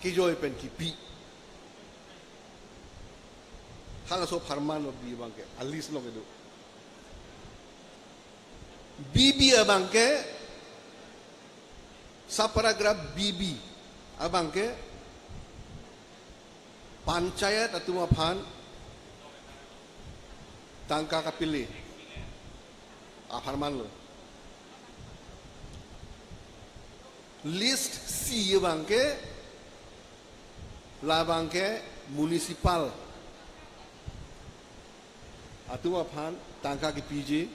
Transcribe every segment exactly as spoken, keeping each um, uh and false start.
kejoi pen kipi. Halaso apharman lo B abangke, a-list along kedo. B B abangke, subparagraph B B abangke, panchayat atum aphan tangka kapili apharman lo. List C abangke, labangke municipal atum aphan tangka kipiji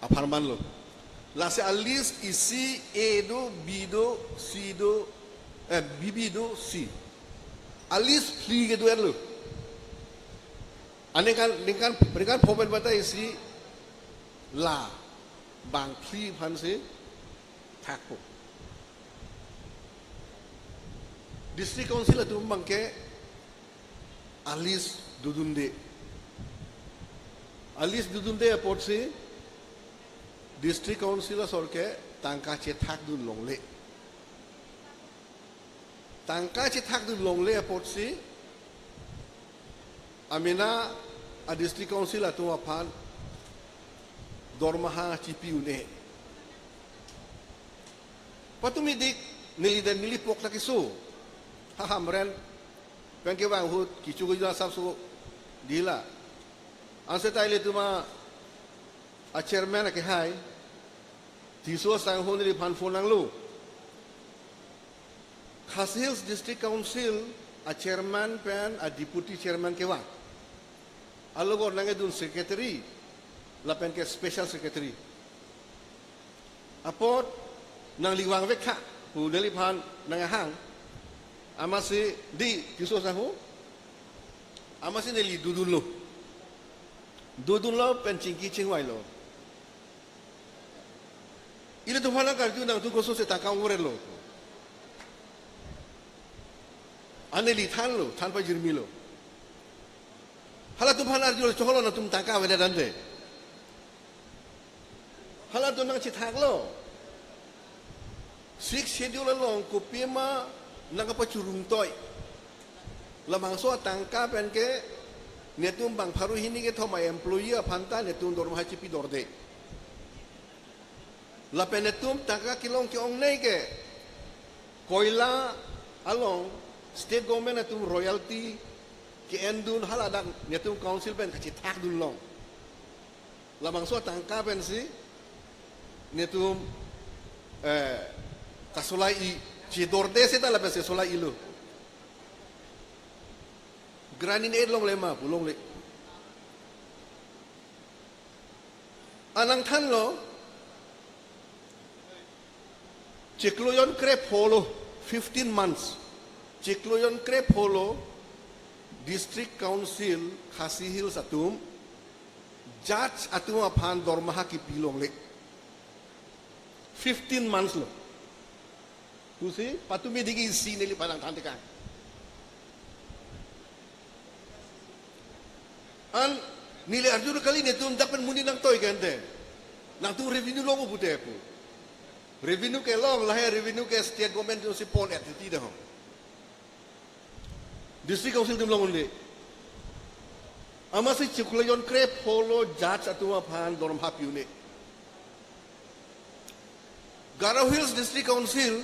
apharman lo. Lasi a-list isi A do, B do, C do, eh, B B do, C. A-list phli kedo-et lo. Aningkan, ningkan, ningkan pho pen bata isi la bang phli aphansi thakpo. District Council atum abangke a-list dodunde. A-list dodunde apotsi District Council asor ke tangka chethakdun longle. Tangka chethakdun longle apotsi amena a-District Council atum aphan dormaha chipi un-e. Patumi dik neli dan neli pok lake so. Ha Hamren pen kevang ahut kichu kejun asapso dila. Anse ta ilitum a-chairman akehai Tisso asangho neliphan phone nanglo. Khasi Hills District Council a-chairman pen a-deputy chairman kevang. Alogor nangkedun secretary lapen ke special secretary. Apot nangli vangvek tha pu neliphan nanghang. Amatsi di Tisso asangho, amatsi neli dodunlo. Dodunlo pen chingki chingvailo. Ilitum aphan nangkarju, nangtum kosonsi tangka ong-et lo. An neli thanlo, than pajirmilo. Halatum aphan arjulo, choklo nangtum tangka avedet tangte. Halatum nangchethaklo. Sixth Schedule along kopima nangkapachurungtoi. Labangso atangka pen ke netum bang pharo hini kethom a-employee aphan ta netum dormaha chipi dorde. Lapen netum tangka kelong ke-ongnei ke koila along state government atum royalty ke-endun haladak netum council pen kachethakdun long. Labangso atangka pensi netum, eh, kasolai-i, chedorde seta lapensi solai-ilo. Grant in-et longle ma pu longle. An nangthanlo, chiklo jonkre pholo, fifteen months. Chiklo jonkre pholo District Council Khasi Hills atum judge atum aphan dormaha kipi longle. Fifteen months lo. Pusi patumi dik isi neliphan nangthan tekang. An neli arju kali, netum dak pen monit nangtoi ke ante. Nangtum revenue long-o pute pu. Revenue kelong, lahai revenue ke state government atumsi pon-et titi dah ho. District Council atum long un-e. Amatsi chiklo jonkre pholo judge atum aphan dormaha pi un-e. Garo Hills District Council,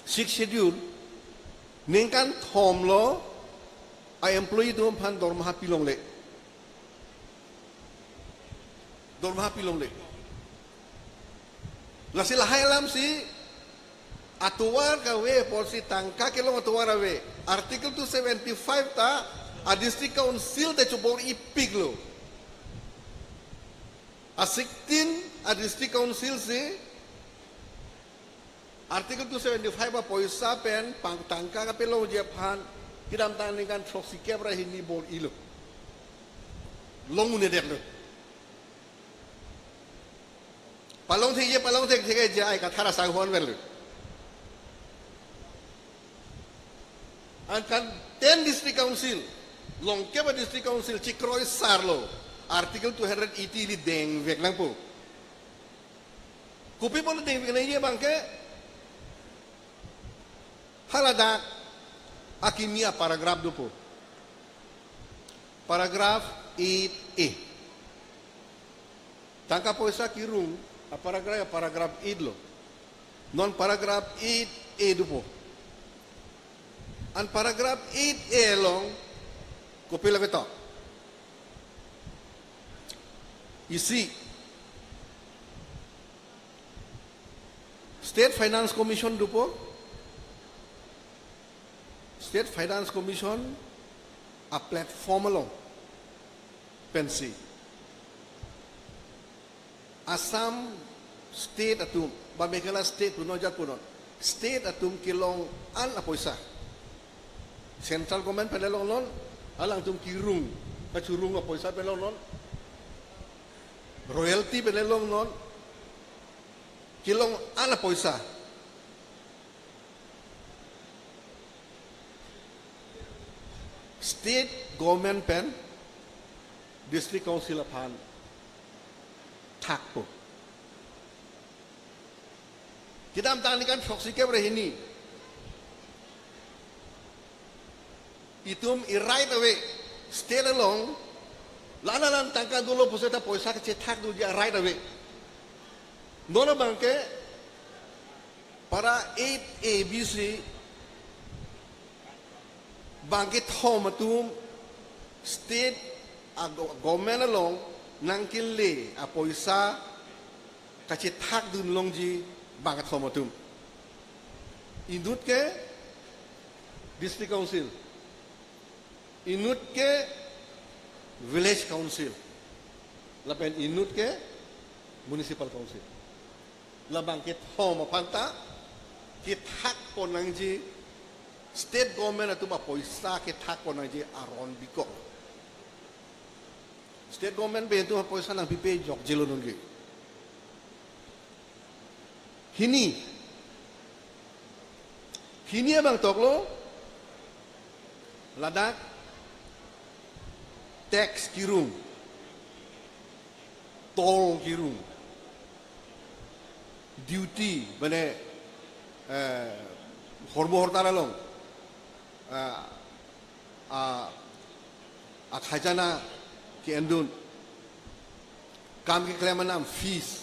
Sixth Schedule, ningkan thomlo a-employee atum aphan dormaha pi longle. Dormaha pi longle. Lasi lahai alamsi atovar kave apotsi tangka kelong atovar ave. Article two seventy-five ta a-District Council te chobor-ipiklo. A-sixteen a-District Council si Article two seventy-five apoisa pen pang tangka kapelongji aphan kedamtang ningkan throksi kep ra hini bor-ilo. Long un-edetlo. Palong thekji, palong thekthekji ai kathara sang hon verlo. Anke ten District Council, longkep a-District Council chikroi sarlo. Article two hundred eighty ili dengvek nangpo. Kopi apot dengvek nangji abangke, Haladak akimi aparagraph dopo. Paragraph eight A. Tangka poisa kirung aparagraph, paragraph eight lo. Non paragraph eight A dopo. An paragraph eight A along kopilo ketok. Isi State Finance Commission dopo. State Finance Commission a-platform along pensi Assam State atum, ba Meghalaya State punon, jat punon, State atum kelong an apoisa Central Government pen le longnon, alangtum kirung, kachirung apoisa pen longnon, royalty pen le longnon, kelong an apoisa State Government pen District Council aphan thakpo. Kedamtang aningkan throksi kep ra hini, itum i-right away, state along la-an la-an tangka dolo pusi ta poisa kachethak dunji a-right ave. Non abangke para eight A B C bangkethom atum state a-go-, government along nangkele apoisa kachethak dun longji bangkethom atum. Inut ke District Council, inut ke Village Council, lapen inut ke Municipal Council. La bangkethom aphan ta kethakpon nangji, state government atum apoisa kethakpon nangji aron bikok. State government pen itum apoisa nangpipe jokjelo nonke. Hini, hini abang toklo, ladak tax kirung, toll kirung, duty, mane, eh, hormu hortar along, eh, a, akhajana ke-endun, kam keklem anam, fees,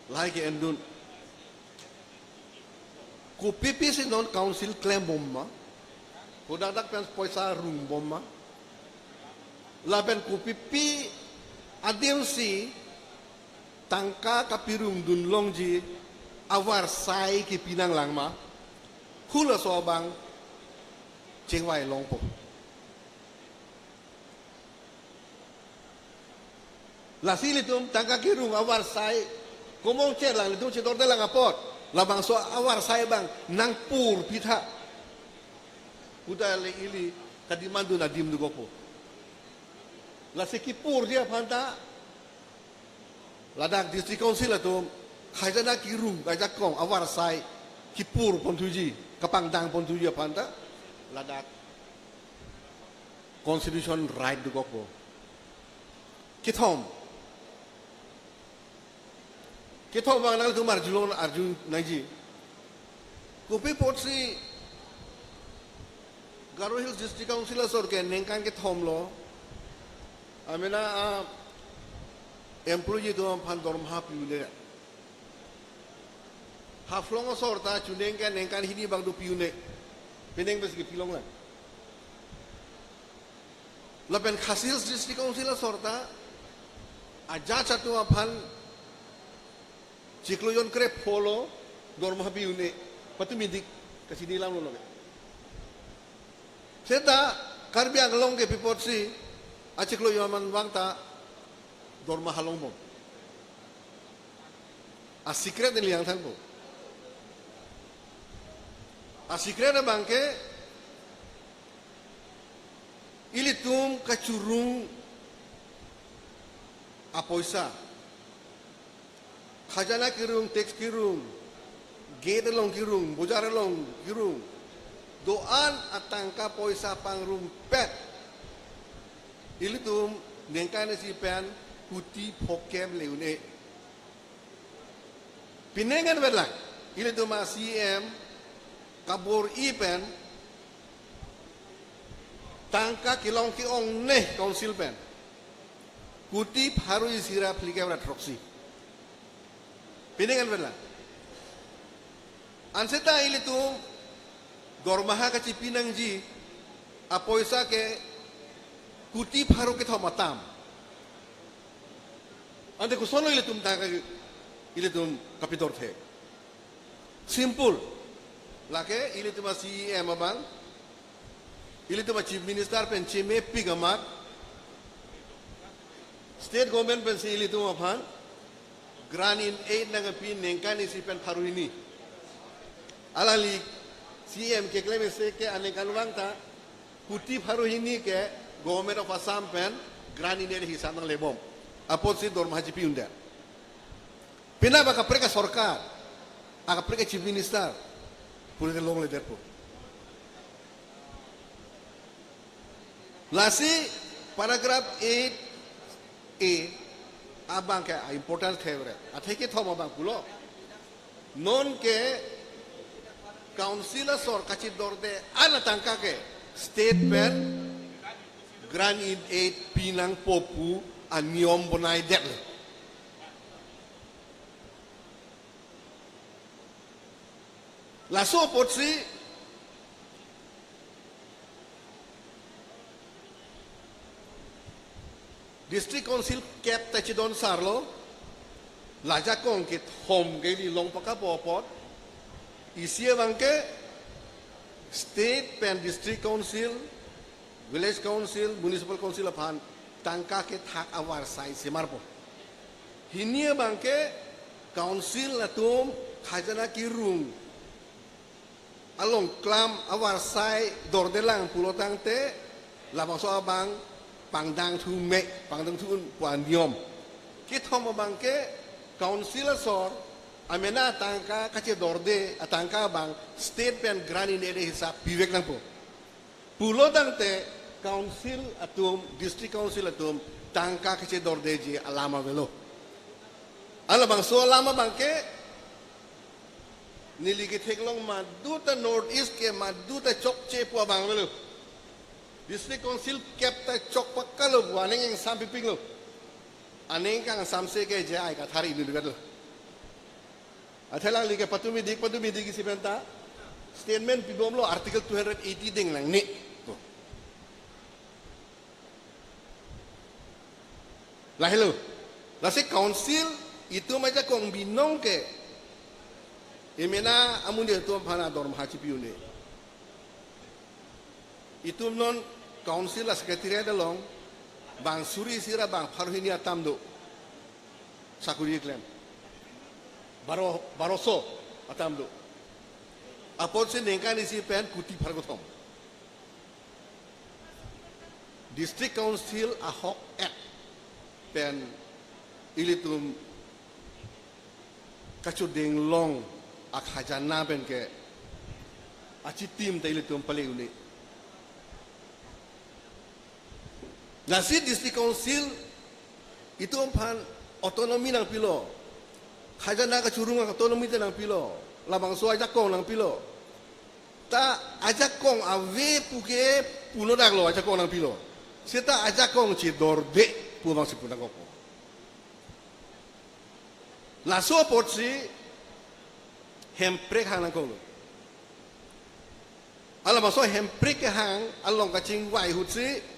lahai ke-endun. Kopipi si non council klembom ma? Kodak dak pen poisa rungbom ma? Lapen kopipi adim si tangka kapirung dun longji avarsai kepi nanglang ma? Halaso abang chingvai longpo. Lasi ilitum tangka kirung avarsai, komong chelang, ilitum chedordelang apot, labangso avarsai abang nangpur pitha. Uda le ili kadiman dun adim dokokpo. Lasi kipurji aphan ta ladak District Council atum khajana kirung ajakong avarsai kipurpon thuji, kapangdangpon thuji aphan ta ladak constitution right dokokpo. Kethom. Kethom abang nangtum arjulong, arju nangji. Kopi apotsi Garo Hills District Council asor ke ningkan kethom lo, amena a-employee atum aphan dormaha pi-un-e. Haflong asor ta chuning ke ningkan hini abang do pi-un-e. Pining bes ke pilonglang. Lapen Khasi Hills District Council asor ta a-judge atum aphan chiklo jon krepho lo dormaha pi-un-e, patumi dik, kachini lam lo lo ke. Seta Karbi Anglong ke pi apotsi achiklo jon aman vang ta dormaha longbom? A-secret neli nangthanpo. A-secret abang ke ilitum kachirung apoisa, khajana kirung, tax kirung, gate along kirung, bojar along kirung, do-an atangka poisa pangrumpet ilitum ningkan isi pen kuti phokem le-un-e. Pining an vetlang, ilitum a-C E M kabor-i pen tangka kelong ke-ongnei council pen kuti pharo isi ra phlikep ra throksi. Pining an pen la. Anse ta ilitum dormaha kachipi nangji apoisa ke kuti pharo kethom atam. Ante koson lo ilitum tangka, ilitum kapidorthe? Simple. Lake ilitum a-C E M abang, ilitum a-Chief Minister pen chemepik amat, state government pensi ilitum aphan grant in aid nangkepi ningkan isi pen pharo hini. Alangli C E M keklem isi ke aningkanvang ta kuti pharo hini ke Government of Assam pen grant in aid hisap nanglebom. Apotsi dormaha chipi un-edet. Penap akaprek asorkar, akaprek a-Chief Minister pulote longledet po. Lasi paragraph eight A abang ke important thevre. Athe kethom abang pulo, non ke council asor kachidorde an atangka ke state pen grant in aid pi nangpo pu aniyom bonaidet le. Laso apotsi District Council kep ta chidon sarlo, la ajakong kethom ke ili long pakapo apot, isi abang ke state pen District Council, Village Council, Municipal Council aphan tangka kethak avarsai semarpo. Hini abang ke council atum khajana kirung along klam avarsai dordelang pulo tangte, labangso abang pangdang thu me, pangdang thu un pu aniyom. Kethom abang ke council asor amena tangka kachidorde atangka abang state pen grant in aid hisap pivek nangpo. Pulo tangte council atum, district council atum tangka kachidordeji alam avelo. Alabangso alam abang ke neli ketheklong madu ta North East ke madu ta chokche pu abang avelo. District Council kep ta chok pakalo pu aning ingsam pipiklo. Aning kangsamse ke J I Kathar inut vetlo. Athe alangli ke patumi dik, patumi dik isi penta statement pibomlo, Article two hundred eighty deng nangne. To. Lahelo. Lasi council itum ajakong binong ke emena amonit atum aphan adormaha chipi un-e. Itum non council a-secretariat along bang suri isi ra bang pharo hini atam do. Sakuri keklem. Baro, baroso atam do. Apotsi ningkan isi pen kuti pharo kethom. District Council ahok et pen ilitum kachuding long akhajana pen ke achitim ta ilitum pale un-e. Lasi District Council itum aphan autonomy nangpilo. Khajana kachurung autonomy ta nangpilo. Labangso ajakong nangpilo. Ta ajakong ave puke punodaklo ajakong nangpilo. Seta ajakong chidorde pu abangsi punangkokpo. Laso apotsi Hemprek hang nangkoklo. Alabangso Hemprek kehang along kachingvai ahutsi,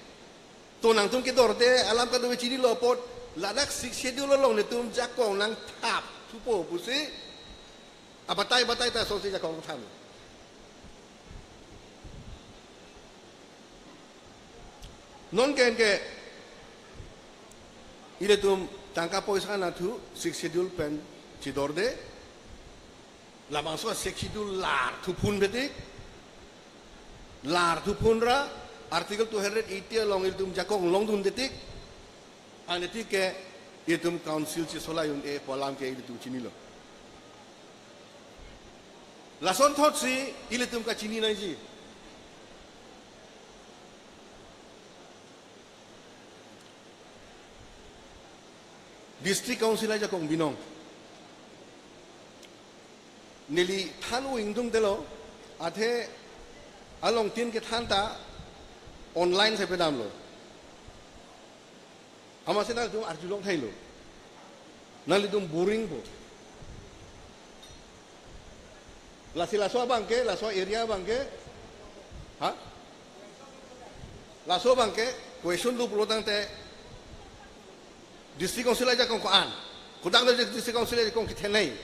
to nangtum kedorde alam kadokave chinilo apot, ladak Sixth Schedule along netum jakong nangthap thupo pusi, abatai batai ta asonsi jakong thap. Non ke anke ilitum tangka poisa nathu Sixth Schedule pen chidorde. Labangso Sixth Schedule lar thuphun betik. Lar thuphun ra Article two hundred eighty along ilitum jakong longdunde tik. Anke tik ke ilitum council chisolai un-e pu alam ke ilitum chinilo. Lasonthotsi ilitum kachini nangji. District Council ajakong binong. Neli than-o ingdungdetlo, Athe alongtin kethan ta online si pedamlo. Amatsi nanglitum arjulong thailo. Nanglitum boring po. Lasi laso abang ke, laso area abang ke. Ha? Laso abang ke, question do pulo tangte. District Council ajakong ko-an. Kodak do District Council ajakong kethenei.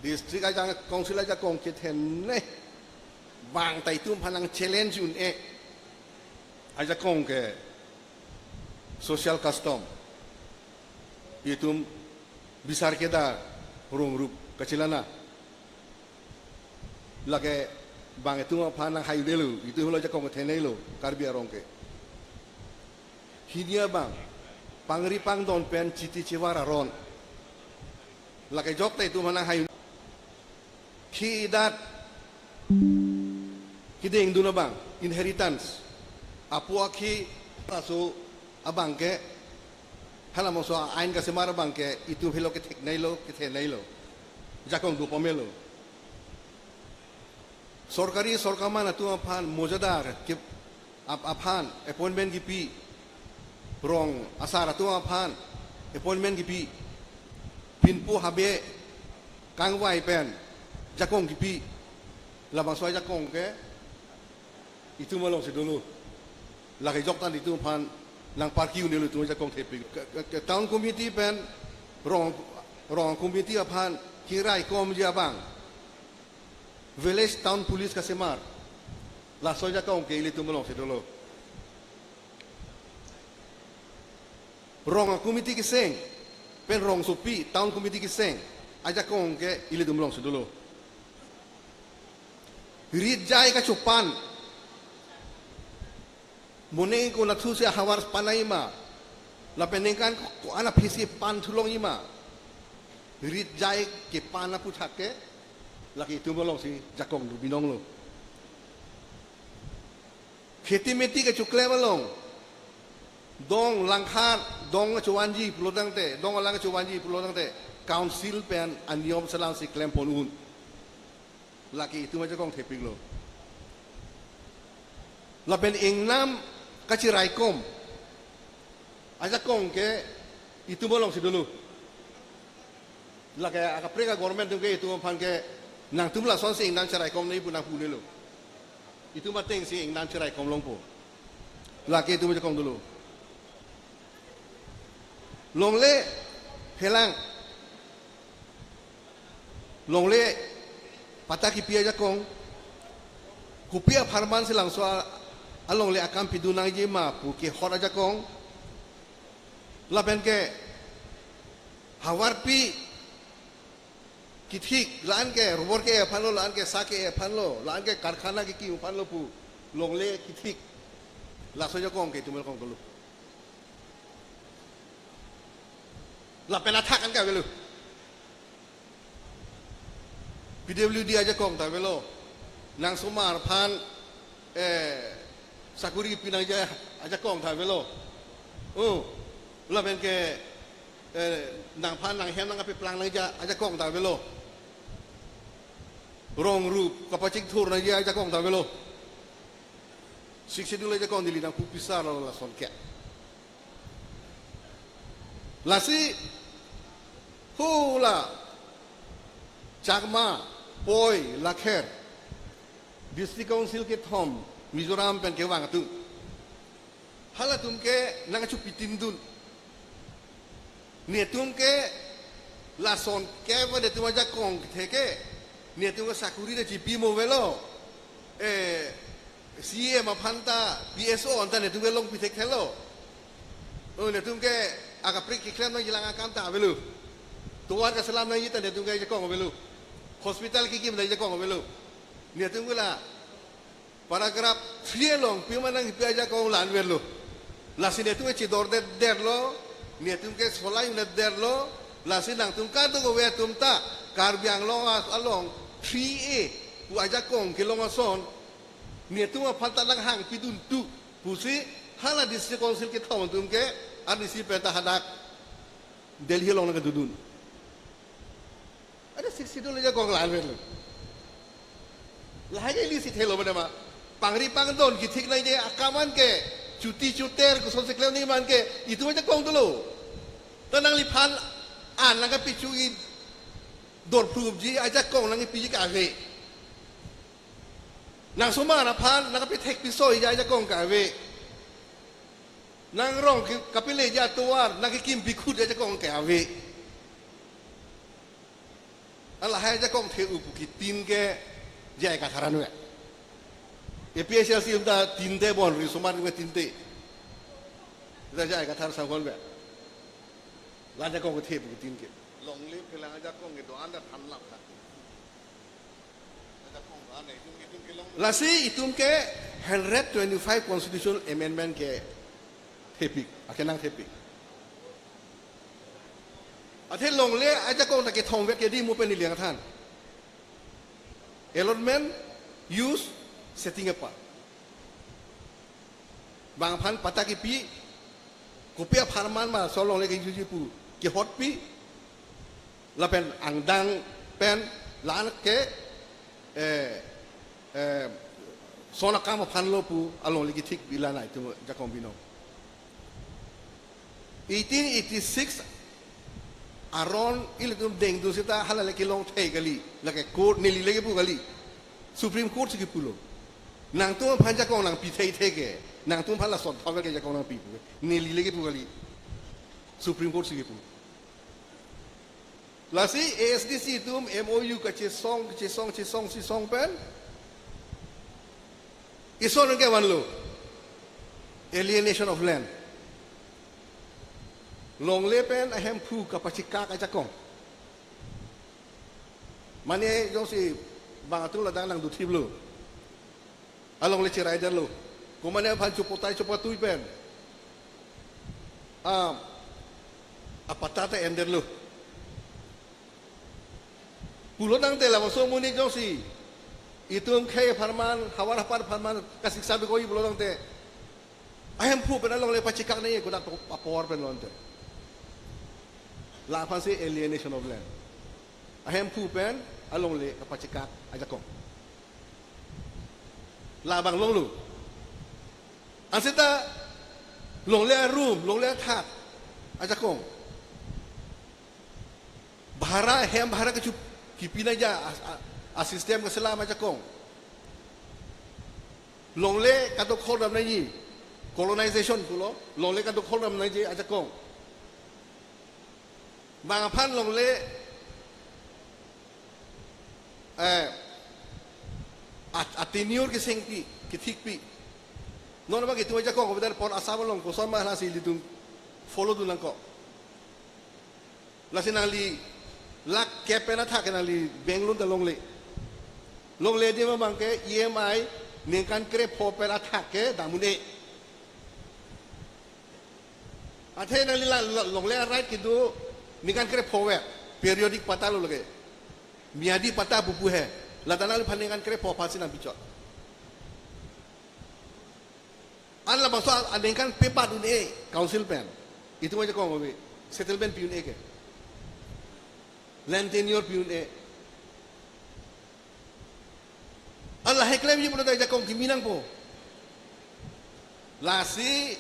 District ajakong, Council ajakong kethenei. Bang ta itum aphan nang challenge un-e. Ajakong ke social custom. Itum bisar kedar rong rup kachelana. Lake bang itum aphan nang hai un-elo, itum helo ajakong ketheneilo, Karbi arong ke. Hini abang, pangri pangdon pen chiti chevar aron. Lake jok ta itum aphan nang hai un-, khi idat, kiding dun abang, inheritance. Apo akhi, laso abang ke, hala moso ain kasemar abang ke, itum helo kethekneilo, ketheneilo. Jakong do pamelo. Sorkari sorkarman atum aphan mojadar ke ap-, aphan appointment kipi, rong asar atum aphan appointment kipi, pinpo habe kangvai pen jakong kipi, labangso ajakong ke itum alongsi dolo. Lake jok ta itum aphan nang parki un-elo, itum ajakong thepik. Ke, ke, ke town committee pen rong, rong committee aphan kiraikomji abang village town police kasemar. Laso ajakong ke ilitum alongsi dolo. Rong committee keseng pen rongsopi town committee keseng ajakong ke ilitum alongsi dolo. Rit jai kachopan. Moning konathusi ahavar panai ma. Lapen ningkan ko-an aphisi pan thulong ima. Rit jai kepan aputhak ke, lake itum alongsi jakong do binonglo. Kheti meti kechoklem along, dong langkhat, dong chowanji pulo tangte, dong alang chowanji pulo tangte, council pen aniyom selam si klempon un. Lake itum ajakong thepiklo. Lapen ingnam kachiraikom ajakong ke itum alongsi dolo. Lake akaprek a-government atum ke itum aphan ke nangtum lasonsi ingnam chiraikomnei pu nangpu un-elo. Itum atengsi ingnam chiraikom longpo. Lake itum ajakong dolo. Longle phelang. Longle patta kipi ajakong. Kopi apharman si labangso a-, alongle akam pidun nangji ma pu kehot ajakong. Lapen ke havarpi kithik, la-an ke rubber ke-e aphanlo, la-an ke sa ke-e aphanlo, la-an ke karkhana kekim aphanlo pu longle kithik. Laso ajakong ke itum along dolo. Lapen athak an ke avelo. P W D ajakong ta avelo. Nang somar aphan, eh, sakuri pinangji ajakong ta avelo. Oh, lapen ke, eh, nangphan nanghem nangkapeplang nangji ajakong ta avelo. Rong rup kapachingthur nangji ajakong ta avelo. Sixth Schedule ajakong neli nangpu pisarlo lason ke. Lasi hula Chakma, Poi, Lakher, District Council kethom, Mizoram pen kevang atum, halatum ke nangchupitindun. Netum ke lason ke va netum ajakong kethe ke, netum ke sakuri ta chipi mo avelo. Eh, C E M aphan ta, P S O anta netum ke longpi thekthelo. Oh, netum ke akaprek keklem nangjilang akam ta avelo. Tovar kaselam nangji ta netum ke ajakong avelo. Hospital kekim ta ajakong avelo. Netum ke la paragraph three along pima nangpi ajakong la-an avelo. Lasi netum ke chidordet derlo, netum ke solai undet derlo, lasi nangtum kadokave atum ta Karbi Anglong a-, along three A pu ajakong kelong ason, netum aphan ta nanghangpidun tu pusi hala District Council kethom atum ke R D C pen ta hadak Delhi along nangkedodun. Ada Sixth Schedule ajakong la-an avelo. Lahai ke ili si thelo mane ma. Pangri pangdon kethik nangji akam an ke, chuti chuter koson si klem nangji man ke, itum ajakong dolo. Ta nangliphan an nangkapichu-i dorphrupji ajakong nangkipiji ke ave. Nang osomar aphan nangkapithek pisoiji ajakong ke ave. Nang rong ke kapileji atovar nangkekim pikhutji ajakong ke ave. Lahai ajakong the-u pu kitin ke J I Kathar an ave. A P H L C atum ta tinte bon, riso-mar atum tinte. Ta J I Kathar sangkon ave. La ajakong the pu kitin ke. Longle phelang ajakong ke do-an ta thanlap tha. Ajakong do-an itum, itum ke long. Lasi itum ke hundred twenty-five constitutional amendment ke thepik, akenang thepik. Athe longle ajakong ta kethom vek ke di mo pen ili nangthan. Allotment, use, setting apart. Bang aphan patta kipi, kopi apharman ma so longle kejutji pu kehotpi, lapen angdeng pen la-an ke, eh, eh, son akam aphan lo pu alongle kethik pi la nai itum ajakong binong. Eighteen eighty-six aron ilitum dengdun seta hala le kelong thei kali, lake court neli le kepu kali, Supreme Court si kepulo. Nangtum aphan ajakong nangpi thei thei ke, nangtum aphan lason thom ke ajakong nangpi pu ke, neli le kepu kali, Supreme Court si kepu. Lasi A S D C atum M O U kachesong, kachesong, chesong, chesong pen ison ke vanlo, alienation of land. Longle pen ahemphu kapachekak ajakong. Mane jongsi bang atum ladak nangduthiplo, alongle cheraidetlo. Komane aphan chopotai chopatui pen, ah, apatta ta endetlo. Pulo tangte labangso amonit jongsi itum khei apharman, havar hapar apharman kasiksa bikoi pulo tangte, ahemphu pen alongle pachekak nangji kodak apor pen lo ante. La aphan si alienation of land. Ahemphu pen alongle kapachekak ajakong. Labang longlo. Anse ta longle arum, longle athak ajakong, bhara, hem bhara kecho kipi nangji a, a, a system keselam ajakong. Longle kadokhol dam nangji, colonization pulo, longle kadokhol dam nangji ajakong. Bang aphan longle, eh, a, a tenure kesengpi, kethikpi. Non abang itum ajakong kopi dar pon Assam along koson ma lasi ilitum follow dun nangkok. Lasi nangli lakh kep pen athak ke nangli bank loan ta longle. Longle adim abang ke E M I ningkan krepho pen athak ke dam un-e. Athe nangli la, la, longle a right kedo ningkan krepho vet, periodic patta lo lake. Miyadi patta pupu he. Lata nangliphan ningkan krepho aphan si nangpichot. An labangso a, aningkan pepat un-e council pen. Itum ajakong ave, settlement pi un-e ke, land tenure pi un-e. An lahai klemji pulote ajakong kimi nangpo. Lasi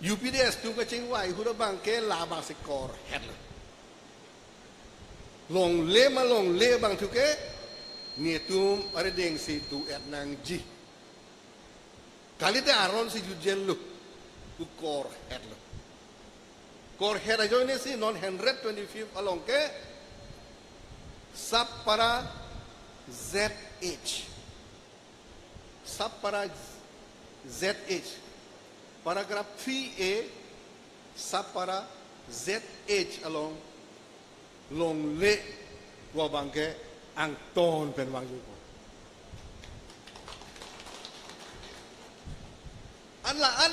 U P D S atum kachingvai ahut abang ke labang si korhet lo. Longle ma longle abang thu ke netum arideng si do-et nangji. Kalite aron si jutjen lo, pu korhet lo. Korhet ajoine si non hundred twenty-fifth along ke sub para Z H, sub para Z H, paragraph three A, sub para Z H along longle pu abang ke angton pen vangji ko. An la-an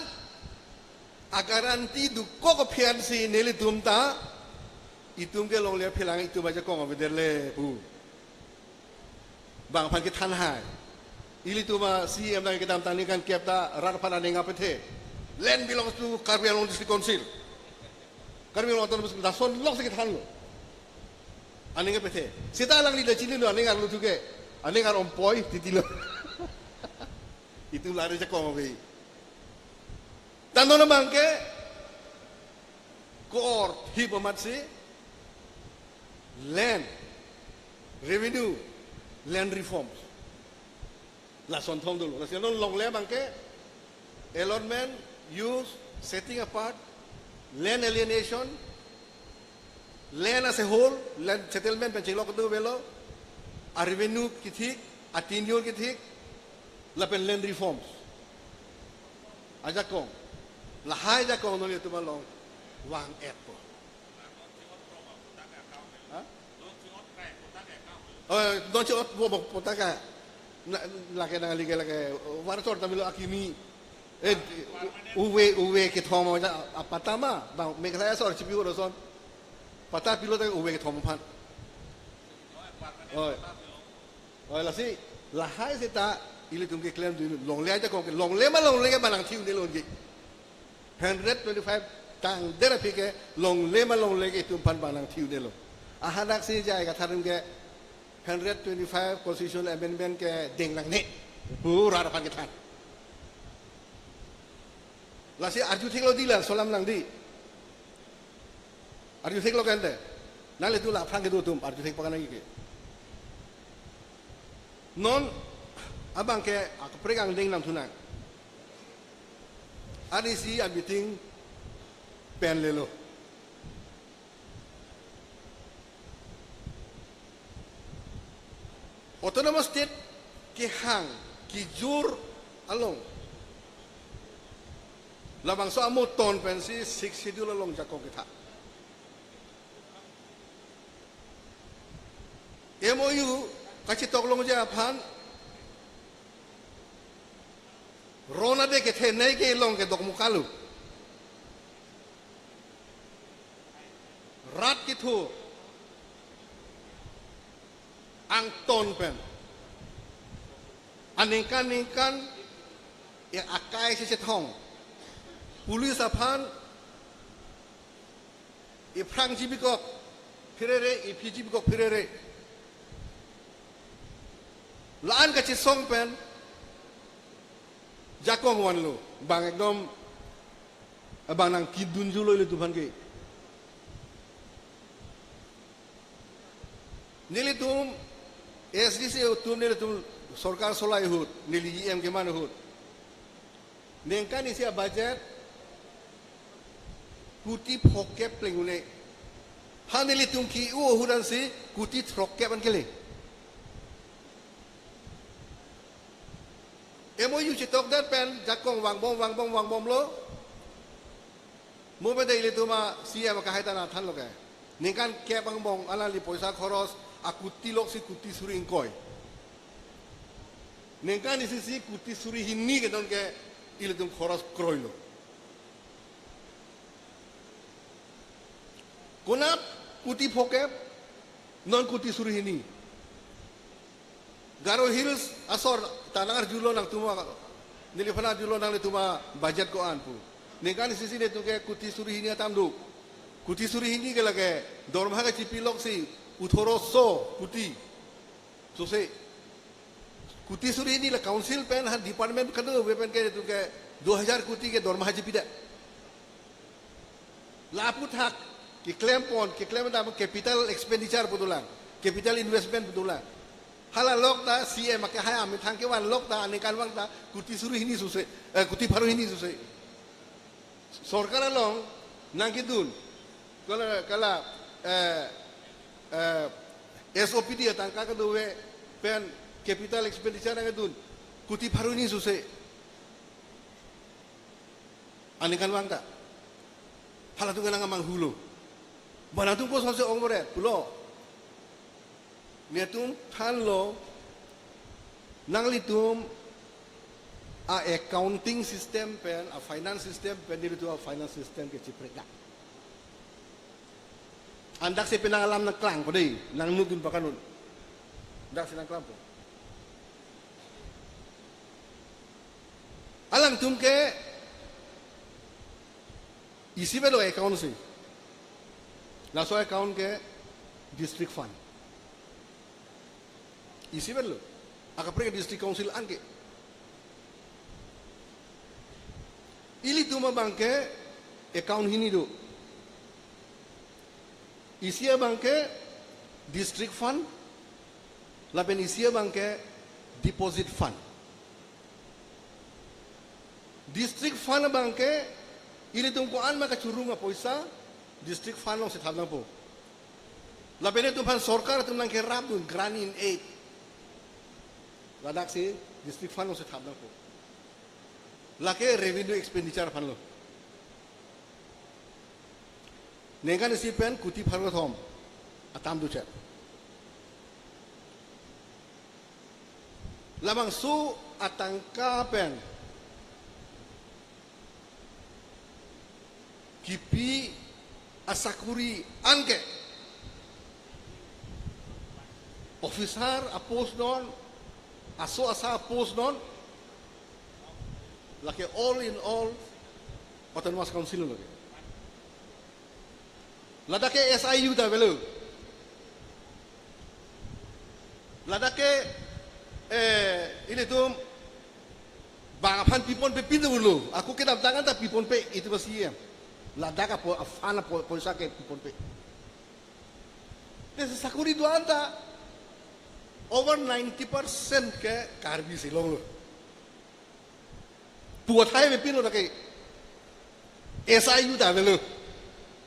a guarantee dokok aphi an si nelitum ta itum ke longle aphi lang itum ajakong avedet le pu. Bang aphan kethan hai. Ilitum a C E M nang kedamtang ningkan kep ta rat aphan aning kapathe. Land belongs to Karbi Anglong District Council, Karbi Anglong Autonomous Council, lason lok si kethanlo. Aning kapathe. Seta alangli ta chinilo aning arlo thu ke. Aning arompoi titilo. Itum lari jakong ave. Tangte non abangke ko-or hip amatsi land, revenue, land reforms. Lason thom dolo. Lasi non longle abangke allotment, use, setting apart, land alienation, land as a whole, land settlement pen chenglok do avelo, a-revenue kethik, a-tenure kethik, lapen land reforms ajakong. Lahai ajakong non itum along vang-etpo. Ha? Oh, non si ot bo bo potaka. Na, lake nangli ke lake, varsor tamilo akimi. Eh, uve, uve kethom aja, a, patta ma, bang, Meghalaya sor chipi oro son. Patta pilo ta uve kethom aphan. Oh. Oh, lasi, lahai seta, ilitum keklem dun, longle ajakong ke, longle ma longle ke bang nangthi un-e lo ke. Hundred twenty-five tangdet aphi ke longle ma longle ke itum aphan bang nangthi un-e lo. Ahadak si J I Kathar atum ke hundred twenty-five constitutional amendment ke deng nangne. Pura aphan kethan. Lasi arju theklo dei, laso alam nang dei. Arju theklo kente. Nanglitum la aphrang kedo atum arju thek pakan lagi ke. Non abangke akaprek angdeng nangthu nang. Ari si a-meeting pen lelo. Autonomous State kehang kejor along labangso amo ton pensi Sixth Schedule along jakong ketha. M O U kachetok longji aphan ron ade kethenei ke long ke dokmoka lo. Rat ketho angton pen aningkan ningkan ya akai si chethong. Police aphan iphrang chibikok phirere, iphi chibikok phirere. La-an kachesong pen jakong vanlo. Bang ekdom, eh, bang nangkidunjulo ilitum aphan ke. Nelitum S D C atum, nelitum sorkar solai ahut, neli E M keman ahut, ningkan isi a-budget kuti phokep pleng un-e. Ha nelitum ke-o ahut ansi kuti throkkep an kele. M O U chetokdet pen jakong vangbom, vangbom, vangbomlo. Mo pen de ilitum a-C M akehai ta nangthanlo ke. Ningkan kep angbong alangli poisa khoros akuti loksi kuti suri ingkoi. Ningkan isi si kuti suri hini ke non ke ilitum khoros kroilo. Konat kuti phokep, non kuti suri hini. Garo Hills asor ta nangarjulo nangtum a, neliphan arjulo nanglitum a-budget ko-an pu. Ningkan isi si netum ke kuti suri hini atam do. Kuti suri hini ke lake dormaha kachipi loksi uthoroso kuti. Sose. Kuti suri hini la council pen ha department kadokave pen ke netum ke do hajar kuti ke dormaha chipidet. La aphuthak keklem pon, keklem dam capital expenditure pu dolang, capital investment pu dolang. Hala lok ta C M akehai amethang kevan lok ta aningkan vang ta kuti suri hini suse, eh, kuti pharo hini suse. Sorkar along nangkedun. Kala, kala, eh, eh, S O P D atangka kadokave pen capital expenditure nangkedun kuti pharo hini suse. Aningkan vang ta. Halatum ke nangmanghulo. Bang nangtum kosonsi ong bor-et pulo. Netum thanlo, nanglitum a-accounting system pen, a-finance system pen, nelitum a-finance system ke chiprekdak. Andak si penang alam nangklangpo dei, nangnutdun pakanun. Dak si nangklangpo. Alangtum ke isipetlo account si. Laso account ke district fund. Isipetlo. Akaprek district council anke. Ilitum abangke account hini do. Isi abangke district fund, lapen isi abangke deposit fund. District fund abangke ilitum ko-an ma kachurung apoisa district fund alongsi thap nangpo. Lapen itum aphan sorkar atum nangkerapdun grant in aid. Ladaksi district fund alongsi thap nangpo. Lake revenue expenditure aphanlo. Ningkan isi pen kuti pharo kethom atam duchet. Labangso atangka pen kipi asakuri anke, officer apost non, aso asa apost non, lake all in all autonomous council lo ke. Ladak ke S I U ta avelo. Ladak ke, eh, ilitum bang aphan piponpe pinlo. Ako kedamtang anta piponpe, itum a-C E M. Ladak apo, aphan apo, poisa ke piponpe. Te sakuri do-an ta over ninety percent ke Karbi si longlo. Pu athai avepinlo lake. S I U ta avelo.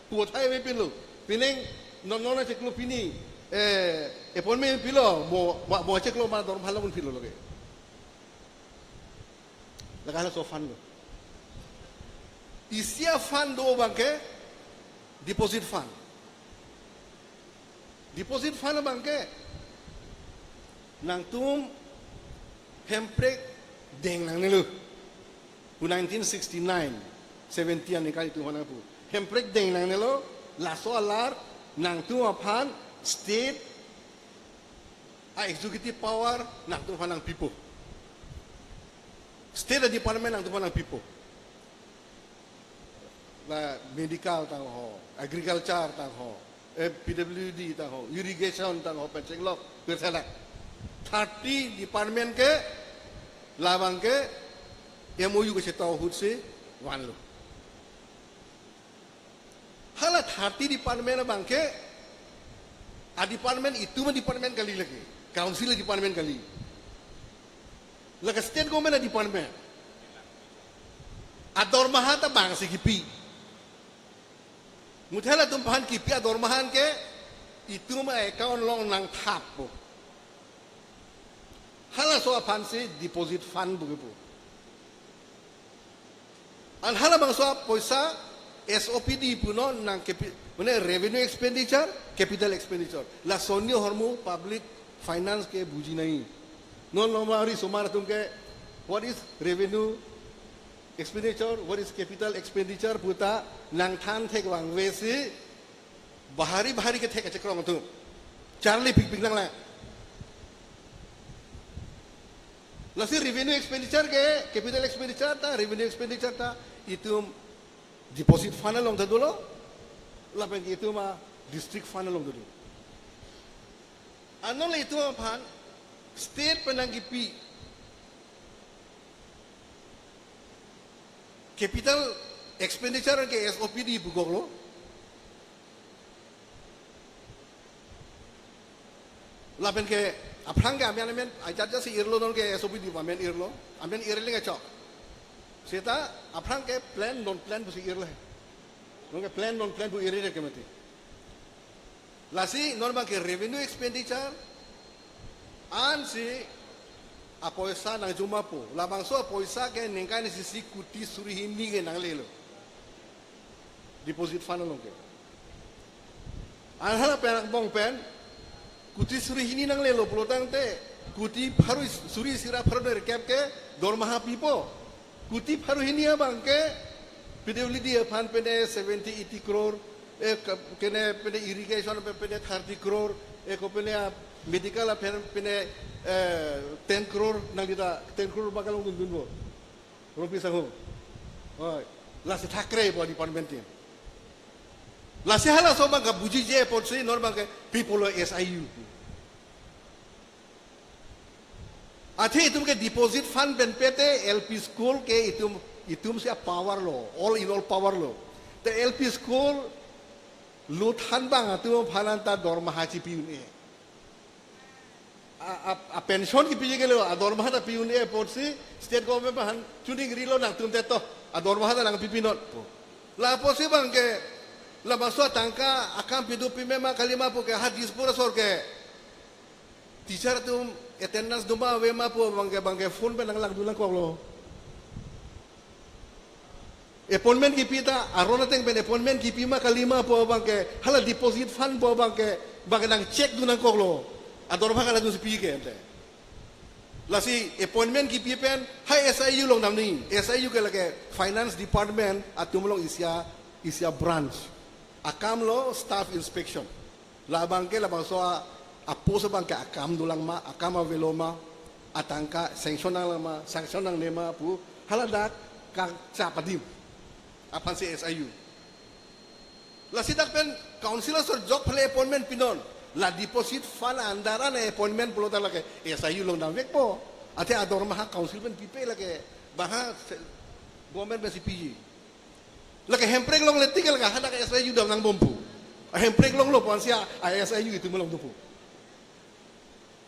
Pu athai avepinlo. Pining non non achiklo pini, eh, appointment pilo, mo, mo, mo achiklo ma dorma lo pilo lake. Lake halaso fund lo. Isi a-fund do abangke deposit fund. Deposit fund abangke nangtum Hemprek deng nangnelo pu nineteen sixty-nine, seventy aningkan itum aphan nangpu. Hemprek deng nangnelo, laso alar nangtum aphan state a-executive power nangtum aphan nangpipo. State a-department nangtum aphan nangpipo. La medical tangho, agriculture tangho, eh, P W D tangho, irrigation tangho, pen chenglok, pirthe la. Thirty department ke labangke M O U kachethok ahutsi vanlo. Hala thirty department abangke a-department itum a-department kali lake, council a-department kali. Lake state government a-department. Adormaha ta bangsi kipi. Muthe latum aphan kipi adormaha anke itum a-account along nangthappo. Halaso aphansi deposit fund pu kipu. An halabangso apoisa S O P D punon nang kepi-, mane revenue expenditure, capital expenditure. Lason ahormu public finance ke buji nai. Non loma ri somar atum ke, what is revenue expenditure, what is capital expenditure puta nangthan thek vangvesi, bahari bahari kethek kachekrong atum. Charli pikpik nanglang. Lasi revenue expenditure ke, capital expenditure ta, revenue expenditure ta, itum deposit fund along ta dolo, lapen itum a-district fund along ta dolo. Anole itum aphan state pen nangkipi capital expenditure ke S O P D pu koklo. Lapen ke aphrang ke amen amen ajat jat si irlo, non ke S O P D pu amen irlo. Amen irle ke chok. Seta aphrang ke plan non plan pusi irle. Non ke plan non plan pu irle ke mati. Lasi non abangke revenue expenditure ansi apoisa nangjuma po. Labangso apoisa ke ningkan isi kuti suri hini ke nanglelo. Deposit fund along ke. An hala pen angbong pen kuti suri hini nanglelo pulotangte kuti pharo is-, suri isi ra pharo nerkep ke dormaha pipo. Kuti pharo hini abangke P W D aphan pene seventy eighty crore, eh, ke-, kene pene irrigation pe-, pene thirty crore, eh, ko pene, ah, medical aphan pene, eh, ten crore nangli ta ten crore bak along dundunpo. Ropi sangho. Oi, lasi thakre po department tin. Lasi halaso abang kabujije apotsi non abangke pipolo S I U. Athe itum ke deposit fund pen pe te L P school ke itum, itum si power lo, all in all power lo. Te L P school luthan abang atum aphan anta dormaha chipi un-e. A, a, a pension kipiji ke lo, a dormaha ta pi un-e apotsi state government aphan chuning rilo nangtum te to, a dormaha ta nangpipi non pu. La apotsi abang ke, labangso atangka akam pido pime ma kali ma pu ke ha Dispur asor ke teacher atum attendance doma ave ma pu abang ke, abang ke phone pen nang langdun nangkoklo. Appointment kipi ta, aron ateng pen appointment kipi ma kali ma pu abang ke, hala deposit fund pu abang ke, abang ke nang check dun nangkoklo. A dormaha kala dunsi pi ke ante. Lasi appointment kipi pen, hai S I U along damji, S I U ke lake Finance Department atum along isi a, isi a branch. Akam lo staff inspection. La abang ke labangso a, a post abang ke akam dolang ma, akam avelo ma, atangka sanction nanglang ma, sanction nangne ma pu, haladak kangchap adim aphan si S I U. Lasi dak pen council asor jok phale appointment pinon, la deposit fund under an appointment pulo ta lake S I U along damvekpo. Athe a dormaha council pen pipe lake, abang ha se-, government pensi piji. Lake Hemprek longle tik lake hadak S I U dam nangbom pu. A Hemprek longlo pu ansi a, a S I U itum along do pu.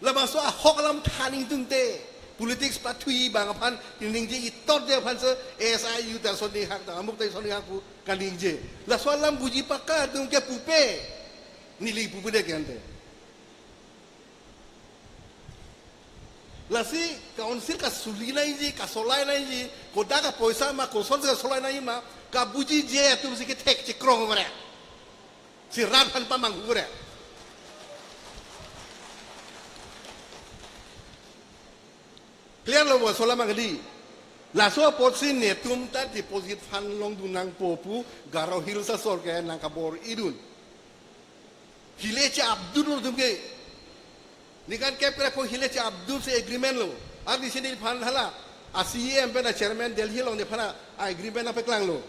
Labangso ahok alam than ingtung te, politics pathui abang aphan ningje, itot de aphan si S I U ta son ni hak ta, amuk ta son ni hak pu kaningje. Laso alam buji paka atum ke pupe, neli pupe de ke ante. Lasi council kasuli nangji, kasolai nangji, kodak apoisa ma, kosonsi kasolai nangji ma, kabujije atum si kethek chekrong ore. Si rat aphan pamanghu ore. Clear lo bo, sola mangdi. Laso apotsi netum ta deposit fund longdun nangpo pu Garo Hills asor ke nangkabor-idun. Hile che-apdun lo atum ke. Ningkan kep kre po hile che-apdun si agreement lo. Ag di sini aphan hala a C E M pen a chairman Delhi along nephan a agreement nangpaklanglo.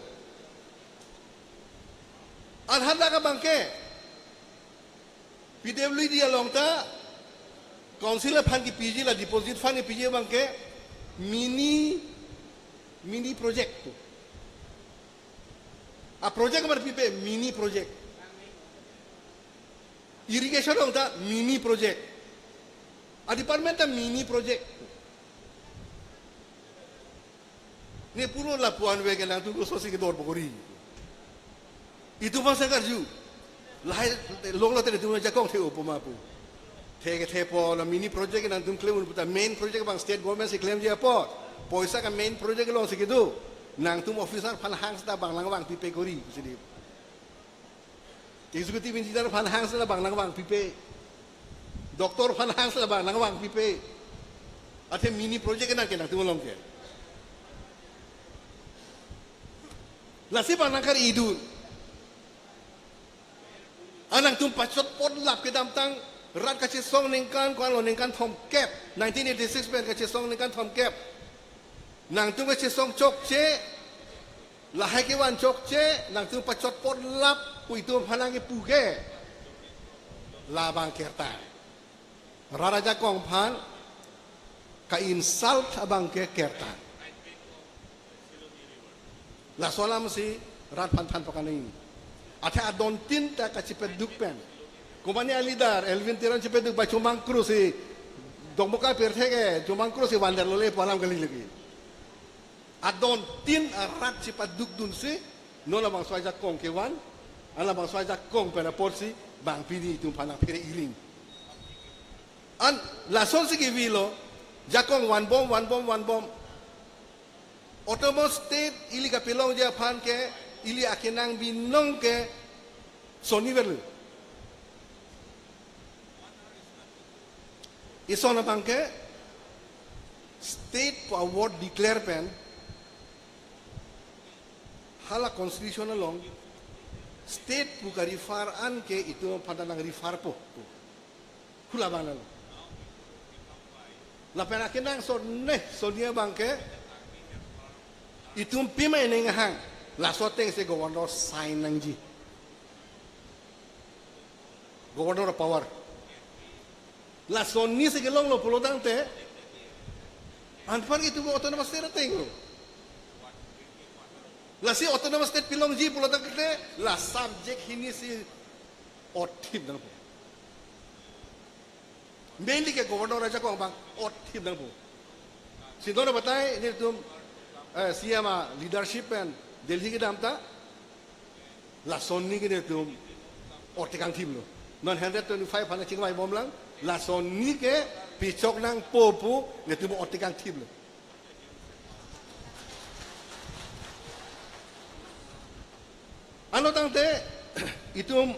An hadak abang ke P W D along ta council aphan kipiji, la deposit fund kipiji abang ke mini, mini project pu. A project mar pipe mini project. Irrigation along ta mini project. A department ta mini project. Ne pulo lapu-an ave ke nangtum kososi kedorpo kori. Itum aphan si karju. Lahai longlo te itum ajakong the-o po ma pu. The ke thepo, la mini project nangtum klem un puta, main project abang state government si klemji apot. Poisa ke main project alongsi kedo. Nangtum officer aphan hang seta abang nangvangpipe kori, sini. Executive engineer aphan hang seta abang nangvangpipe. Doctor aphan hang seta abang nangvangpipe. Athe mini project nang ke nangtum along ke. Lasi abang nangkar-idun. An nangtum pachot potlap kedamtang rat kachesong ningkan, ko-an lo ningkan thomkep, nineteen eighty-six pen kachesong ningkan thomkep. Nangtum kachesong chokche, lahai kevan chokche, nangtum pachot potlap pu itum aphan nangkipu ke. Labang kerta. Rat ajakong aphan ka-insult abang ke kerta. Laso alam si rat aphan than pakaningje. Athe adontin ta kachepaduk pen. Komane a-leader, Elwin Teron chepaduk ba chomang kru si. Dokmoka pirthe ke, chomang kru si vanderlo le pu alam kali lagi. Adontin arat chepadukdunsi, non labangso ajakong kevan, an labangso ajakong pen apotsi, bang pini itum aphan nangphere iring. An lasonsi kevilo, jakong vanbom, vanbom, vanbom. Autonomous state ili kapelongji aphan ke, ili akenang binong ke, sonivel. Ison abang ke state pu a-word declare pen hala constitution along state pu ka-refer an ke itum aphan nang-refer po. Hula abang nang. Lapen akenangsot ne, soni abang ke itum pima ining hang. Laso ateng si governor sign nangji. Governor power. Lasonsi kelonglo pulo tangte, Anphan itum autonomous state ateng lo. Lasi autonomous state pilongji pulo tangte la subject hini si othip nangpo. Mainly ke governor ajakong abang othip nangpo. Si non batai nelitum, eh, C M a leadership pen Delhi kedam ta lason ni ke nelitum othik kangthip lo. Non hundred twenty-five hana chingvai bomlang, lason ni ke pichok nangpo pu nelitum othik kangthip lo. Anlo tangte itum,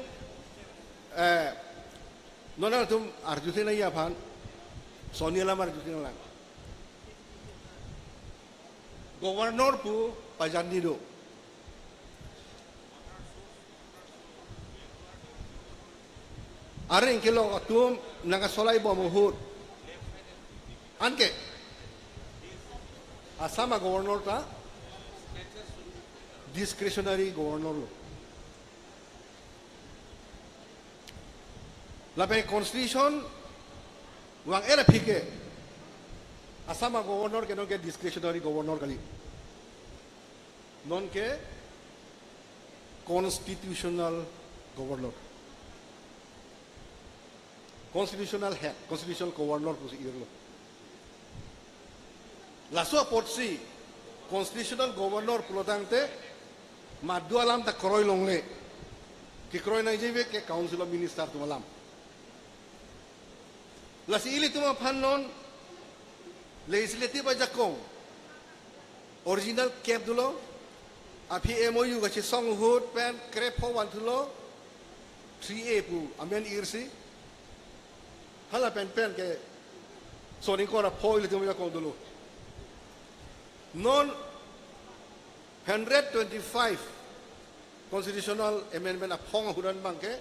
eh, non itum arjuthe nangji aphan, son ni alam arjuthe nanglang. Governor pu pajan ni do. Areng kelong atum nangkasolai bom ahut. Anke Assam a governor ta discretionary governor lo. Lapen constitution vang-et aphi ke Assam a governor ke non ke discretionary governor kali. Non ke constitutional governor. Constitutional head, constitutional governor pusi irlo. Laso apotsi constitutional governor pulo tangte madu alam ta kroi longle. Kekroi nangji ave ke Council of Minister atum alam. Lasi ilitum aphan non legislative ajakong original kep dolo, aphi M O U kachesong ahut pen krepho vanthulo, three A pu amen irsi. Hala pen pen ke son ingkoi ra pho ilitum ajakong dolo. Non hundred twenty-five constitutional amendment aphong ahut an abang ke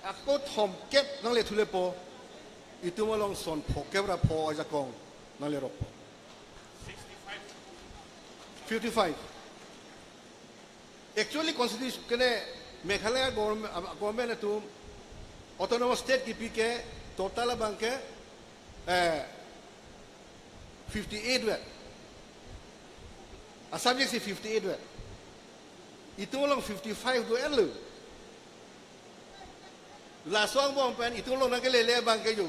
ako thomkep nangle thulepo, itum along son phokep ra pho ajakong nanglerokpo. Fifty-five. Actually, constitution kene Meghalaya government, government atum autonomous state kipi ke total abang ke, eh, fifty-eight vet. A subject si fifty-eight vet. Itum along fifty-five do-etlo. Laso angbong pen itum along nangkelele abang ke yo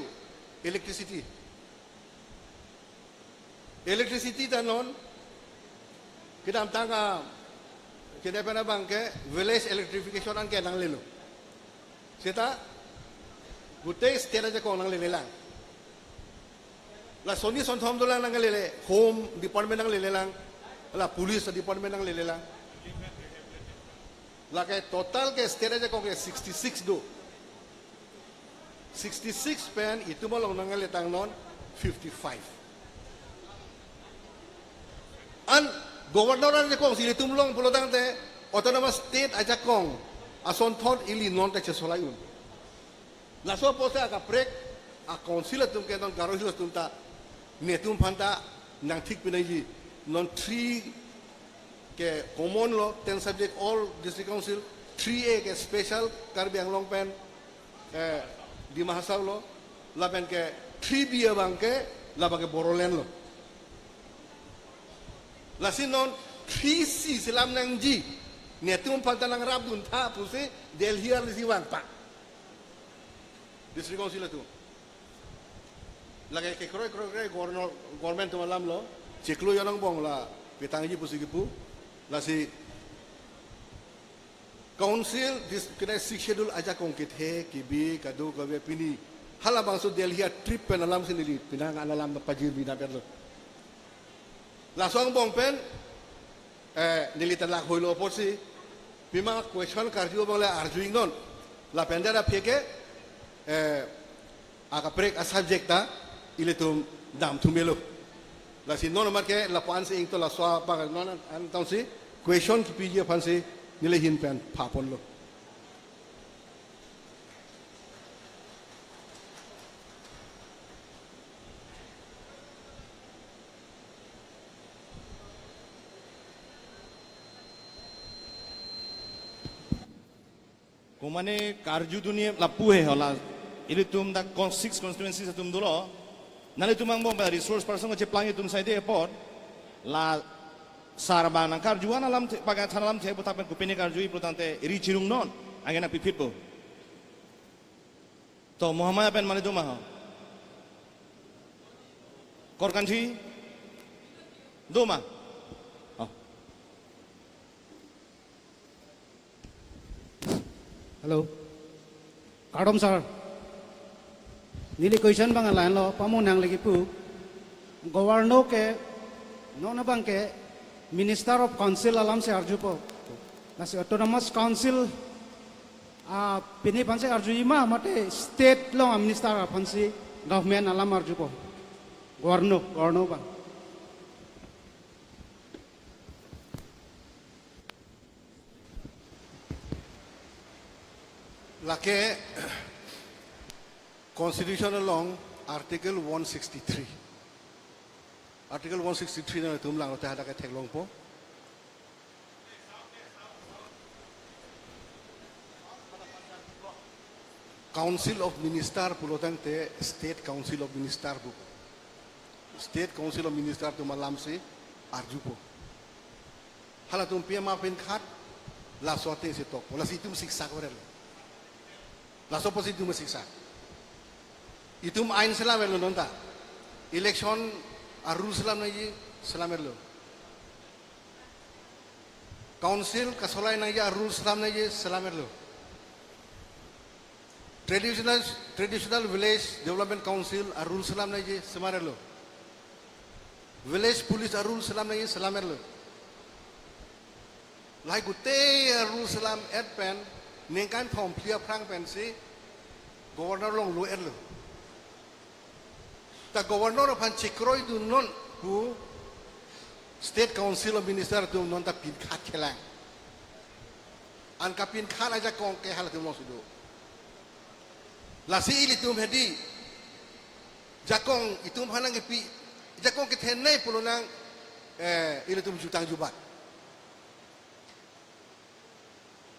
electricity. Electricity ta non kedamtang a kene pen abang ke village electrification anke nanglelo. Seta gutei state ajakong nanglelelang. La son ni son thom dolang nanglele, Home Department nanglelelang, la Police Department nanglelelang. Lake total ke state ajakong ke sixty-six do. Sixty-six pen itum along nangle tang non fifty-five. An governor ajakong si ilitum long pulo tangte autonomous state ajakong asonthot ili non ta chesolai un. Laso apotsi akaprek a council atum ke non Garo Hills atum ta netum aphan ta nangthik pinangji, non three ke common lo, ten subject all district council, three A ke special Karbi Anglong pen, eh, Dima Hasao lo, lapen ke three B abang ke, labang ke Bodoland lo. Lasi non three C selam nangji, netum aphan ta nangrapdun tha pusi Delhi arni si vangpa. District council atum. Lake kekroi kroi kroi governor, government atum alam lo, chiklo yonang bong la petangji pusi kipu, lasi council dis kene sixth schedule ajakong kethe kebi kado kave pini. Halabangso Delhi a trip pen alam si neli penang an alam pajir bina perlo. Laso angbong pen, eh, neli ta lak hoilo apotsi, pima question karju abang le arju iknon, lapen dera pheke, eh, akaprek a subject ta ilitum damthu melo. Lasi non amat ke lapu-an si ingto, laso abang non an tangsi question kipiji aphansi neli ahin pen phaponlo. Komane karju dunia lapu he hala. Ilitum dak con-, six constituencies atum dolo. Nanglitum angbong pen resource person kacheplang atum saide apot, la sar abang nangkarju-an alamthe, paga than alamthe aphuthak pen kopine karju-i pulotangte eri chirung non, anke nangpipitpo. To, Mohamaya pen mane do ma ho? Korkanthi? Do ma? Oh. Hello. Kardom sir. Neli question abang a-line lo, pamo nangli kipu. Governor ke, non abang ke, Minister of Council alamsi arjupo. Lasi Autonomous Council, ah, pini aphansi arju-i ma, mate state along a-minister aphansi government alam arjupo. Governor, governor abang. Lake Constitution along Article one sixty-three. Article one sixty-three nangtum langlote hadak ke theklongpo. Council of Minister pulotangte State Council of Minister pu. State Council of Minister atum alamsi arjupo. Halatum P M apinkhat, laso atengsi tokpo. Lasi itum siksak averlo. Laso apotsi itum siksak. Itum ain selam averlo non ta. Election a-rule selam nangji, selam averlo. Council kasolai nangji a-rule selam nangji, selam averlo. Traditional, Traditional Village Development Council a-rule selam nangji, selam averlo. Village Police a-rule selam nangji, selam averlo. Lahai gutei a-rule selam-et pen, ningkan thom phli aphrang pensi, Governor along lo-etlo. Ta Governor aphan chekroidun non pu State Council of Minister atum non ta pinkhat kelang. An kapinkhat ajakong ke halatum alongsi do. Lasi ilitum hedi, jakong itum aphan nangkipi, jakong kethenei pulo nang, eh, ilitum jutang jubat.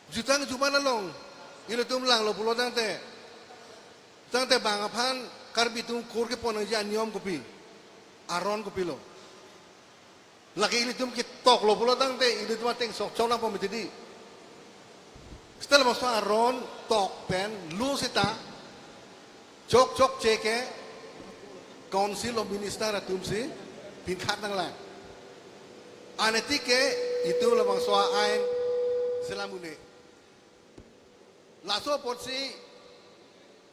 Jutang jubat along, ilitum langlo pulotangte, tangte bang aphan Karbi atum kur kepon nangji aniyom kopi, aron kopilo. Lake ilitum ketoklo pulotangte, ilitum ateng sok chok nangpo mati di. Seta labangso aron tok pen lo seta, chok chokche ke Council of Minister atumsi pinkhat nanglang. Anati ke itum labangso a-ain selam un-e. Laso apotsi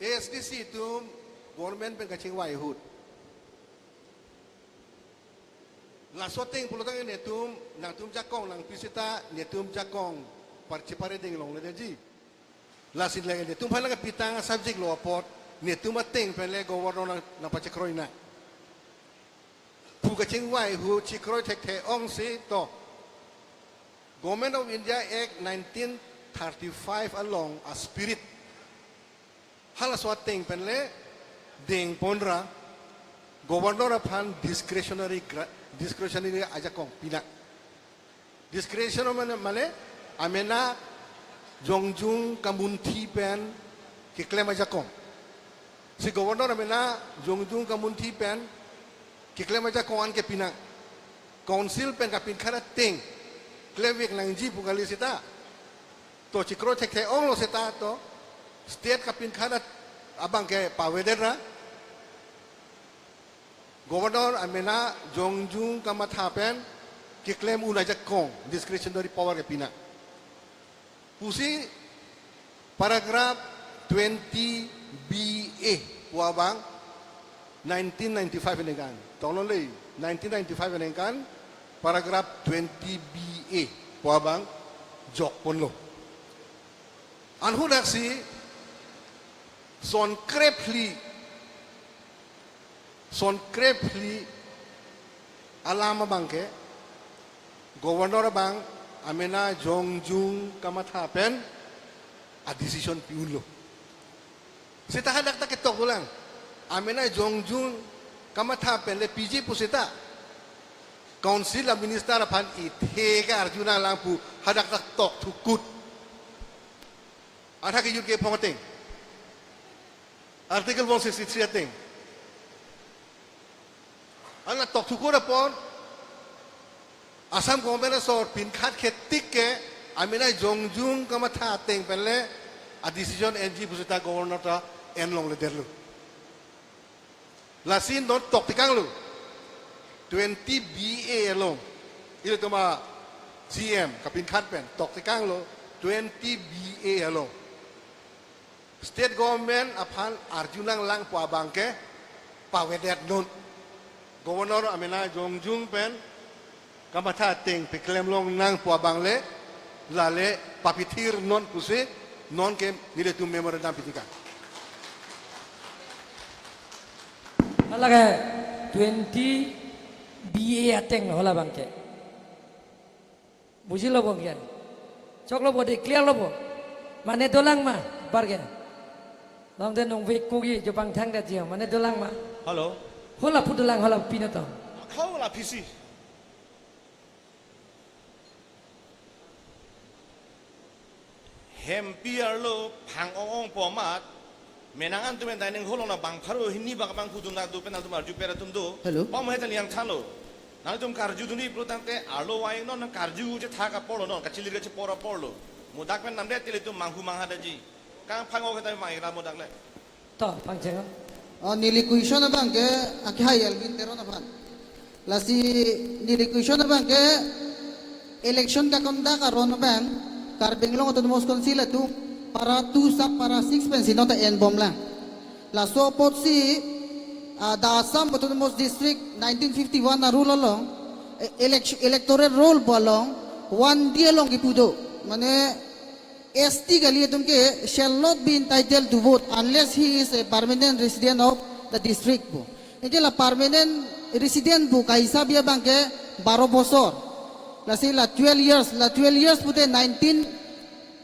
A S D C atum government pen kachingvai ahut. Laso ateng pulotangte netum, nangtum jakong nangpi seta, netum jakong parche pare ding longledetji. Lasi le netum aphan nangkepitang a-subject lo apot, netum ateng pen le Governor nang, nangpachekroi nang. Pu kachingvai ahut chekroi thekthe-ongsi to. Government of India Act nineteen thirty-five along a-spirit. Halaso ateng pen le dengponra Governor aphan discretionary gra-, discretionary ajakong pinang. Discretion mane, mane amena jongjung kamunthi pen keklem ajakong. Si Governor amena jongjung kamunthi pen keklem ajakong anke pinang. Council pen kapinkhat ateng klemvek nangji pu kali seta. To chekroi thekthe-onglo seta to state kapinkhat abang ke pavedetra. Governor amena jongjung kamatha pen keklem un ajakong discretionary power ke pinang. Pusi paragraph twenty B A pu abang nineteen ninety-five aningkan. Tonglo le, nineteen ninety-five aningkan paragraph twenty B A pu abang jokponlo. Anhudaksi son krephli, son krephli alam abang ke Governor abang amena jongjung kamatha pen a-decision pi-unlo. Seta hadak ta ketok dolang. Amena jongjung kamatha pen le piji pu seta Council a-minister aphan ithe ke arju nanglang pu hadak ta tok thukut. Athak ke yut ke phong ateng. Article one sixty-three ateng. Anla tokthukor apor Assam government asor pinkhat khetik ke amena jongjung kamatha ateng penle a decision enji pusi ta governor ta enlongledetlo. Lasi non toktekanglo twenty B A along. Ilitum a C M kapinkhat pen toktekanglo twenty B A along. State government aphan arjunanglang pu abang ke pavedetnon. Governor amena jongjung pen kamatha ateng peklemlongnang pu abang le lale papithirnon pusi non ke nelitum memorandum pitekang. Hala ke twenty B A ateng hala abang ke. Bujilo bo kian. Choklo bo, de clear lo bo. Mane dolang ma, bar ke. Nong de nong vek kugi jo pangthang da jia. Mane dolang ma. Hello. Hala pu dolang hala pina to. Khau la phisi. Hempi arlo phang ong-ong pu amat, menang antum en dining hall na bang pharo hini bang bang pudun na do pen antum arju pera tum do. Hello. Pom heta liang thalo. Nangtum karjudunji pulo tangte arlo waing non nang karju je thak aporlo non kachilir kachepor aporlo. Mudak pen namdet tili tum manghu manghadaji. Kang phang ong heta mang ira mudak le. To, pangcheng. Oh, neli question abang ke, akihai Elvin Teron aphan. Lasi neli question abang ke, election kaconduct aron abang, Karbi Anglong Autonomous Council atum para two sub para six pensi non ta enbomlang. Laso apotsi, ah, the Assam Autonomous District nineteen fifty-one a rule along, e-, elect-, electoral roll pu along, one D along kipu do. Mane, S T kali atum ke shall not be entitled to vote unless he is a permanent resident of the district pu. Anke la permanent resident pu kahisap abang ke baro bosor. Lasi la twelve years, la twelve years pute nineteen,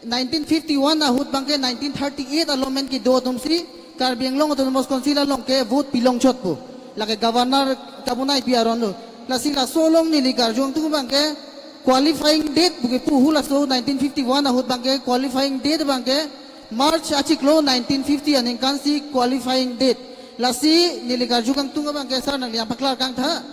nineteen fifty-one ahut abang ke nineteen thirty-eight alomen kedo atumsi Karbi Anglong Autonomous Council along ke vote pilongchot pu. Lake governor kabonai pi aron lo. Lasi laso along neli karju angtung abang ke qualifying date pu kipu hu laso nineteen fifty-one ahut abang ke qualifying date abang ke March achiklo nineteen fifty aningkansi qualifying date. Lasi neli karju angtung abang ke sir nangli paklar kangtha.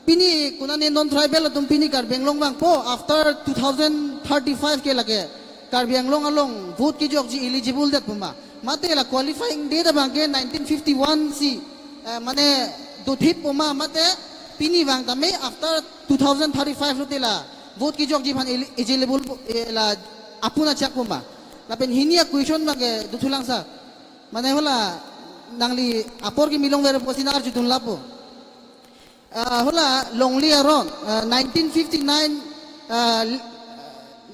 Pini konane non-tribal atum pini Karbi Anglong vangpo after two thousand thirty-five ke lake Karbi Anglong along vote kejokji eligible det pu ma. Mate la qualifying date abang ke nineteen fifty-one si, eh, mane dothip pu ma mate pini vang tame after two thousand thirty-five lote la vote kejokji aphan eli-, eligible pu, eh, la apun achak pu ma. Lapen hini a question abang ke dothulang sir. Mane hala nangli apor kimi longver pusi nang arjudun lapo. Ah, hala longle aron, ah, nineteen fifty-nine, ah,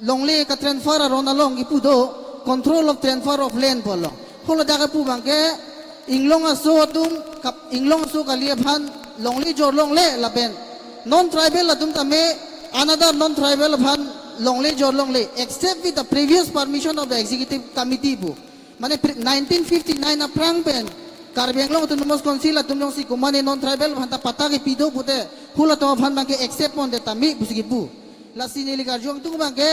longle katransfer aron along kipu do control of transfer of land pu along. Hala dak kipu abang ke Inglong aso atum kap-, Inglong aso kali aphan longle jorlongle lapen non-tribal atum tame another non-tribal aphan longle jorlongle except with the previous permission of the executive committee pu. Mane pre-, nineteen fifty-nine aphrang pen Karbi Anglong Autonomous Council atum jongsi komane non-tribal aphanta patta kepi do pute halatum aphan abang ke accept pondet tame pusi kipu. Lasi neli karju angtung abang ke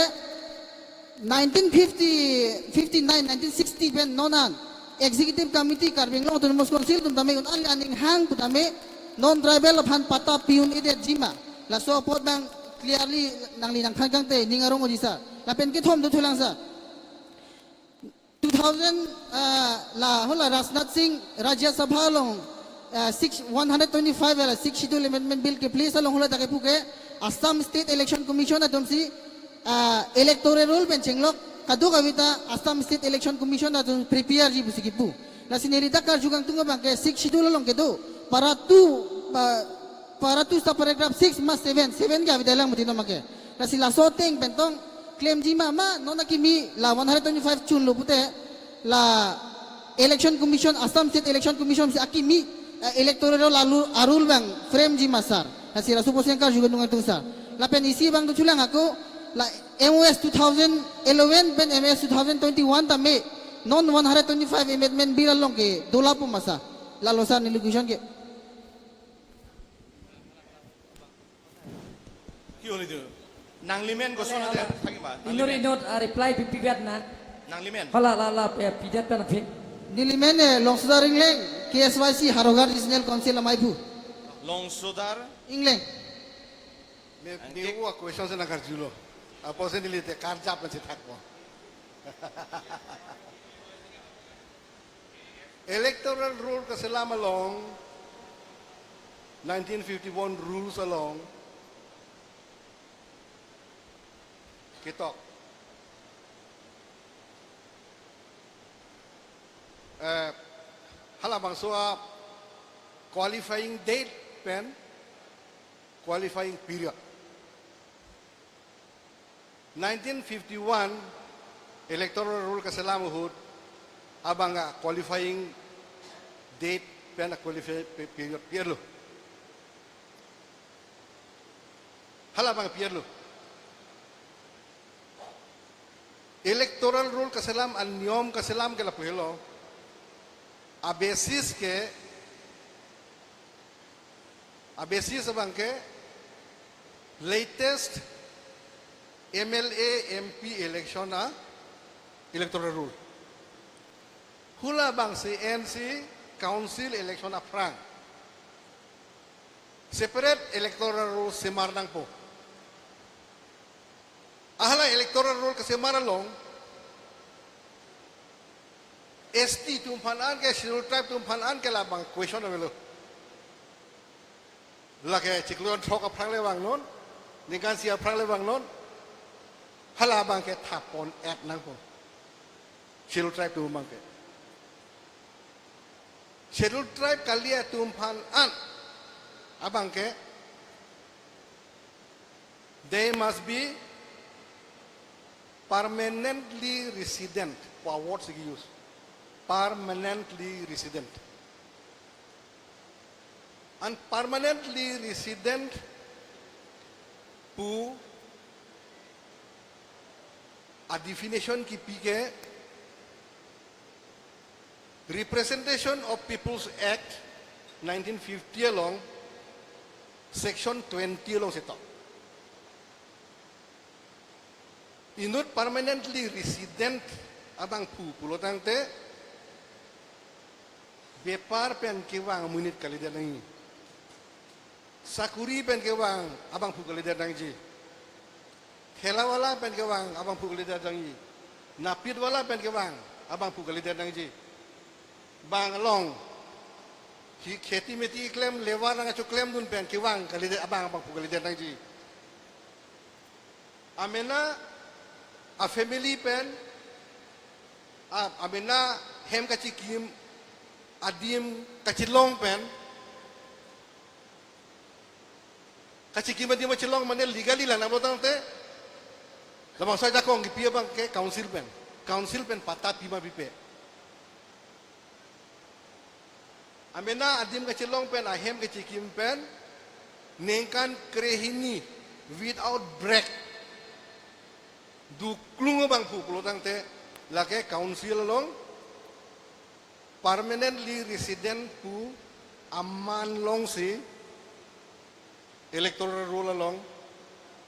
nineteen fifty, fifty-nine, nineteen sixty pen non an Executive Committee Karbi Anglong Autonomous Council atum tame un-an le aning hang pu tame non-tribal aphan patta pi un-edetji ma. Laso apot abang clearly nangli nangthan kangte ning arong-oji sir. Lapen kethom dothulang sir. Two thousand, ah, la hala Rajnath Singh Rajya Sabha along, ah, six, one hundred twenty-five la Sixth Schedule Amendment Bill ke-place along hala dak kipu ke Assam State Election Commission atumsi, ah, electoral roll pen chenglok kadokave ta Assam State Election Commission atum prepareji pusi kipu. Lasi neli dak karju angtung abang ke Sixth Schedule along kedo para two, ah, para two subparagraph six ma seven, seven ke avedet lang mati non abang ke. Lasi laso ateng pen tong claimji ma ma non akimi la one hundred twenty-five chunlo pute la Election Commission, Assam State Election Commission si akimi, eh, electoral roll a-rule abang frameji ma sir. Lasi laso apotsi nang karju angtung sir. Lapen isi abang dothulang ako la M O S two thousand eleven pen M O S two thousand twenty-one tame non one hundred twenty-five Amendment Bill along kedo lapu ma sir. Lalo sir neli question ke. Ki holi tu? Nanglimen koson ate thaki ma? Inut, nanglimen. Inut, ah, reply pi, pivet na. Nanglimen. Hala, la, la, pi, pidet pen aphi. Nelimen, eh, Longsodar Engleng, K S Y C, Howraghat Regional Council amei aphu. Longsodar. Ingleng. Me, Angke. Me u a question si nangkarjulo. Apotsi neli te karjap nangchethakpo. Electoral roll kaselam along, nineteen fifty-one rules along ketok. Eh, halabangso a qualifying date pen qualifying period. Nineteen fifty-one electoral roll kaselam ahut abang a qualifying date pen a qualifying pe-, period pi-etlo. Halabang pi-etlo. Electoral roll kaselam, a niyom kaselam ke lapu helo. A basis ke, a basis abang ke latest M L A, M P election a electoral roll. Halabangsi ensi council election aphrang separate electoral roll semar nangpo. Hala electoral roll kasemar along S T atum aphan an ke, Scheduled Tribe atum aphan an ke labang question avelo. Lake chiklo throk aphrang le vangnon, ningkan isi aphrang le vangnon, halabang ke thap pon-et nangpo. Scheduled Tribe atum abang ke. Scheduled Tribe kali atum aphan an abang ke, they must be permanently resident. Pu a word si ke-use. Permanently resident. An permanently resident pu a definition kipi ke Representation of People's Act nineteen fifty along section twenty alongsi tok. Inut permanently resident abangphu pulo tangte, bepar pen kevang amonit kalidet nangji. Sakuri pen kevang abangphu kalidet nangji. Thelawala pen kevang abangphu kalidet nangji. Napitwala pen kevang abangphu kalidet nangji. Bang along hi kheti meti klem, labour nangkachoklemdun pen kevang kalidet, abang abangphu kalidet nangji. Amena a family pen, a, amena hem kachikim, adim kachelong pen, kachikim adim kachelong mane legally lang nangpo tangte, labangso ajakong kipi abang ke council pen, council pen patta pi ma pipe. Amena adim kachelong pen, ahem kachikim pen ningkan krehini without break duklung abangphu pulo tangte, lake council along permanently resident pu aman alongsi electoral roll along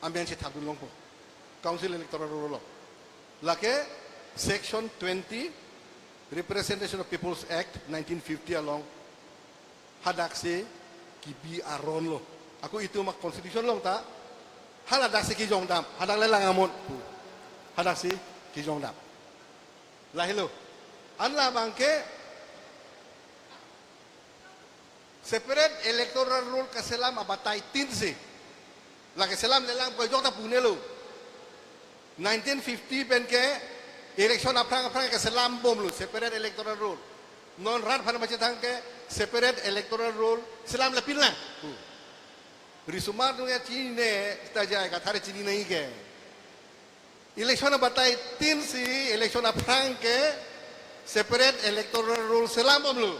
amen si thapdun longpo. Council electoral roll along. Lake section twenty, Representation of People's Act nineteen fifty along hadaksi kibi aron lo. Ako itum a constitution along ta haladaksi kijongdam, hadak le lang amon pu. Hadaksi kijongdam. Lahelo. An labang ke separate electoral roll kaselam abatai tin si. Lake selam lelang ko jok ta punelo. Nineteen fifty pen ke election aphrang aphrang keselam bomlo separate electoral roll. Non rat aphan pachethang ke separate electoral roll selam le pinlang. Risomar atum ke chinine, seta jai kathar chini nangji ke. Election abatai tin si election aphrang ke separate electoral roll selam bomlo.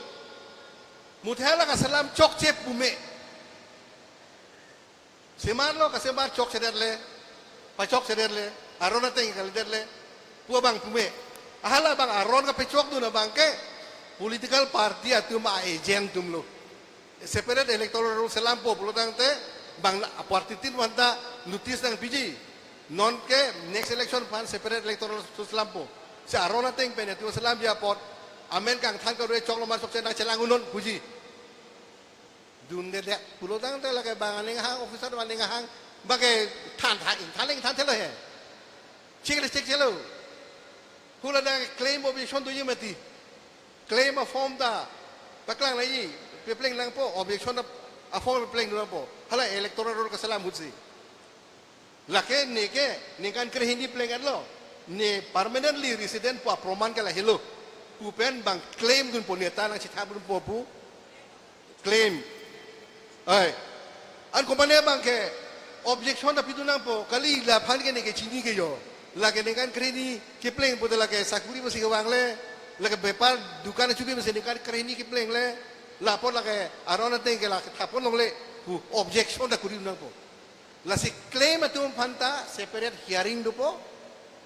Muthe la kaselam chokche pume. Semarlo kasemar chokchedet le, pachokchedet le, aron ateng kalidet le, pu abang pume. Hala abang aron kapachokdun abang ke political party atum a agent atumlo. Separate electoral roll selampo pulo tangte bang la party tin aphan ta notice nangpiji. Non ke next election aphan separate electoral roll selampo. Si aron ateng pen etum selamji apot amen kangthan karo choklo mar chokche nangchelang unnon puji. Dundedet pulotangte lake bang aning ahang, officer aning ahang, bang ke than than, ingthan ingthan thelo he. Check le check chelo. Hula dak claim objection doji mati. Claim a-form ta paklang nangji, pepleng nangpo, objection a-form pepleng nangpo. Hala electoral roll kaselam ahutsi. Lake neke ningkan krehini pleng-etlo. Ne permanently resident pu aproman ke lahelo pu pen bang claim dunpo, neta nangchethap dunpo pu claim. Ai. An komane bang ke objection ta pidun nangpo, kali laphan ke neke chini ke jo. Lake ningkan krehini kepleng pute lake sakuri pusi kevangle, lake bepar dukan chuki pusi ningkan krehini kepleng le, lapu lake aron ateng ke lake thapon longle pu objection ta kuri nangpo. Lasi claim atum aphanta separate hearing dopo,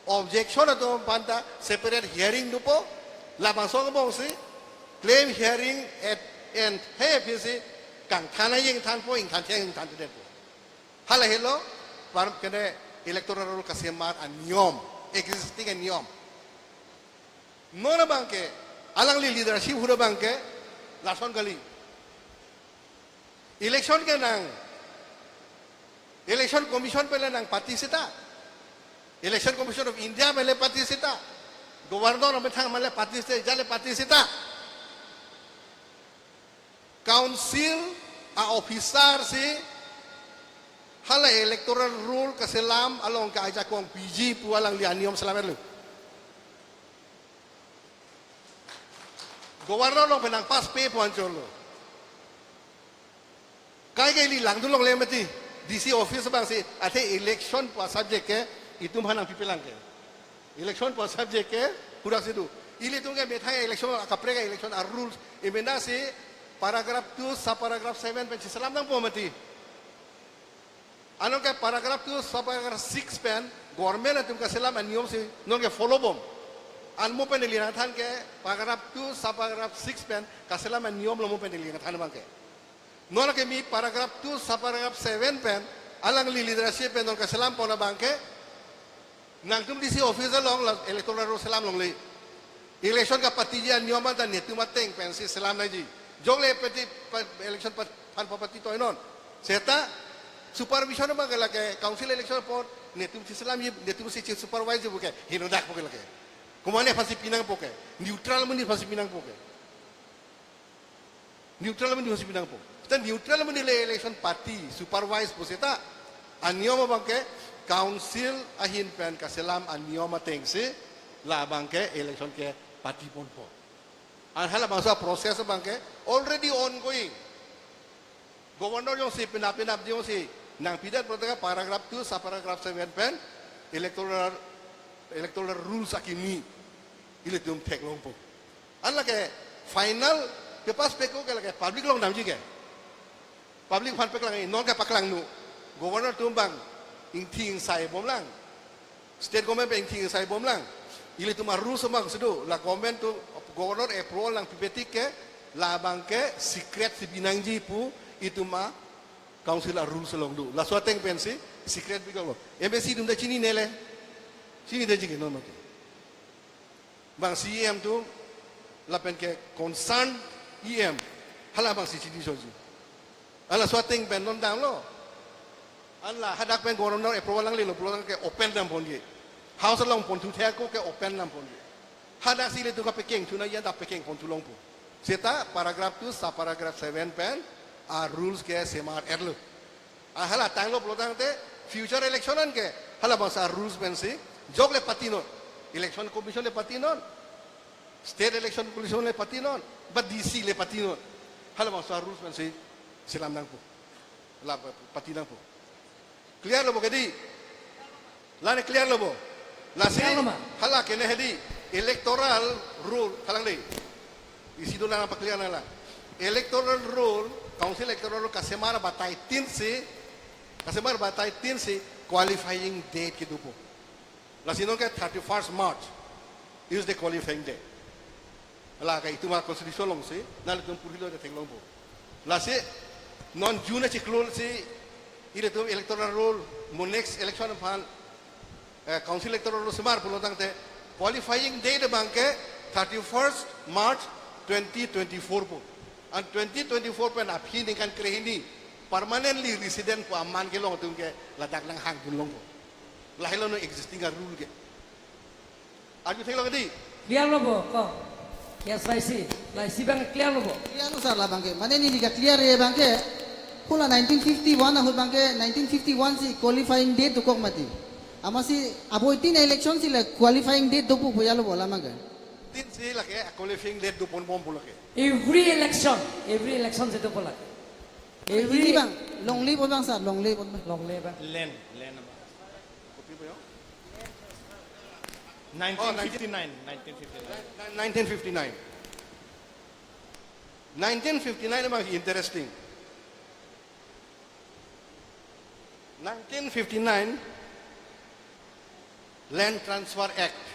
objection atum aphanta separate hearing dopo, labangso angbong si claim hearing at and he phisi kangthan ayeng thanpo, ingthan theng ingthan thedetpo. Hala helo, par kene electoral roll kasemar aniyom, existing aniyom. Non abang ke, alangli leadership ahut abang ke, lason kali. Election ke nang, Election Commission pen le nangpati seta. Election Commission of India pen le pati seta. Governor amethang pen le pati seta, ja le pati seta. Council a-officer si hala electoral roll kaselam along ke ajakong piji pu alangli aniyom selam-etlo. Governor along pen nangpass pe pu anchotlo. Kaike ili langdun longle mati, D C office abang si, athe election pu a-subject ke itum aphan nangpipelang ke. Election pu a-subject ke hurak si do. Ilitum ke methang election, akaprek election a-rules, emena si paragraph two, subparagraph seven pen chiselam nangpo mati. Anke paragraph two, subparagraph six pen government atum kaselam aniyom si non ke follow bom. An mo pen ili nangthan ke paragraph two, subparagraph six pen kaselam aniyomlo mo pen ili nangthan abang ke. Non ke mi paragraph two, subparagraph seven pen alangli leadership pen non kaselam pon abang ke, nangtum D C office along la electoral roll selam longle. Election kapatiji aniyom anta netum ateng pensi selam nangji. Jok le pati pa, election pat, aphan papati toinon. Seta supervision abang ke lake council election apot netum si selamji, netum si supervise ji pu ke henodak pu ke lake. Komane aphansi pinangpo ke? Neutral amonit aphansi pinangpo ke. Neutral amonit aphansi pinangpo. Seta neutral amonit le election pati, supervise pu seta aniyom abang ke council ahin pen kaselam aniyom ateng si labang ke election ke pati ponpo. An halabangso process abang ke already ongoing. Governor jongsi penap penap jongsi nangpidet pulote paragraph two, subparagraph seven pen electoral, electoral rules akimi ilitum theklongpo. An lake final ke pass pe ko ke lake public along damji ke. Public aphan paklang, non ke paklangnon. Governor atum abang ingthi ingsai bomlang. State government pen ingthi ingsai bomlang. Ilitum a-rules abang si do, la government atum, governor approval nangpipe tik ke, labang ke secret si binangji pu itum a-council a-rules along do. Laso ateng pensi secret bikok lo. M A C atum ta chinine le. Chinidetji ke non mati. Bang C E M atum, lapen ke concerned E M, halabangsi chini choji. Halaso ateng pen non damlo. An la hadak pen governor approval nanglelo pulote ke open damponji. House along ponthu thek ko ke open damponji. Hadak si ilitum kapekengthu nangji anta pekeng ponthu longpo. Seta paragraph two, subparagraph seven pen a-rules ke semar-etlo. A hala tanglo pulotangte future election an ke halabangso a-rules pensi jok le patinon. Election Commission le patinon. State Election Commission le patinon. Ba D C le patinon. Halabangso a-rules pensi selam nangpo. La pati nangpo. Clear lo bo ke dei? La ne clear lo bo? Lasi, clear lo ma? Hala ke ne hedi electoral roll, halang dei. Isi dolang apa clear nanglang. Electoral roll, council electoral roll kasemar batai tin si, kasemar batai tin si qualifying date kedopo. Lasi non ke thirty-first March is the qualifying date. Hala ke itum a-constitution alongsi nanglitum purilo de theklongpo. Lasi non June achiklo si ilitum electoral roll mo next election aphan, eh, council electoral roll semar pulotangte qualifying date abang ke thirty-first March twenty twenty-four po. An twenty twenty-four pen aphi ningkan krehini permanently resident pu aman kelong atum ke ladak nanghang dun longpo. Lahelo non existing a-rule ke. Arju theklong di. Clear lo bo, ko. Yes, laisi. Laisi abang clear lo bo. Clear lo sir labang ke. Mane neli ka-clear-e abang ke. Hula nineteen fifty-one ahut abang ke, nineteen fifty-one si qualifying date dokok mati. Amatsi abo tin election si la qualifying date dopo pu ya lo bo labang ke. Tin si lake qualifying date doponbom pu lake. Every election, every election si dopo lake. Every Hindi abang, longle abang sir, longle abang. Longle abang. Land, land abang. Kopi ba yo? Nineteen fifty-nine, nineteen fifty-nine. Ni-, nineteen fifty-nine. Nineteen fifty-nine abang interesting. Nineteen fifty-nine Land Transfer Act.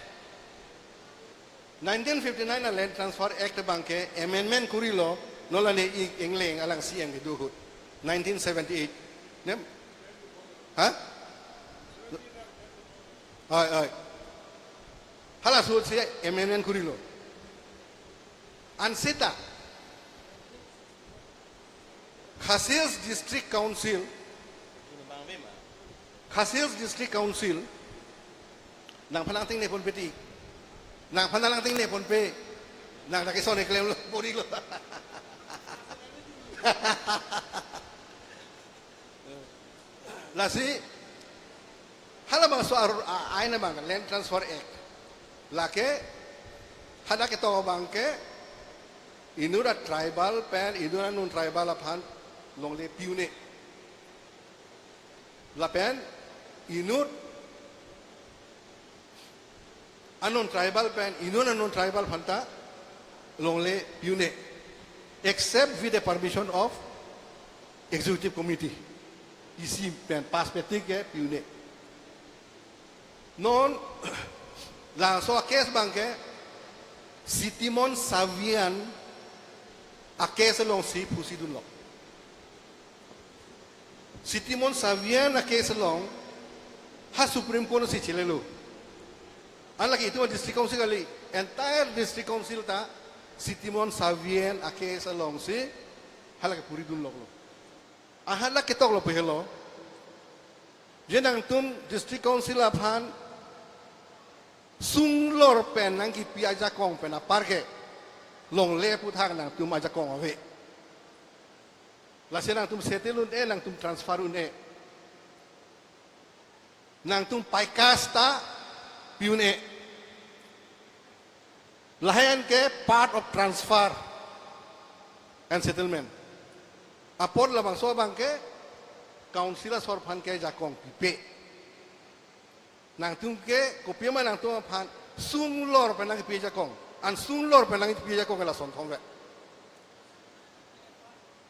Nineteen fifty-nine a Land Transfer Act abang ke amendment korilo, non la ne-ik Engleng alang C M kedo ahut. Nineteen seventy-eight. Nem? Ha? Oi, oi. Halaso ahut si amendment korilo. An seta Khasi Hills District Council, Khasi Hills District Council, nangphan nangtengne ponpe ti. Nangphan nangtengne ponpe. Nang lake son eklem lo, bor-ilo. Lasi, halabangso ar-, a-, ain abang, Land Transfer Act. Lake, hadak ketok abang ke, inut a-tribal pen inut a-non-tribal aphan longle pi un-e. Lapen inut a-non-tribal pen inut a-non-tribal aphanta longle pi un-e, except with the permission of Executive Committee. E C pen pass pe tik ke pi un-e. Non, laso a-case abang ke Sitimon Savian a-case alongsi phusi dunlo. Sitimon Savian a-case along ha Supreme Court si chelelo. An lake itum a-District Council kali, entire District Council ta Sitimon Savian a-case alongsi halake puri dunloklo. An hadak ketoklo pu helo. Je nangtum District Council aphan sunglor pen nangkipi ajakong pen apar ke longle aputhak nangtum ajakong ave. Lasi nangtum settle un-e, nangtum transfer un-e. Nangtum paikas ta pi un-e. Lahai an ke part of transfer and settlement. Apot labangso abang ke council asor aphan ke jakong pipe. Nangtum ke kopi ma nangtum aphan sunglor pen nangpi jakong. An sunglor pen nangpi jakong ke lason thom ve.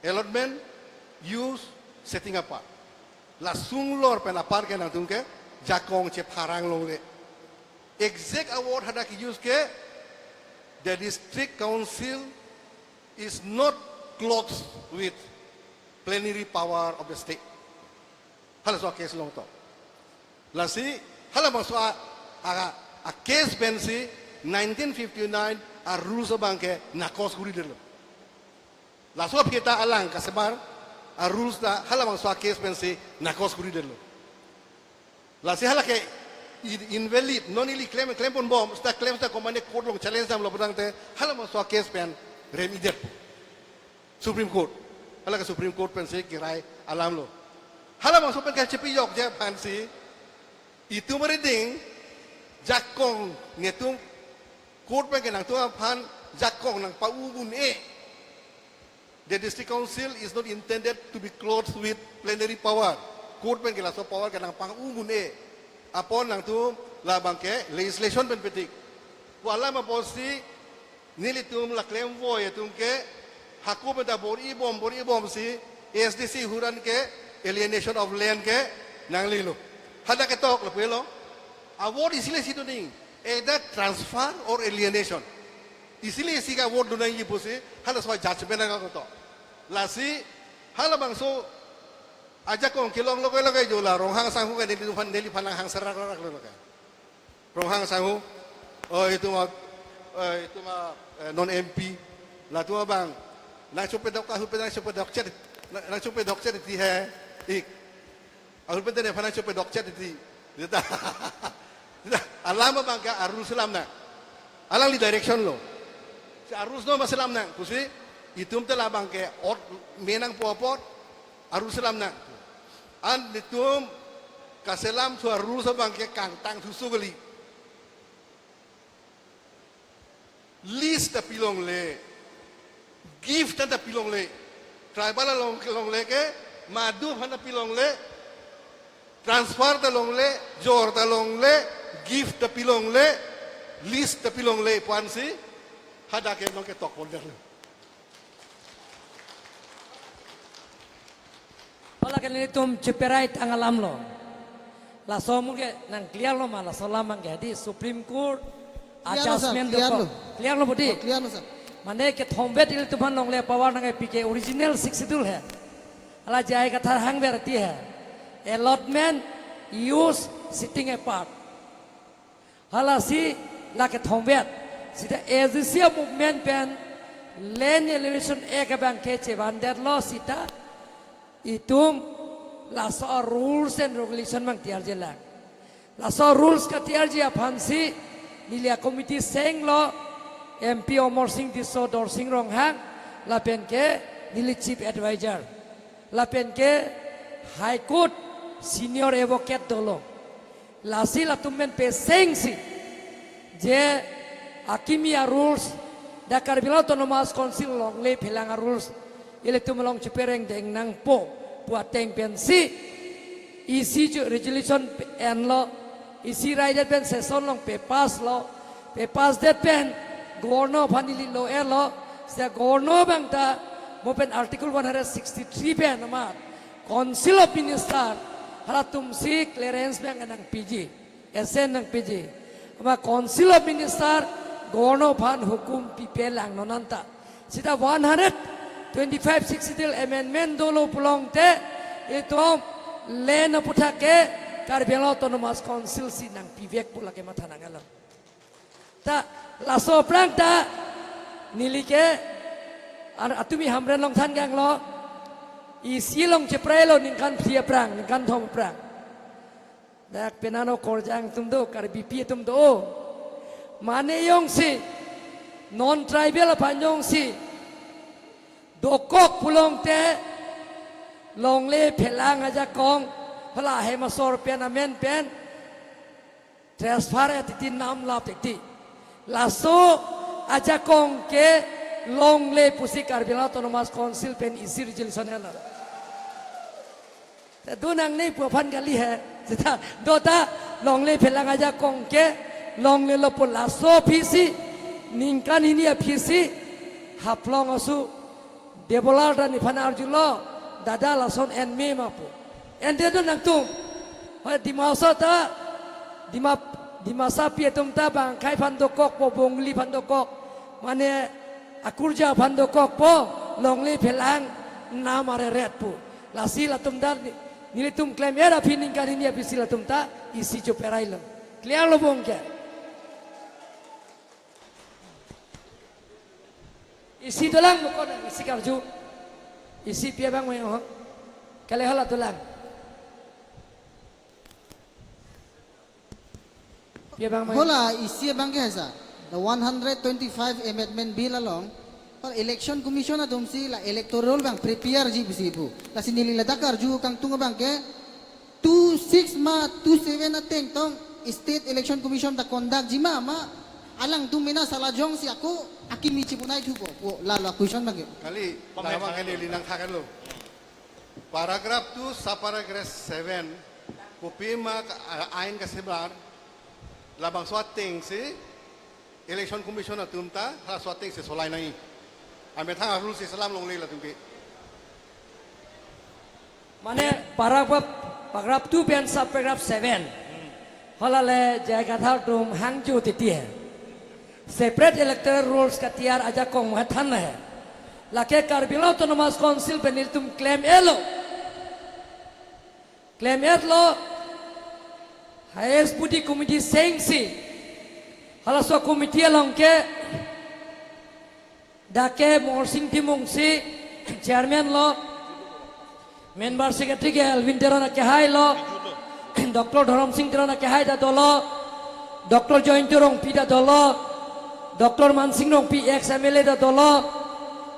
Allotment, use, setting apart. La sunglor pen apar ke nangtum ke jakong chepharang longle. Exact a-word hadak use ke, the District Council is not clothed with plenary power of the state. Halaso a-case along to. Lasi, halabangso a, a, a-case pensi nineteen fifty-nine a-rules abang ke nakos kuri detlo. Laso aphi ta alang kasemar a-rules ta halabangso a-case pensi nakos kuri detlo. Lasi halake i-, invalid, non ili claim, claim ponbom, seta claim seta komatne court along challenge damlo putangte, halabangso a-case pen rem-i detpo. Supreme Court. Halake Supreme Court pensi kirai alamlo. Halabangso pen kachepajokji aphansi itum arideng jakong netum court pen ke nangtum aphan jakong nangpa-u un-e. The District Council is not intended to be clothed with plenary power. Court pen ke laso power ke nangpa-u un-e. Apot nangtum labang ke legislation pen petik. Pu alam apotsi nelitum la klemvoi atum ke hako pen ta bor-ibom, bor-ibomsi A S D C ahut an ke alienation of land ke nanglelo. Hadak ketok lapu helo. A-word isi le si doning. Either transfer or alienation. Isi le isi ke a-word donangji pusi halaso judgment nangkok to. Lasi halabangso ajakong kelong lokai lokai jo la Ronghang sangho ke neliphan, neliphan nanghang serak rak lo lokai. Ronghang sangho, oh, itum a, oh, itum a, eh, non M P, latum abang, Nangchopadok, ahut pen nangchopadokchet, nang, nangchopadokchet ti he. Ik. Ahut pen nephan nangchopadokchet ti. Jeta. Jeta. Alam abang ke a-rules alam nang. Alangli direction lo. Si a-rules no ma selam nang. Pusi itum te labang ke ot menang po apot a-rules alam nang. An netum kaselamthu a-rules abang ke kangtangthu sugli. List ta pilongle, gift ta pilongle, tribal along longle ke, madu aphan ta pilongle, transfer ta longle, jor ta longle, gift ta pilongle, list ta pilongle pu ansi, hadak ke nong ketok pon der. Hala ke nelitum cheperai tang alam lo. Laso mur ke nang clear lo ma, laso alam abang ke di Supreme Court Clear lo, sir, adjustment clear dokok. Lo. Clear lo budi. Oh, clear lo, sir. Mane kethom vet ilitum aphan longle power nangkepi ke original Sixth Schedule he. Hala J I Kathar hangver ti he. Allotment, use, sitting apart. Halasi la kethom vet. Seta A D C movement pen Land Alienation Act abang ke chevandetlo seta itum laso rules and regulation abang tiarje lang. Laso rules katiarje aphansi neli a-committee senglo, M P Amarsing Tisso, Dorsing Ronghang, lapen ke neli chief advisor, lapen ke High Court senior advocate dolo. Lasi latum pen pesengsi je akimi a-rules, dak Karbi Anglong Autonomous Council longle phelang a-rules ilitum along cheperengdeng nangpo pu ateng pensi isi ju resolution enlo, isi raidet pen session along pepass lo, pepassdet pen Governor aphan ili lo-etlo, seta Governor abang ta mo pen Article one hundred sixty-three pen amat Council of Minister halatumsi clearance abang nangpiji, assent nangpiji. Amat Council of Minister Governor aphan hukum pipelang non anta. Seta one hundred twenty-five Sixth Schedule amendment dolo pulote itum land aputhak ke Karbi Anglong Autonomous Council si nangpivek pu lake matha nanglo. Ta laso aphrang ta neli ke ar-, atumi Hamren along than kanglo, isi along cheprailo ningkan phli aphrang, ningkan thom aphrang. Dak penang okorjang atum do, Karbipi atum do. Mane jongsi non-tribal aphan jongsi dokok pulote longle phelang ajakong hala hem asor pen amen pen transfer titi namlap titi. Laso ajakong ke longle pusi Karbi Anglong Autonomous Council pen isi resolution helo. Te do nangne pu aphan kali he. Seta do ta longle phelang ajakong ke longlelo pu laso aphisi, ningkan hini aphisi Haflong asu Debolal ta nephan arjulo, dada lason enme ma pu. Ente do nangtum. Hoi Dima Hasao ta, Dima, Dimasa pi atum ta bang akhai aphan dokokpo, Bongali aphan dokok. Mane akurja aphan dokokpo, longle phelang nam areret pu. Lasi latum ta ni, nelitum klem-et aphi ningkan hini aphisi latum ta isi cheperailo. Clear lo bong ke? Isi dolang mukon, isi karju. Isi pi abang mai ho. Kali hala dolang. Pi abang mai. Hala isi abang ke hesa. The one hundred twenty-five Amendment Bill along, hala Election Commission atumsi la electoral abang prepare ji pusi pu. Lasi neli ladak karju kangtung abang ke two six ma two seven ateng tong State Election Commission ta conduct ji ma, ma alangtum mena sala jongsi ako akimi chipunai thupo. Wo, lalo question abang ke. Kali, comment lama kali lalo. Linang thakan lo. Paragraph two, subparagraph seven, kopima ka, a, ain kasebar, labangso atengsi Election Commission atum ta halaso atengsi solai nangji. Amethang a-rules si selam longle latum ke. Mane paragraph, paragraph two pen subparagraph seven. Hala le J I Kathar atum hangjo titi he. Separate electoral rolls katiar ajakong mo than he. Lake Karbi Anglong Autonomous Council pen nelitum klem-etlo. Klem-etlo, highest body committee sengsi. Halaso committee along ke Dak ke Morsing Timung si chairman lo, member secretary ke Alvin Teron akehai lo, Doctor Dhorom Sing Teron akehai ta dolo, Doctor Joyinto Rongpi ta dolo, Doctor Mansing Rongpi ex M L A ta dolo,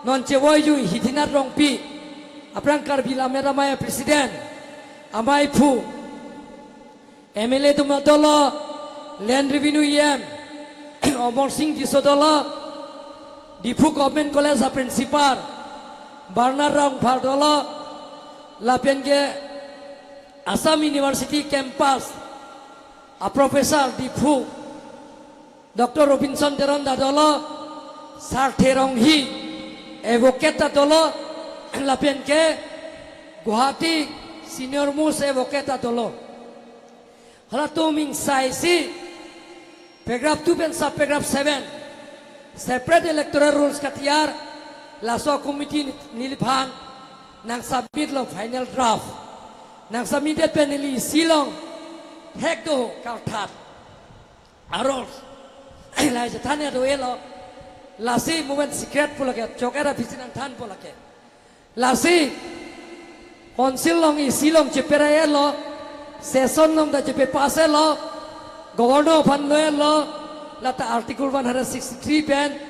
non chevoiju Hithinath Rongpi, aphrang Karbi Lammet Amei president, amei aphu, M L A atum ta dolo, Land Revenue E M, Amarsing Tisso dolo, Diphu Government College a principal, Bernard Rongphar dolo, lapen ke Assam University campus a professor Diphu, Doctor Robinson Teron ta dolo, Sarthe Ronghi, advocate ta dolo, lapen ke Guwahati senior most advocate ta dolo. Halatum ingsai si paragraph two pen sub paragraph seven, separate electoral rules katiyar, laso committee neliphan nang submit lo final draft. Nang submit det pen neli isi along thek do kalthat. Arol. Lahai chethan ya do-elo. Lasi movement secret pu lake, chok era bisi nangthanpo lake. Lasi council along isi along cheperai-etlo, session along ta chepe pass-etlo, governor aphan lo-etlo, lata article one hundred sixty-three pen,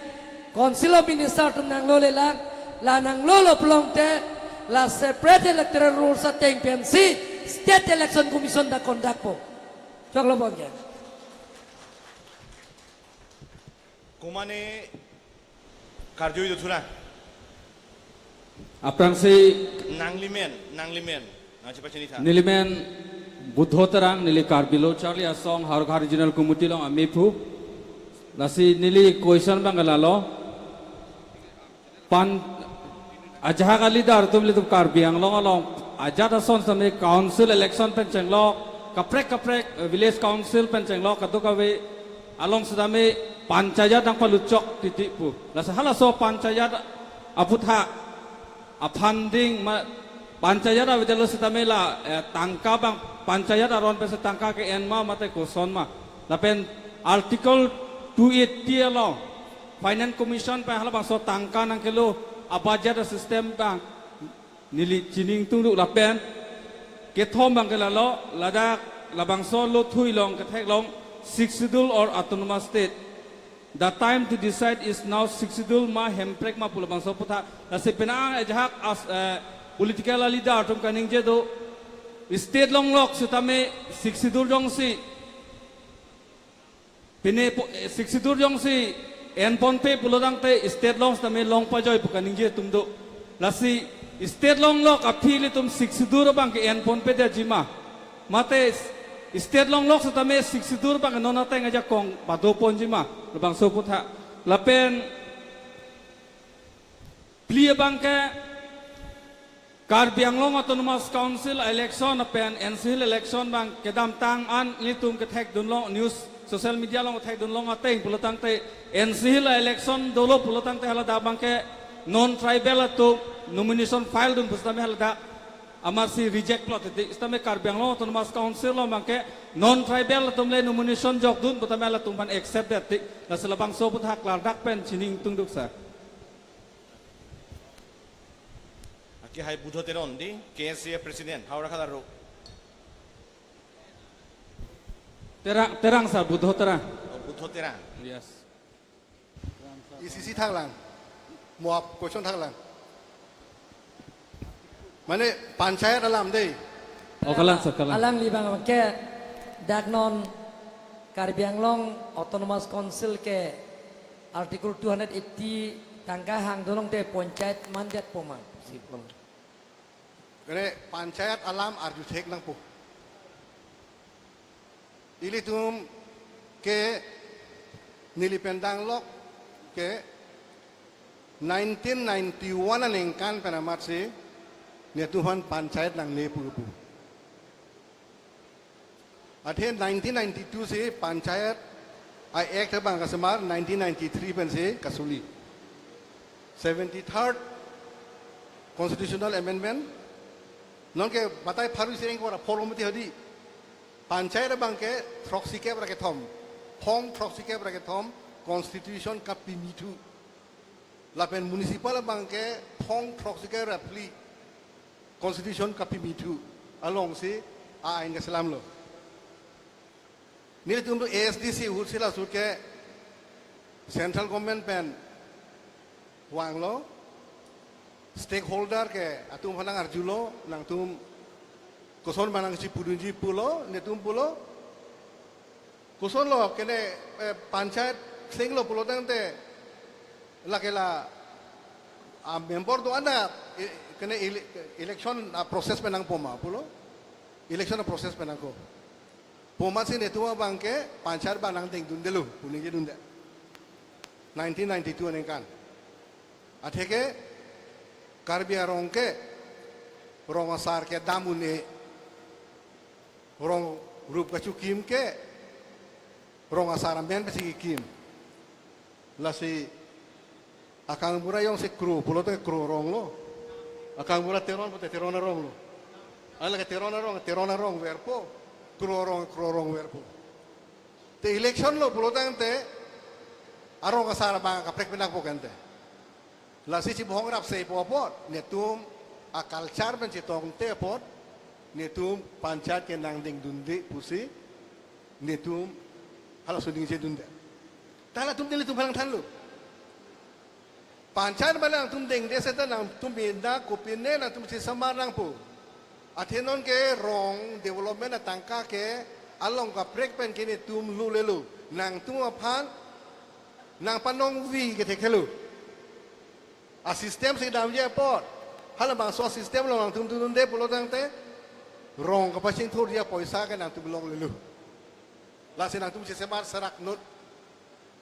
council of minister atum nanglole lang, la nanglolo pulote, la separate electoral rules ateng pensi, state election commission ta conduct po. Choklo bongke. Komane karju itu thura. Aphrangsi nanglimen, nanglimen. Nang cepat sini tha. Nelimen Buddho Terang, neli Karbi Lo Charli Asong, Howraghat Regional Committee along amei aphu. Lasi neli question abang ke lalo. Pan ajahak a-leader atum ilitum Karbi Anglong along ajat ason sitame council election pen chenglok, kaprek kaprek, eh, village council pen chenglok, kadokave along sitame panchayat nangpalut chok titi pu. Lasi halaso panchayat aputhak a-funding ma, panchayat avedetlo sitame la, eh, tangka abang panchayat aron pensi tangka ke-en ma mate koson ma. Lapen Article two eighty along Finance Commission pen halabangso tangka nangkelo a-budget a-system abang neli chini ingtung duk. Lapen kethom abang ke lalo, ladak labangso lothui along ketheklong Sixth Schedule or Autonomous State. The time to decide is now, Sixth Schedule ma Hemprek ma pu labangso aputhak. Lasi penang ajahak as, eh, political leader atum kaningje do, state longlok sitame Sixth Schedule jongsi pine po, eh, Sixth Schedule jongsi enponpe pulo tangte state along sitame long pajoi pu kaningje atum do. Lasi state longlok aphi ilitum Sixth Schedule abang ke enponpedetji ma, mate state longlok sitame Sixth Schedule abang ke non ateng ajakong padoponji ma, labangso aputhak. Lapen phli abang ke Karbi Anglong Autonomous Council election lapen N C Hill election abang kedamtang an ilitum kethekdunlong, news, social media along kethekdunlong ateng pulo tangte N C Hill election dolo pulo tangte haladak abang ke non-tribal atum nomination file dun pu sitame haladak amatsi reject lo titi. Sitame Karbi Anglong Autonomous Council along abang ke non-tribal atum le nomination jokdun pu tame halatum aphan accept det ti. Lasi labangso aputhak klardak pen chini ingtung duk sir. Akehai Buddho Teron di, K S A President, Howraghat aro. Terang, Terang sir, Buddho Terang. Oh, Buddho Terang. Yes. Isi isi thaklang. Mo ap question thaklang. Mane panchayat alam dei. Oh, kalang sir, kalang. Alangli abang ke dak non Karbi Anglong Autonomous Council ke Article two hundred eighty tangka hangdunlong te panchayat mandetpo ma? Sipol. Kene panchayat alam arju thek nangpo. Ilitum ke neli pen danglok ke nineteen ninety-one aningkan pen amatsi netum aphan panchayat nangne pu pu. Athe nineteen ninety-two si panchayat a-act abang kasemar, nineteen ninety-three pensi kasuli. Seventy-third constitutional amendment. Nonke batai pharu sireng kora forum ti hadi. Panchayat abang ke throksikep ra kethom. Phong throksikep ra kethom constitution kapimi thu. Lapen municipal abang ke phong throksi ke rapli constitution kapimithu alongsi a-ain kaselamlo. Nelitum tu A S D C ahut si laso ke central government pen vanglo, stakeholder ke atum aphan nang-arjulo, nangtum koson ma nangchipudunji pulo, netum pulo. Kosonlo kene, eh, panchayat senglo pulo tangte lake la, ah, member do-an ta, eh, kene ele-, election a-process pen nangpo ma pulo. Election a-process pen nangpo. Pu amatsi netum abang ke panchayat abang nangdengdundelo, pu ningjedunde. Nineteen ninety-two aningkan. Atheke Karbi arong ke rong asar kedam un-e, rong rup kachikim ke rong asar amen pensi kikim. Lasi akangbura jongsi Kro pulote Kro aronglo. Akangbura Teron pulote Teron aronglo. Ala ke Teron arong, Teron arong verpo. Kro arong, Kro arong verpo. Te election lo pulo tangte arong asar abang kaprek pen nangpo kente. Lasi chibohong rapse po apot, netum a-culture pen chetongte apot, netum panchayat ke nangdengdunde pusi, netum halaso ningjedunde. Ta latum nelitum aphan nangthanlo. Panchayat abang nangtum dengde seta nangtum bina kopine nangtum chesamar nangpo. Athe non ke rong development atangka ke along kaprek pen ke netum lulelo. Nangtum aphan nangpanongvi ke thekthe lo. A-system si damji apot. Halabangso a-system along nangtum dundunde pulo tangte rong kapachingthurji apoisa ke nangtum longlelo. Lasi nangtum chesamar serak non.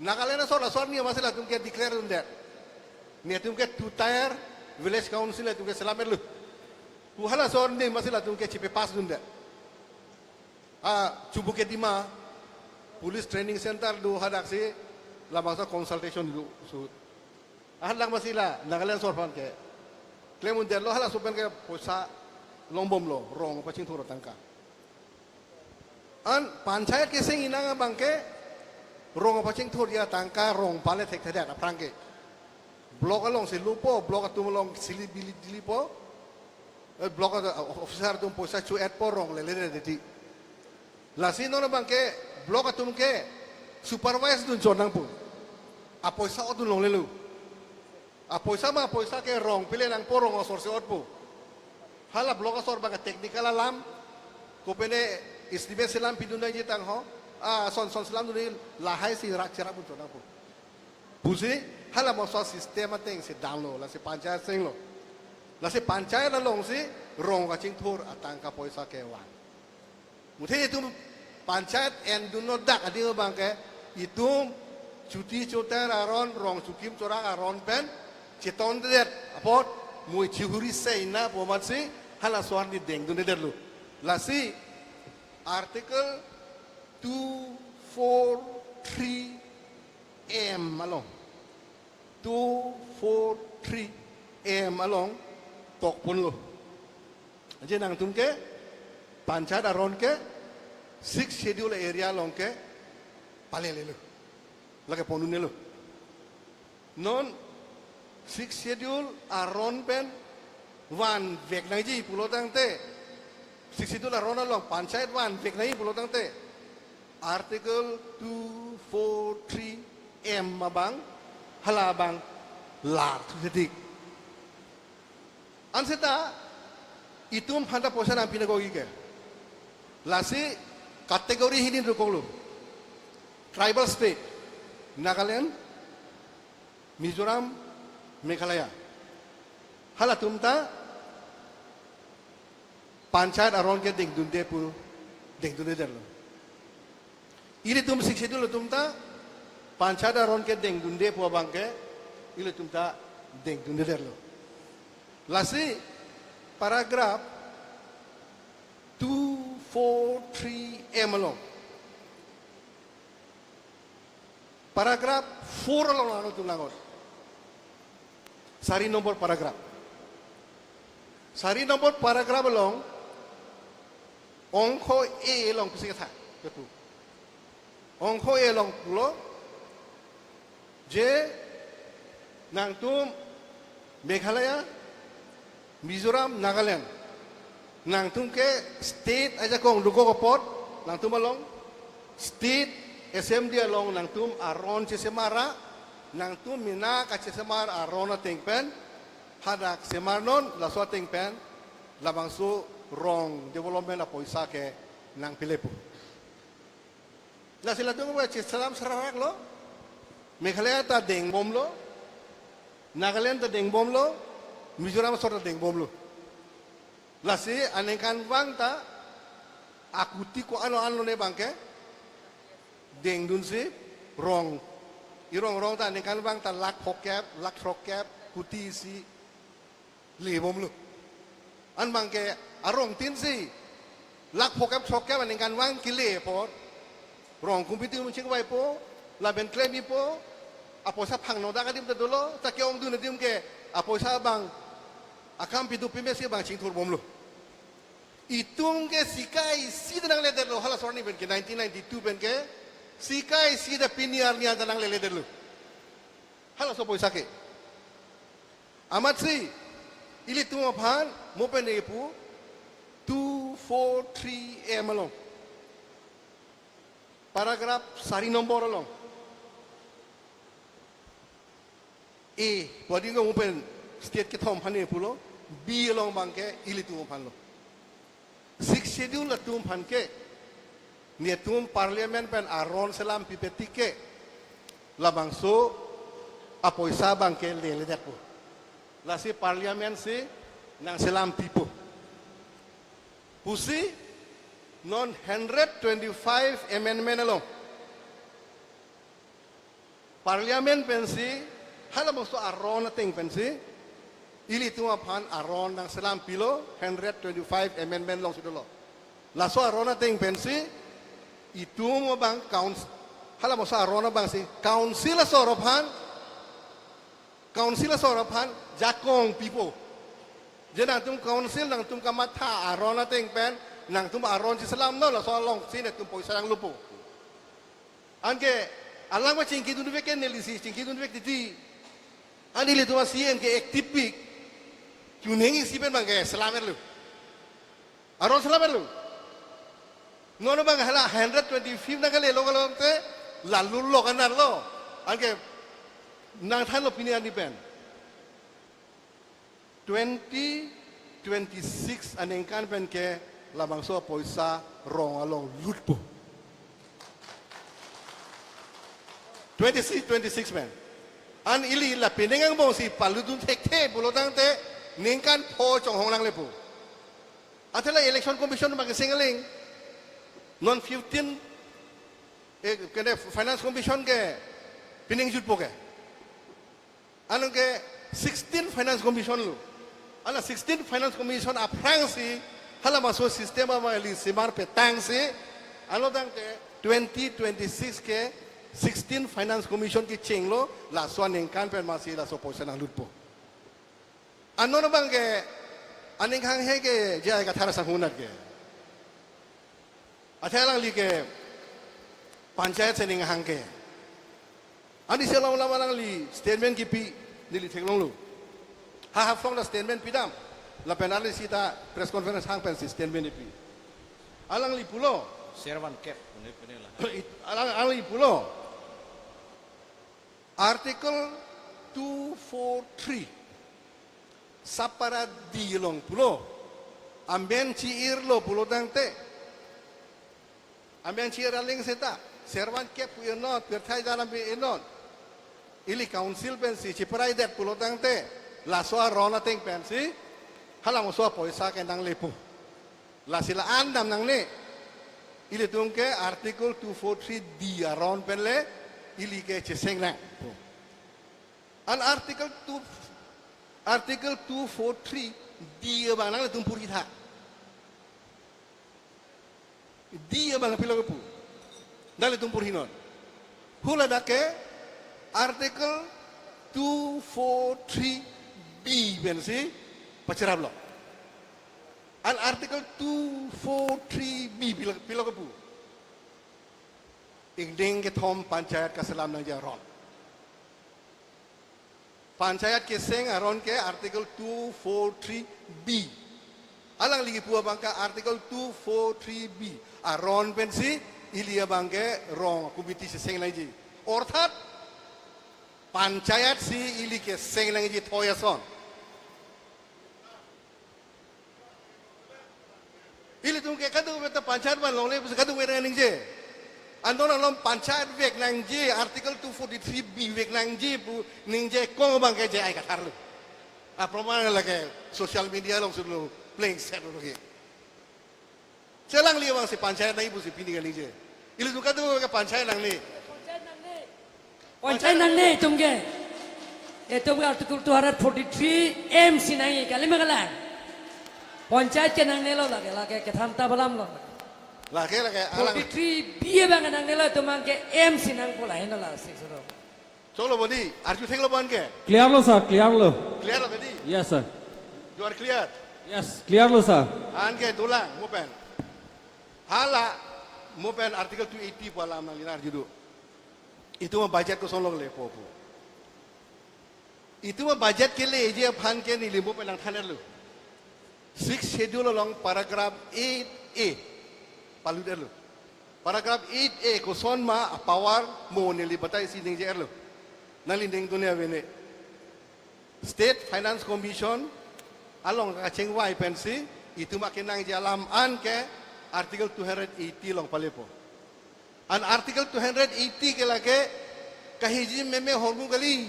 Nagaland asor asor ni amatsi latum ke declare dunde. Netum ke two tier village council latum ke selamlo. Pu hala asor ni amatsi latum ke chipe pass dunde. A, Chubuk Kedima Police Training Center do, hadaksi labangso consultation do suhut. Hadak amatsi la Nagaland asor aphan ke klemdundelo, halaso pen ke poisa longbomlo, rong pachingthur atangka. An panchayat keseng inang abang ke rong pachingthurji atangka rong pale thekthedet aphrang ke. Block alongsi lupo, block atum alongsi li bili dilipo. Eh, block atum, officer atum poisa cho-etpo, rong lele deti. Lasi non abang ke block atum ke supervise dun chon nangpo. Apoisa otdun longlelo. Apoisa ma apoisa ke rong pile nangpo, rong asor si otpo. Hala block asor abang ke technical alam, kopine estimate selam pidun nangji tangho, a, son son selamdun, lahai si rak cherap un chon nangpo. Pusi halabangso system atengsi damlo, lasi panchayat senglo. Lasi panchayat alongsi rong kachingthur atangka poisa kevang. Muthe itum panchayat endun nodak ading abang ke itum chuti choter aron, rong chukim chorak aron pen chetongdet apot mui chihuri seina pu amatsi halaso arni dengdundedetlo. Lasi Article two four three M along, two four three M along tokponlo. Je nangtum ke panchayat aron ke Sixth Schedule area along ke palelelo. Lake pondunelo. Non Sixth Schedule aron pen vanvek nangji pulo tangte, Sixth Schedule aron along panchayat vanvek nangji pulo tangte, Article two four three M abang, hala abang lar thusetik. Anseta itum aphan ta poisa nangpi nangkokji ke. Lasi category hini dokoklo. Tribal state, Nagaland, Mizoram, Meghalaya. Halatum ta panchayat aron ke dengdunde pu dengdundedetlo. Ilitum Sixth Schedule atum ta panchayat aron ke dengdunde pu abang ke ilitum ta dengdundedetlo. Lasi paragraph two four three M along, paragraph four along nangtum langot. Sari nombor paragraph. Sari nombor paragraph along ongkho A along pisi kethak kepu. Ongkho A along pulo je Nangtum Meghalaya, Mizoram, Nagaland. Nangtum ke state ajakong dokok apot, nangtum along state assembly along nangtum aron chesemar ra, nangtum mena kachesemar aron ateng pen, hadak semarnon, laso ateng pen, labangso rong development apoisa ke nangpile pu. Lasi latum ke cheselam serarak lo, Meghalaya ta dengbomlo, Nagaland ta dengbomlo, Mizoram asor ta dengbomlo. Lasi aningkanvang ta akuti ko-an lo-an lo ne abang ke dengdunsi rong. Irong rong ta aningkanvang ta lakh phokep, lakh throkep, kuti isi lebomlo. An abang ke arong tin si lakh phokep throkep aningkanvang kele apot, rong kumpiti um chingvaipo, lapen klem-ipo, apoisa phangno dak adim ta dolo, ta ke-ongdun adim ke apoisa abang akam pidu pimesi abang chingthurbomlo. Itum ke sika isi ta nangledetlo, halaso arni pen ke nineteen ninety-two pen ke sika isi ta pini arni an ta nangleledetlo. Halaso apoisa ke. Amatsi, ilitum aphan, mo pen epu, two four three M along. Paragraph sari nombor along. A, pu ading ke mo pen state kethom aphan epulo, B along abang ke ilitum aphan lo. Sixth Schedule atum aphan ke, netum Parliament pen aron selam pipe tik ke, labangso apoisa abang ke leledetpo. Lasi Parliament si nangselam pipo. Pusi non hundred twenty-five amendment along Parliament pensi, halabangso aron ateng pensi, ilitum aphan aron nangselam pilo, hundred twenty-five amendment alongsi dolo. Laso aron ateng pensi, itum abang council, halabangso aron abangsi, council asor aphan, council asor aphan, jakong pipo. Je nangtum council, nangtum kamatha aron ateng pen, nangtum aron cheselamnon, laso alongsi netum poisa nanglopo. Anke alang ma chingkidunvek ke nelisi, chingkidunvek titi. An ilitum a-C M ke active pik. Chuning isi pen abang ke selam-etlo. Aron selam-etlo. Non abang hala hundred twenty-five nangkele lo kalom te, lalu lo kanar lo. Anke nangthanlo pini arni pen. Twenty twenty-six aningkan pen ke labangso apoisa rong along lutpo. Twenty-six, twenty-six pen. An ili la pining angbongsi palutdun thekthe pulo tangte ningkan pho chonghong nanglepo. Athe la Election Commission abang ke singling. Non fifteen, eh, kene Finance Commission ke pining jutpo ke. Anke sixteen Finance Commission lo. Hala sixteen Finance Commission aphrangsi, halabangso system abang ili semar petangsi, anlo tangte twenty twenty-six ke sixteen Finance Commission kechenglo, laso aningkan pen masi laso poisa nanglutpo. Anon abang ke, aning hanghe ke, J I Kathar asangho anat ke. Athe alangli ke panchayat si aning hang ke. Ani si alam alam alangli statement kipi, neli theklonglo. Ha Haflong ta statement pidam. Lapen alangli sita press conference hang pensi statement kipi. Alangli pulo. Servan kep, pune pune la. Alang, alangli pulo. Article two four three. Subpara D along pulo. Amen chi-irlo pulo tangte. Amen chi-ir aling seta. Servan kep pu-irnon, pirthai dalam pu-irnon. Ili council pensi chiprai det pulo tangte. Laso aron ateng pensi. Halabangso apoisa ke nanglepo. Lasi la-an dam nangne. Ilitum ke Article two four three D aron pen le ili ke cheseng nang. An Article two, Article two four three D abang nanglitum purhi tha. D abang pilo kepu. Nanglitum purhinon. Hula dak ke Article two four three B pensi pacheraplo. An Article two four three B pilo, pilo kepu. Ingdeng kethom panchayat kaselam nangji aron. Panchayat keseng aron ke Article two four three B. Alangli kipu abang ke Article two four three B aron pensi ili abang ke rong committee seseng nangji. Orthat panchayat si ili keseng nangji thoi ason. Ilitum ke kadokave ta panchayat abang longle pusi kadokave nangji. Anton alom panchayat vek nangji, Article two forty-three B vek nangji pu ningje kong abang ke J I Kathar lo. Aproman lake social media along sulo playing set lo ke. Chelangli abang si panchayat nangji pusi pini ke ningje. Ilitum kadokave ke panchayat nangne. Panchayat nangne itum ke. Itum ke Article two hundred forty-three M si nangji kali ma kalang. Panchayat ke nangnelo lake, lake kethan ta balam lo. Lake, lake, alang. Forty-three B abang nangnelo itum abang ke M si nangpo lahenlo lasi sulo. Cholo bodi, arju thenglo abang ke. Clear lo, sir, clear lo. Clear lo tadi? Yes, sir. You are clear? Yes, clear lo, sir. Anke dolang, mo pen. Hala, mo pen Article two eighty pu alam nangli nang arju do. Itum abudget koson along lepo pu. Itum abudget keleji aphan ke neli mo pen nangthan-etlo. Sixth Schedule along paragraph eight A palut-etlo. Paragraph eight A koson ma apower mo neli batai si ningje-etlo. Nangli ningdun-e ave ne. State Finance Commission along kachingvai pensi itum akenangji alam an ke Article two hundred eighty along palepo. An Article two hundred eighty ke lake kahiji meme hormu kali.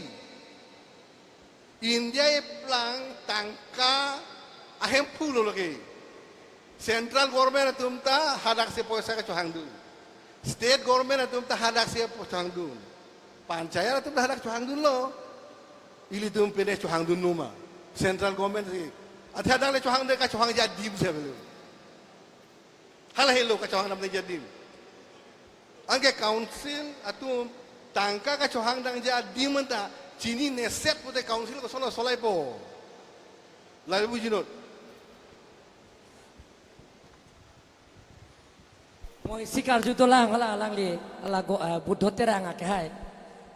India eplang tangka ahemphu lo lake. Central government atum ta hadak si poisa kachohangdun. State government atum ta hadak si chohangdun. Panchayat atum ta hadak chohangdunlo. Ilitum pine chohangdun numa. Central government si. Athe hadak le chohangdun, kachohangji adim si avelo. Hala helo kachohang nangji adim. Anke council atum tangka kachohang nangji adim anta chinineset pute council koson solaipo. Lalu bujinot. Mo isi karju dolang hala alangli, hala go, eh, Buddho Terang akehai.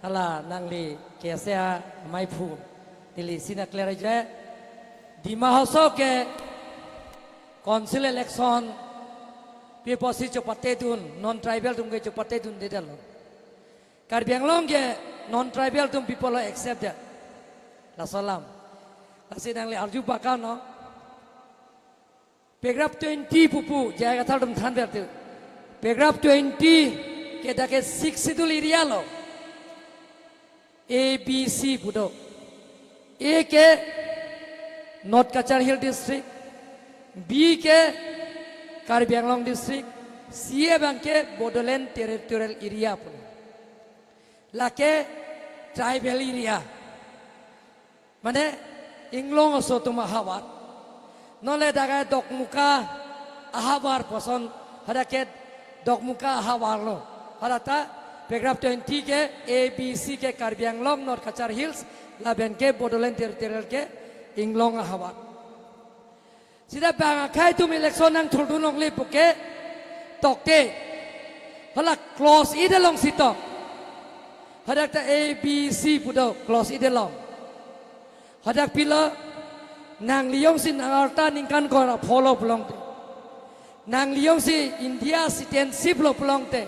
Hala nangli kese amei phu. Neli isi nang clear aja. Dima Hasao ke council election pi apotsi chopatedun, non tribal atum ke chopatedundedetlo. Karbi Anglong ke non tribal atum pi apotlo accept det. Laso alam. Lasi nangli arju baka no. Paragraph twenty pupu, J I Kathar atum thanver tu. Paragraph twenty ke dak ke Sixth Schedule area lo. A, B, C pu do. A ke North Cachar Hill District, B ke Karbi Anglong District, C abang ke Bodoland Territorial Area pu. Lake tribal area. Mane, inglong aso atum ahavar. Non le dak ke Dokmoka ahavar puson, hadak ke Dokmoka ahavar lo. Hadak ta paragraph twenty ke A, B, C ke Karbi Anglong, North Cachar Hills, lapen ke Bodoland Territorial ke inglong ahavar. Sita bang akhei atum election nangthurdun longle puke tokte. Hala clause eight along si tok. Hadak ta A, B, C pu do clause eight along. Hadak pilo nangli jongsi nangarta ningkan ko-an ra pho lo pulote. Nangli jongsi India citizenship lo pulote.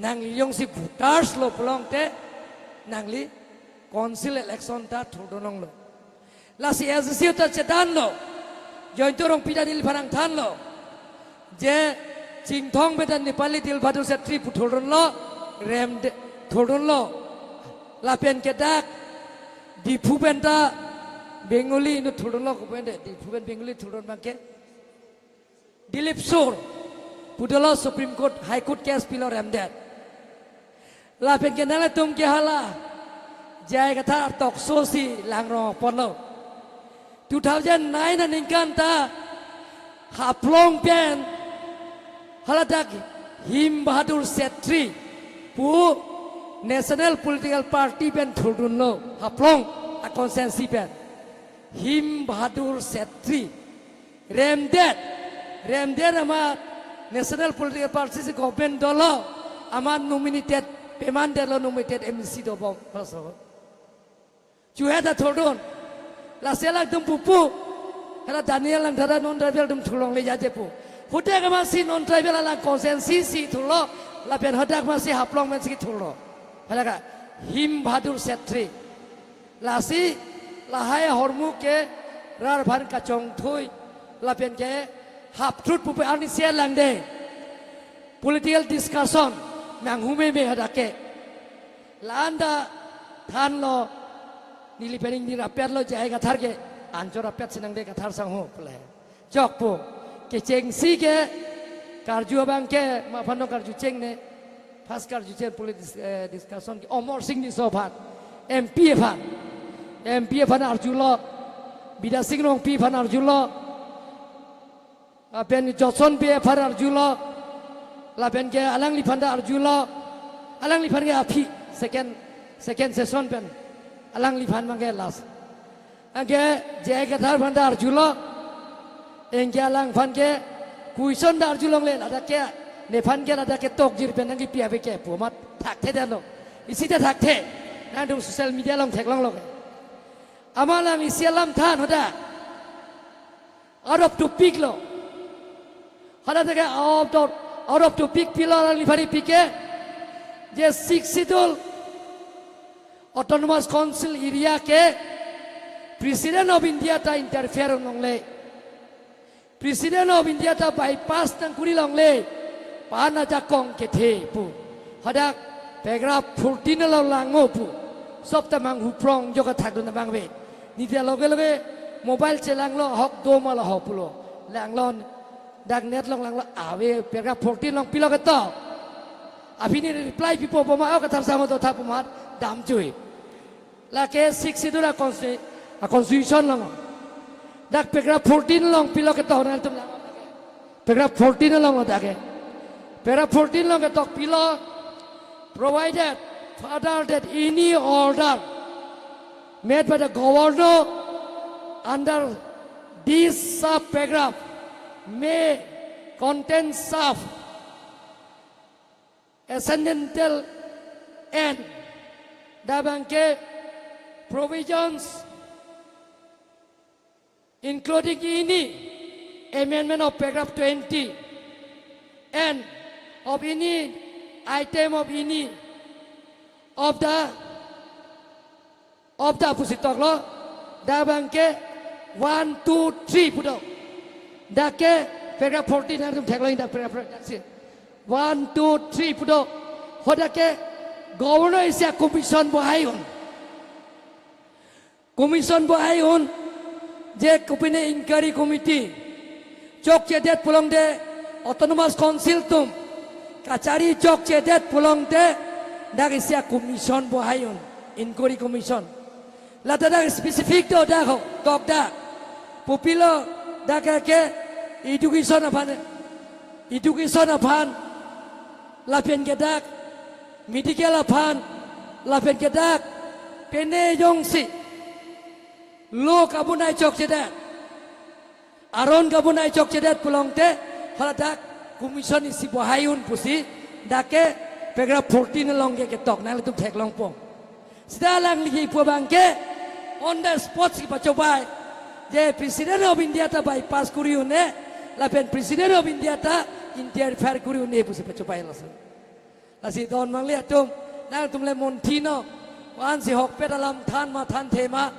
Nangli jongsi voters lo pulote. Nangli council election ta thurdun longlo. Lasi S D C ta chedanlo. Jointu Rongpi ta neliphan nangthanlo. Je Chinthong pen ta Nepali Dilbadur Chetri pu thurdunlo. Remde thurdunlo. Lapen ke dak Diphu pen ta Bengali inut thurdunlo, kopi ante Diphu pen Bengali thurdun abang ke. Dilip Sur pu dolo Supreme Court, High Court case pilo remdet. Lapen ke nanglitum ke hala J I Kathar tokso si langrong ponlo. Two thousand nine aningkan ta Haflong pen hala dak Him Bahadur Chetri pu National Political Party pen thurdunlo Haflong a constituency pen. Him Bahadur Chetri remdet, remdet amat National Political Party si government dolo, amat nominated, pemandetlo nominated M A C dobom. Paso. Chuhe ta thurdun. Lasi alangtum pupu. Hala Daniel Langthasa non-tribal atum thurlongle jaje pu. Hadak amatsi non-tribal alang constituency si thurlo. Lapen hadak amatsi Haflong pensi thurlo. Hala ke Him Bahadur Chhetri. Lasi lahai ahormu ke rat aphan kachongthui. Lapen ke hapthrut pupe arni sia langde. Political discussion nanghu meme hadak ke. La-an ta thanlo, neli pen ingni rapetlo J I Kathar ke, anchot rapet si nangde Kathar sangho pule. Chokpo, kechengsi ke, karju abang ke, ma aphan nong karju chengne, first karju cheng political dis-, eh, discussion ke, Amarsing Tisso aphan, M P aphan, M P aphan arjulo, Bidya Sing Rongpi aphan arjulo, lapen Johnson Bey aphan arjulo, lapen ke alangliphan ta arjulo, alangliphan ke aphi second, second session pen alangliphan abang ke last. Anke J I Kathar aphan ta arjulo, anke alangphan ke question ta arjulongle, ladak ke nephan ke ladak ke tokjir pen nangkipi ave ke pu amat thakthe detlo. Isi ta thakthe, nangtum social media along theklonglo ke. Amat alang isi alam than hadak. Out of topic lo. Hala teke out of, out of topic pilo alangliphan pi ke. Je Sixth Schedule Autonomous Council area ke President of India ta interfere longle. President of India ta bypass nangkuri longle. Pan ajakong kethe pu. Hadak paragraph fourteen along langno pu. Sob ta manghu prong jo kathak dun abang ave. Neli ta loge loge mobile chelanglo ahok do ma lahok pulo. Langlon dak net along langlo ave paragraph fourteen along pilo ketok. Aphi ne reply pipo poma o Kathar sangho do tha poma damjui. Lake Sixth Schedule a consti-, a constitution along. Dak paragraph fourteen along pilo ketok nangtum lang. Paragraph fourteen along dak ke. Paragraph fourteen along ketok pilo, provided further that any order made by the governor under this subparagraph may contain sub accidental and dak abang ke provisions including any amendment of paragraph twenty and of any item of any of the of the pusi toklo, dak abang ke one, two, three pu do. Dak ke paragraph fourteen nangtum theklong dak paragraph fourteen si. One, two, three pu do. Hadak ke governor isi a commission bohai un. Commission bohai un. Je kopine inquiry committee chokchedet pulote Autonomous Council atum kachari chokchedet pulote dak isi a commission bohai un, inquiry commission. Lata dak specific do dak ho, tok dak. Kopilo dak ke education aphan, education aphan, lapen ke dak medical aphan, lapen ke dak pine jongsi lo kabonai chokchedet, aron kabonai chokchedet pulote, hala dak commission isi bohai un pusi, dak ke paragraph fourteen along ke ketok, nanglitum theklongpo. Seta alangli kipu abang ke on the spot si pachobei. Je President of India ta bypass kuri un-e, lapen President of India ta interfere kuri un-e pusi pachobei laso. Lasi don mangli atum, nangtum le monthi no, ansi hokpet alam than ma thanthe ma,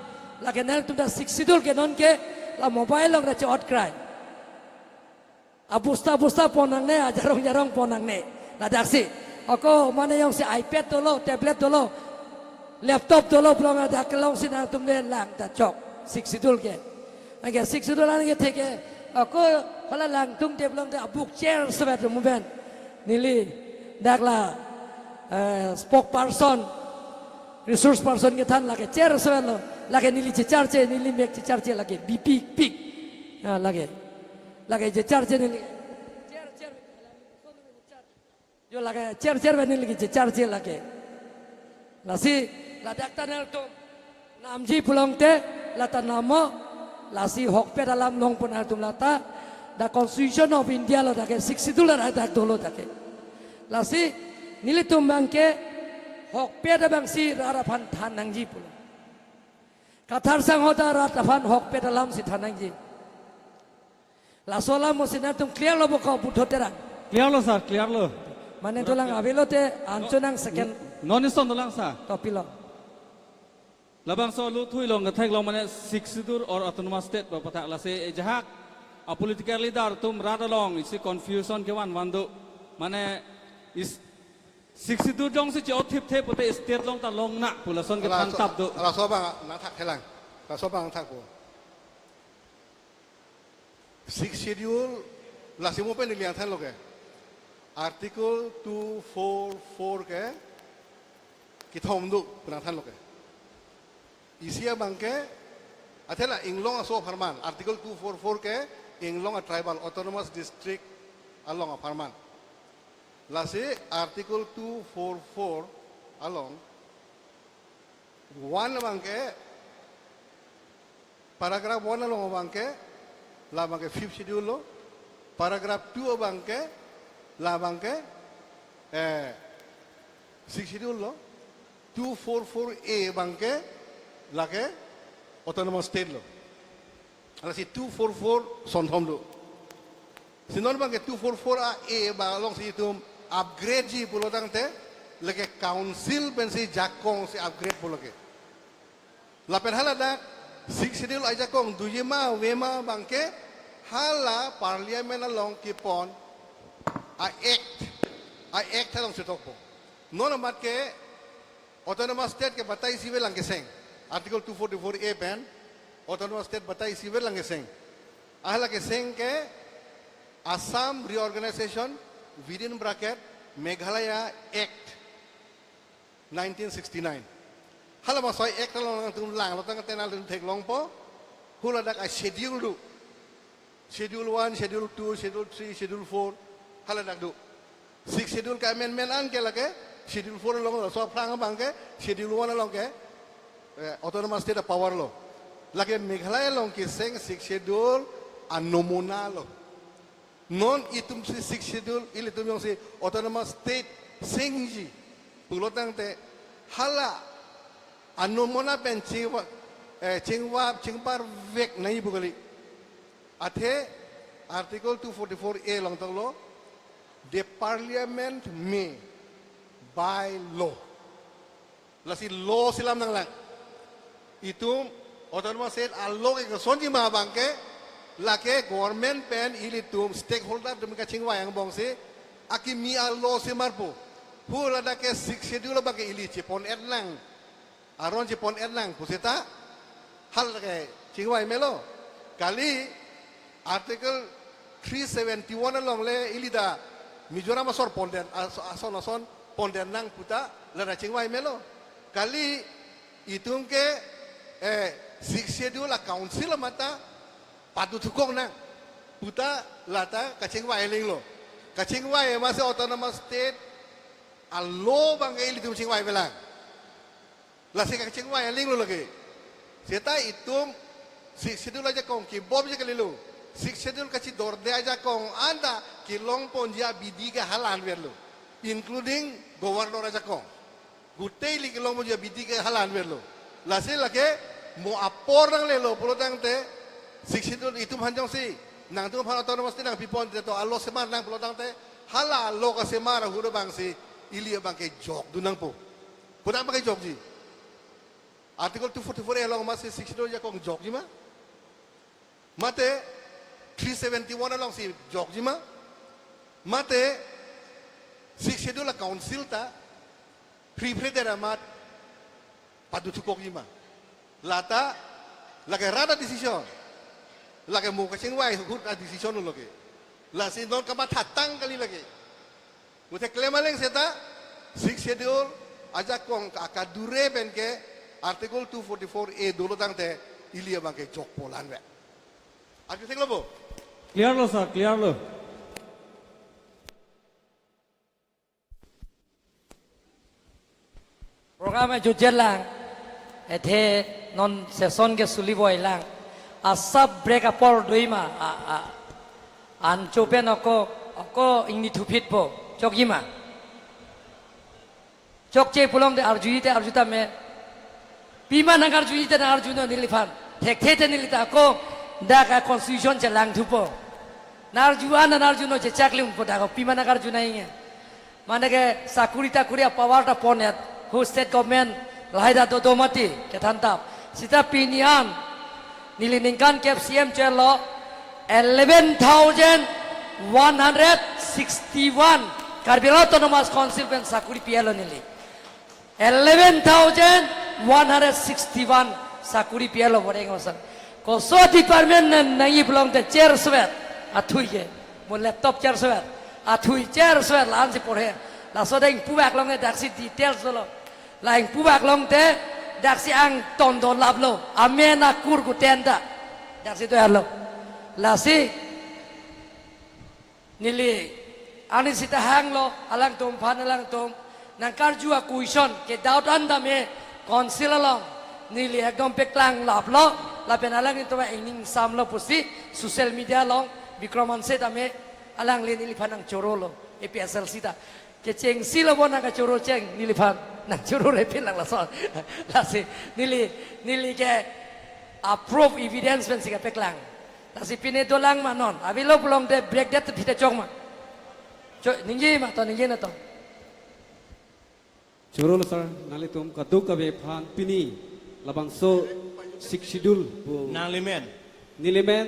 lake nangtum ta Sixth Schedule ke non ke, la mobile along ta che-ot krai. Abosta abosta pon nangne, ajarong jarong pon nangne. Ladaksi, ako mane jongsi iPad dolo, tablet dolo, laptop dolo, pulang ladak kelongsi nangtum le lang ta chok, Sixth Schedule ke. Anke Sixth Schedule an ke theke, ako hala langtungte pulote abuk cher sevet lo muben. Neli dak la, eh, spokesperson, resource person kethan lake cher sevet lo, lake neli checharche, neli mek checharche lake bipik pik. Ah, lake, lake checharche neli. Jo lake cher cher pen neli kechecharche lake. Lasi ladak ta nangtum namji pulote lata nammo, lasi hokpet alam longpo nangtum lata, the Constitution of India lo dak ke, Sixth Schedule lo dak dolo dak ke. Lasi nelitum abang ke hokpet abangsi rat aphan than nangji pulo. Kathar sangho ta rat aphan hokpet alam si than nangji. Laso alam mo si nangtum clear lo bo ko Buddho Terang. Clear lo sir, clear lo. Mane dolang avelo te anchot nang second. Non ison dolang sir. Topi lo. Labangso alutthu along katheklong mane Sixth Schedule or Autonomous State ba pathak lasi ejahak a political leader atum rat along isi confusion kevan van do. Mane is Sixth Schedule jongsi chi-othip the pute state along ta longnang pu lason ke Laso, than tap do. Laso abang nangthak thelang. Laso abang nangthakpo. Sixth Schedule lasi mo pen neli nangthanlo ke. Article two four four ke kethom do pu nangthanlo ke. Isi abang ke, athe la Inglong aso apharman, Article two four four ke Inglong a tribal autonomous district along apharman. Lasi Article two four four along one abang ke, paragraph one along abang ke, labang ke Fifth Schedule lo, paragraph two abang ke, labang ke, eh, Sixth Schedule lo, two four four A abang ke, lake Autonomous State lo. Lasi two four four sonthom do. Si non abang ke two four four A abang alongsi itum upgrade ji pulo tangte, lake council pensi jakong si upgrade pulo ke. Lapen haladak Sixth Schedule ajakong doji ma ave ma abang ke hala parliament along kepon a act, a act along si tokpo. Non amat ke Autonomous State ke batai isi avelang keseng. Article two forty-four A pen Autonomous State batai isi avelang keseng. Hala keseng ke Assam Reorganization, within bracket, Meghalaya Act nineteen sixty-nine. Hala masoi act along nangtum langlo tangte nangtum theklongpo. Haladak a schedule do. Schedule one, Schedule two, Schedule three, Schedule four, haladak do. Sixth Schedule ke amendment an ke lake, Schedule four along laso aphrang abang ke, Schedule one along ke, eh, Autonomous State a power lo. Lake Meghalaya along keseng Sixth Schedule a nomona lo. Non itum si Sixth Schedule, ilitum jongsi Autonomous State sengji pulo tangte hala a nomona pen chingva, eh, chingva, chingpar vek nangji pu kali. Athe Article two forty-four A along toklo, the Parliament may by law. Lasi law si lam nanglang. Itum Autonomous State a law ke kosonji ma abang ke, lake government pen ilitum stakeholder atum kachingvai angbong si akimi a law si marpo. Haladak ke Sixth Schedule abang ke ili chepon-et nang, aron chepon-et nang pu seta haladak ke chingvai melo. Kali Article three seventy-one along le ili ta Mizoram asor pon den, as-, ason ason pon den nang puta ladak chingvai melo. Kali itum ke, eh, Sixth Schedule a council amat ta padu thukok nang puta lata kachingvai aling lo. Kachingvai amat si Autonomous State a law abang ke ilitum chingvai avelang. Lasi kachingvai aling lo lake. Seta itum Sixth Schedule ajakong kebomji kalilo. Sixth Schedule kachidorde ajakong anta kelongponji abidi ke hala anvetlo, including governor ajakong. Gutei ili kelongponji abidi ke hala anvetlo. Lasi lake mo apor nanglelo pulo tangte Sixth Schedule itum aphan jongsi nangtum aphan Autonomous State nangpipon te to a law semar nang pulo tangte hala a law kasemar ahut abang si ili abang ke jokdun nangpo. Kodak abang ke jokji? Article two forty-four A along amat si Sixth Schedule ajakong jokji ma? Mate three seventy-one along si jokji ma? Mate Sixth Schedule a council ta prepared amat padu thukokji ma? Lata lake rat a decision. Lake mo kachingvai ahut a decision lo lake. Lasi non kamathatang kali lake. Muthe klem aling seta Sixth Schedule ajakong ka-, kadure pen ke Article two forty-four A dolo tangte ili abang ke jokpo la-an ve. Arju thek lo bo? Clear lo sir, clear lo. Program e jutjet lang, athe non session ke suli voi lang. Asap break apor doji ma, a, a, ancho pen ako, ako ingni thuphit po, chokji ma? Chokche pulote arjuji te arju tame. Pima nangkarjuji te nangkarjunon neliphan. Thekthe te neli ta ako dak a constitution chelang thupo. Nangkarju an nangkarjunon chechak limpo dak ako pima nangkarju nangji. Mane ke sakuri takuri a power ta pon-et. Hu state government lahai ta dodo mati kethan tap. Sita pini an neli ningkan kep C M chelo eleven thousand one hundred sixty-one Karbi Anglong Autonomous Council pen sakuri pi-etlo neli. Eleven thousand one hundred sixty-one sakuri pi-etlo boreng osan. Koso department nang nangji pulote chair svet athui ke. Mo laptop chair svet. Athui chair svet la-ansi porhe. Laso deng pubak long daksi details dolo. La ingpubak long te daksi angton do laplo. Amen akur kuten ta. Daksi do-etlo. Lasi neli ani sita hanglo alangtum aphan alangtum nangkarju a question ke doubt an tame council along neli ekdom peklang laplo lapen alanglitum ingning samlo pusi social media along Bikram Hanse tame alangli neliphan nangchorolo A P S L C ta. Kechengsi lo bo nangkachoro cheng neliphan nangchoro re pin lang lason. Lasi neli neli ke a proof evidence pensi kapeklang. Lasi pine dolang ma non. Avelo pulote break det thita chok ma. Cho ningje ma to ningje na to. Chorolo sir, nanglitum kadokave aphan pini labangso Sixth Schedule pu Nangli men. Neli men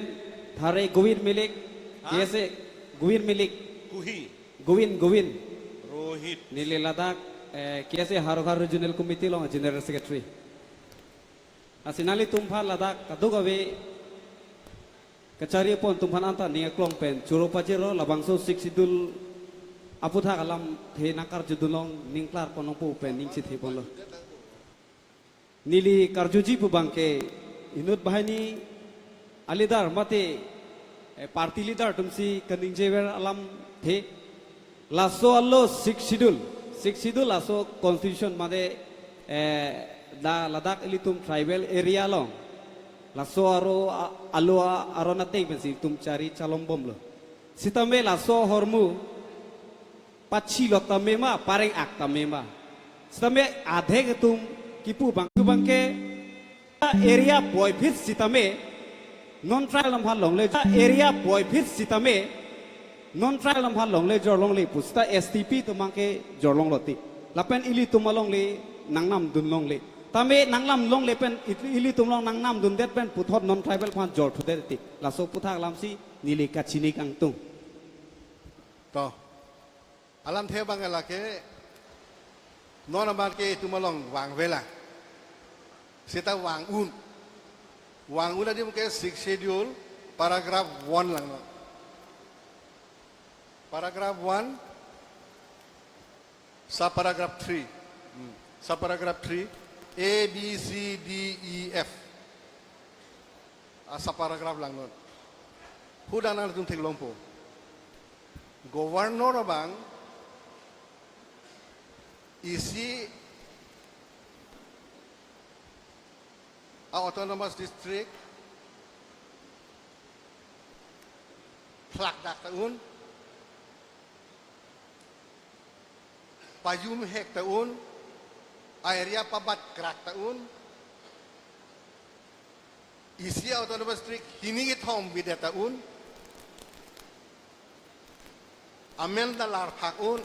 Thare Govin Milik, Ha? K S A Govin Milik, Kuhi. Govin, Govin. Rohit. Neli ladak, eh, K S A Howraghat Regional Committee along General Secretary. Lasi nanglitum aphan ladak kadokave kachari apon atum aphan anta ning aklong pen choro pajirlo labangso Sixth Schedule aputhak alamthe nangkarjudun long ning klar pon longpo pen ning chethe ponlo. Neli karjuji pu abangke inut banghini a leader mate, eh, party leader atumsi kaningjever alamthe. Laso alo Sixth Schedule, Sixth Schedule laso constitution mate, eh, da ladak ilitum tribal area along. Laso aro a-, alo a-, aron ateng pensi itum chari chalom bomlo. Sitame laso ahormu pachilok tame ma, pareng-ak tame ma. Sitame adhek atum kipu abang, abangke area puvoiphit sitame non tribal atum aphan longle, area puvoiphit sitame non tribal atum aphan longle jor longle pu sita S T P atum abangke jor longlo ti. Lapen ilitum alongle nangnamdun longle. Tame nangnam longle pen it-, ilitum along nangnamdundet pen puthot non tribal aphan jor thudet ti. Laso aputhak alamsi neli kachini kangtung. To. Alamthe abang lake non abangke itum along vangvelang. Seta vang-un. Vang-un adim ke Sixth Schedule paragraph one lang non. Paragraph one, subparagraph three. Hmm. Subparagraph three, A, B, C, D, E, F. A subparagraph lang non. Hudang nangtum theklongpo. Governor abang isi a autonomous district phlak dak ta un, pajum hek ta un, a area pabat krak ta un, isi autonomous district hini kethom bidet ta un, amen ta larphak un,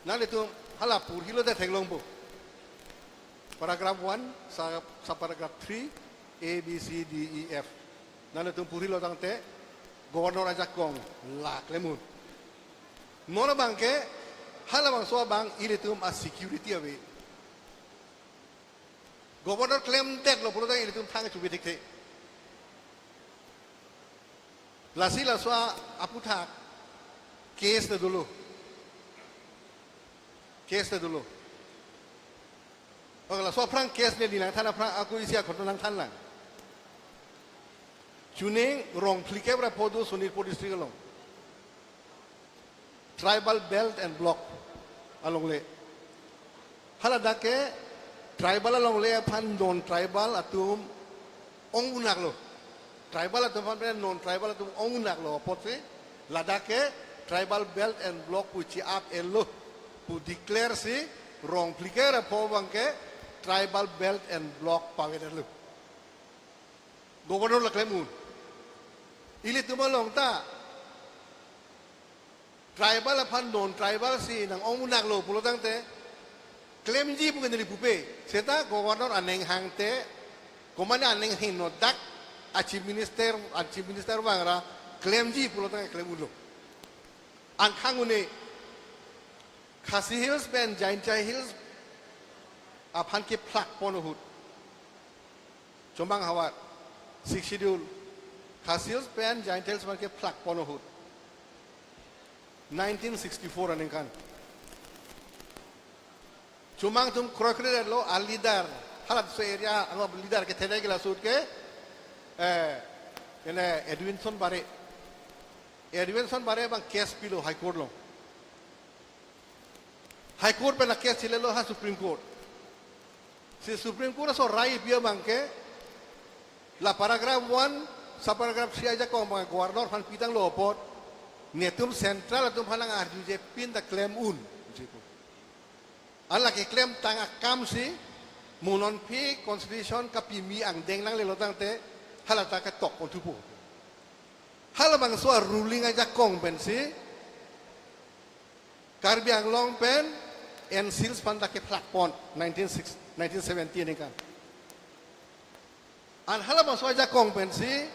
nanglitum hala purhilo de theklongpo. Paragraph one, sa, subparagraph three, A, B, C, D, E, F. Nanglitum purhilo tangte, governor ajakong laklem un. Non abangke, halabangso abang ilitum a security ave. Governor klemdetlo pulote ilitum thang chubi thekthe. Lasi laso aputhak case ta dolo. Case ta dolo. Ok, laso aphrang case neli nangthan aphrang ako isi akhot nangthan lang. Chuning rong phlikep ra phodo Sonitpur district along. Tribal Belt and Block alongle. Haladak ke tribal alongle aphan non tribal atum ong-unaklo. Tribal atum aphan pen non tribal atum ong-unaklo. Apotsi ladak ke Tribal Belt and Block pu chi-ap-etlo pu declare si rong phlikep ra pho abangke Tribal Belt and Block pavedetlo. Governor la klem un. Ilitum along ta tribal aphan non-tribal si nang-ong unaklo pulo tangte klemji pu ke neli pupe. Seta governor aning hangte, komatne aning hingno dak a chief minister, a chief minister vangra klemji pulo tangte klem unlo. An khang un-e Khasi Hills pen Jaintia Hills aphan kephlak pon ahut. Chomang havar, Sixth Schedule, Khasi Hills pen Jaintia Hills aphan kephlak pon ahut. Nineteen sixty-four aningkan. Chomang atum kroikre lo a leader. Halabangso area ango leader kethenei ke laso ahut ke, eh, ene Edwinson Bareh. Edwinson Bareh abang case pilo High Court along. High Court pen a case chilelo ha Supreme Court. Si Supreme Court aso rai pi abang ke la paragraph one, subparagraph three ajakong abang governor aphan pitanglo apot, netum central atum aphan nang-arjuje pin ta klem un. An la keklemtang akam si mo non aphi constitution kapimi angdeng nanglelo tangte halata ketok pon thupo. Halabangso a ruling ajakong pensi Karbi Anglong pen N SILS aphan ta kephlak pon nineteen six, nineteen seventy aningkan. An halabangso ajakong pensi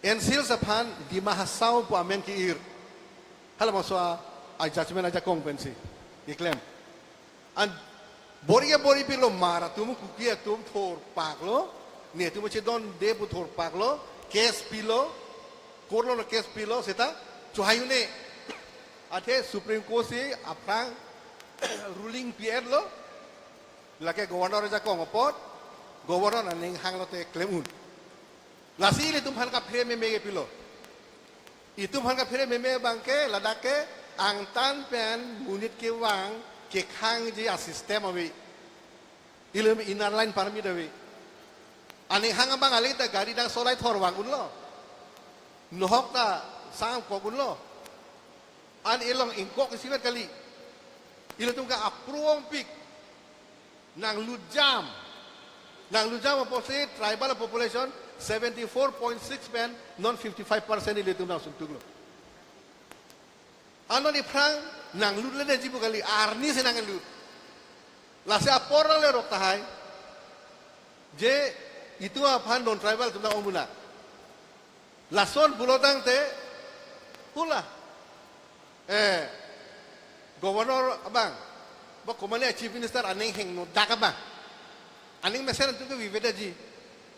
N SILS aphan Dima Hasao pu amen ke-ir. Halabangso a, a judgment ajakong pensi keklem. An bor-i bor-i pilo, Hmar atum, Kuki atum thorpaklo, netum chedonde pu thorpaklo, case pilo, court along case pilo, seta chohai un-e. Athe Supreme Court si aphrang ruling pi-etlo, lake governor ajakong apot, governor aning hang lote klem un. Lasi ilitum aphan kaphere meme ke pilo. Itum aphan kaphere meme abang ke ladak ke angtan pen monit kevang kekhangji a system ave. Ilitum inner line permit ave. Aning hang abang aling ta gari dang solai thorvang unlo. Nohok ta sangkok unlo. An ilong ingkok isivet kali. Ilitum ke aprongpik. Nanglutjam. Nanglutjam apotsi tribal population seventy-four point six pen non fifty-five percent ilitum nangsuntuklo. Anon iphrang nanglutle ne jibu kali, arni si nanglut. Lasi apor nanglerok tahai. Je itum aphan non tribal atum nang-ong un-e. Lason pulo tangte, hula, eh, governor abang, ba komatne chief minister aning hingno dak abang. Aning mesen atum ke vivedaji.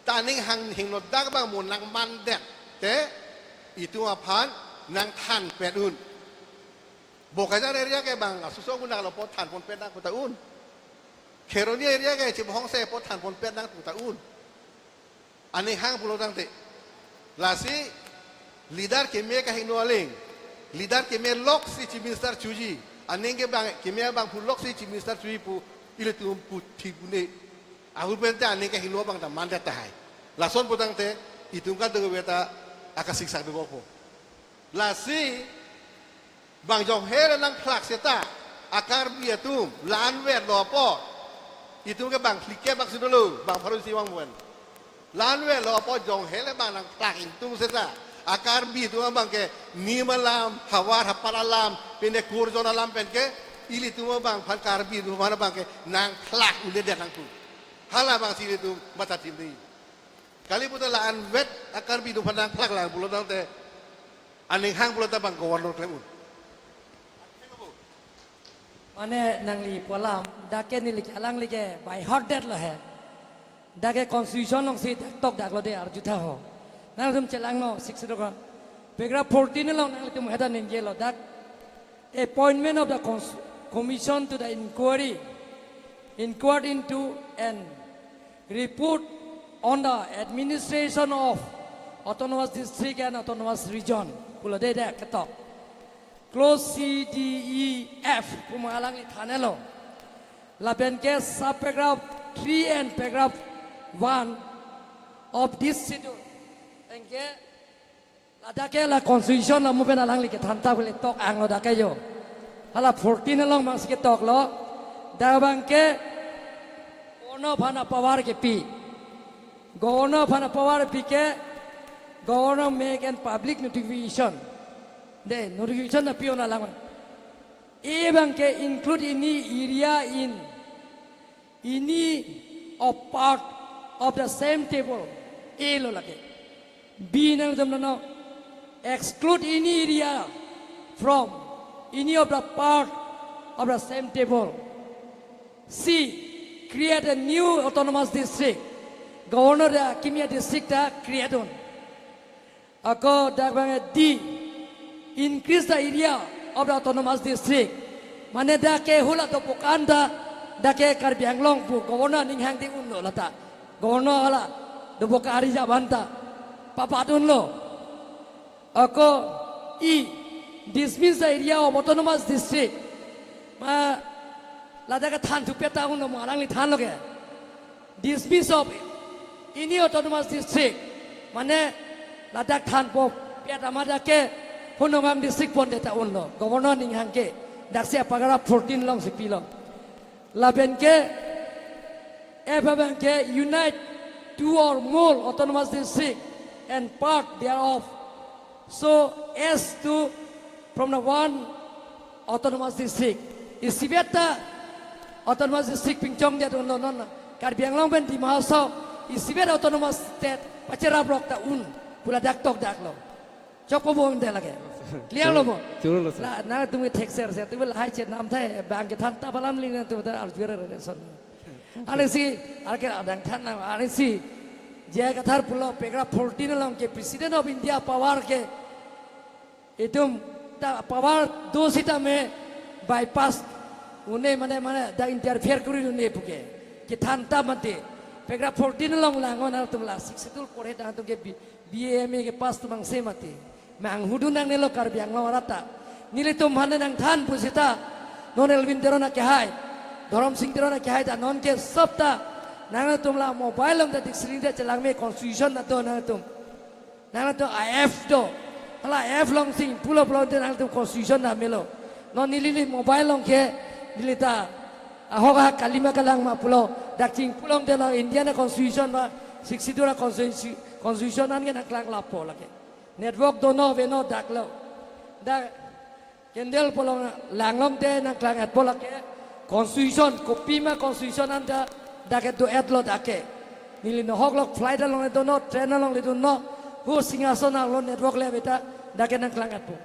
Ta aning hang hingno dak abang mo nangmandet te, itum aphan nangthanpet un. Bokajan area ke bang, asusok un-e lo apot thanponpet nang puta un. Kheroni area ke Chibohongse apot thanponpet nang puta un. Aning hang pulo tangte. Lasi leader keme kahingno aling. Leader keme loksi chief minister choji. Aning ke bang keme abang pu loksi chief minister choji pu ilitum puthi pune. Ahut pente aning kahingno abang ta mandet tahai. Lason pulo tangte itum kadokave ta akasiksak dokokpo. Lasi bang jonghe le nangphlak seta a Karbi atum la-anvet lo apot, itum ke bang phlikep bang si dolo, bang pharo isi vang pen. La-anvet lo apot jonghe le bang nangphlak ingtung seta a Karbi atum abang ke nim alam, havar hapat alam, pine kurjon alam pen ke ilitum abang aphan Karbi atum aphan abang ke nangphlak un-edet nangkok. Halabangsi ilitum matha thim dei. Kali puta la-anvet a Karbi atum aphan nangphlak lang pulo tangte aning hang pulo ta bang governor klem un. Mane nangli pu alam, dak ke neli ke alangli ke by heart det lo he. Dak ke constitution alongsi dak tokdaklo de arjutha ho. Nangtum chelangno six paragraph fourteen along nanglitum heta ningjelo dak. Appointment of the cons-, commission to the inquiry, inquired into and report on the administration of autonomous district and autonomous region. Pulo de dak ketok. Clause C, D, E, F pu mo alangli thanlo. Lapen ke subparagraph three and paragraph one of this schedule. Anke ladak ke la constitution la mo pen alangli kethan ta le tok anglo dak ke jo. Hala fourteen along bangsi ketoklo. Dak abang ke Governor aphan a-power kepi. Governor aphan a-power pi ke, Governor make an public notification. De, notification na pi-un alang. A abang ke include any area in any of part of the same table. A lo lake. B nangtum no, no. Exclude any area from any of the part of the same table. C, create a new autonomous district. Governor ta kimi a-district ta create un. Ako dak abang D, increase the area of the autonomous district. Mane dak ke hula dopokan ta, dak ke Karbi Anglong pu Governor aning hangding unlo lata. Governor hala dopokan ari jaban ta papat unlo. Ako E, dismiss the area of autonomous district. Ma, ladak ke than thupet ta unlo, mo alangli thanlo ke. Dismiss of any autonomous district. Mane ladak thanpo pet amat dak ke Honam district pondet ta unlo. Governor aning hang ke. Daksi a-paragraph fourteen alongsi pilo. Lapen ke F abang ke unite two or more autonomous district and part thereof, so as to from the one autonomous district. Isivet ta autonomous district pinchongdet unlo non. Karbi Anglong pen Dima Hasao isivet autonomous state pacheraprok ta un pu ladak tokdaklo. Chokpo bo ante lake. Clear lo mo? Choro lo, sir. La, nangtum ke thekser, sir. Tum lahai chenam thai, bang kethan ta balam li nangtum ta arjure re son. Anisi, arke adang than nang, anisi. J I Kathar pulo paragraph fourteen along ke President of India power ke. Itum ta power do sitame bypass un-e, mane, mane dak interfere kori un-e pu ke. Kethan ta mati. Paragraph fourteen along lang-un nangtum la Sixth Schedule porhe nangtum ke B-, B A M A ke pass atum angse mati. Manghudun nangnelo Karbi Anglong arat ta. Nelitum aphan nangthan pusita. Non Elwin Teron akehai, Dhorom Sing Teron akehai ta non ke sob ta. Nangtum la mobile along ta dik sining ta chelang me, constitution ta do nangtum. Nangtum a-app do. Hala app alongsi pulo pulote nangtum constitution ta melo. Non neli neli mobile along ke neli ta ahok ahak kali ma kalang ma pulo. Dak chingpu longte lo Indian a-constitution ba Sixth Schedule a-constitution, constitution an ke nangklang lapo lake. Network dono aveno dak lo. Dak candle polong lang longte nangklang-etpo lake. Constitution, kopima constitution anta dak ke do-etlo dak ke. Neli nohok lok flight along le dono, train along le dono. Hu Singhason along network le ave ta dak ke nangklang-etpo.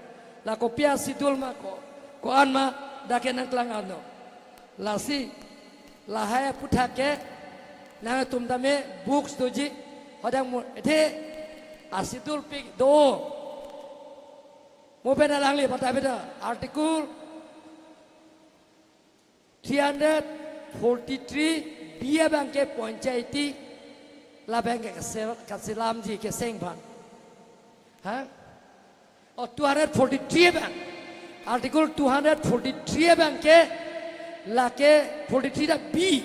La kopi a-schedule ma ko, ko-an ma dak ke nangklang-etlo. Lasi lahai aphuthak ke nangtum tame books doji, hodang mo ethe a-schedule pik do. Mo pen alangli patta beda Article three hundred forty-three B abang ke panchayati, labang ke kase-, kaselamji keseng aphan. Ha? Oh, two hundred forty-three abang. Article two hundred forty-three abang ke, lake forty-three ta B.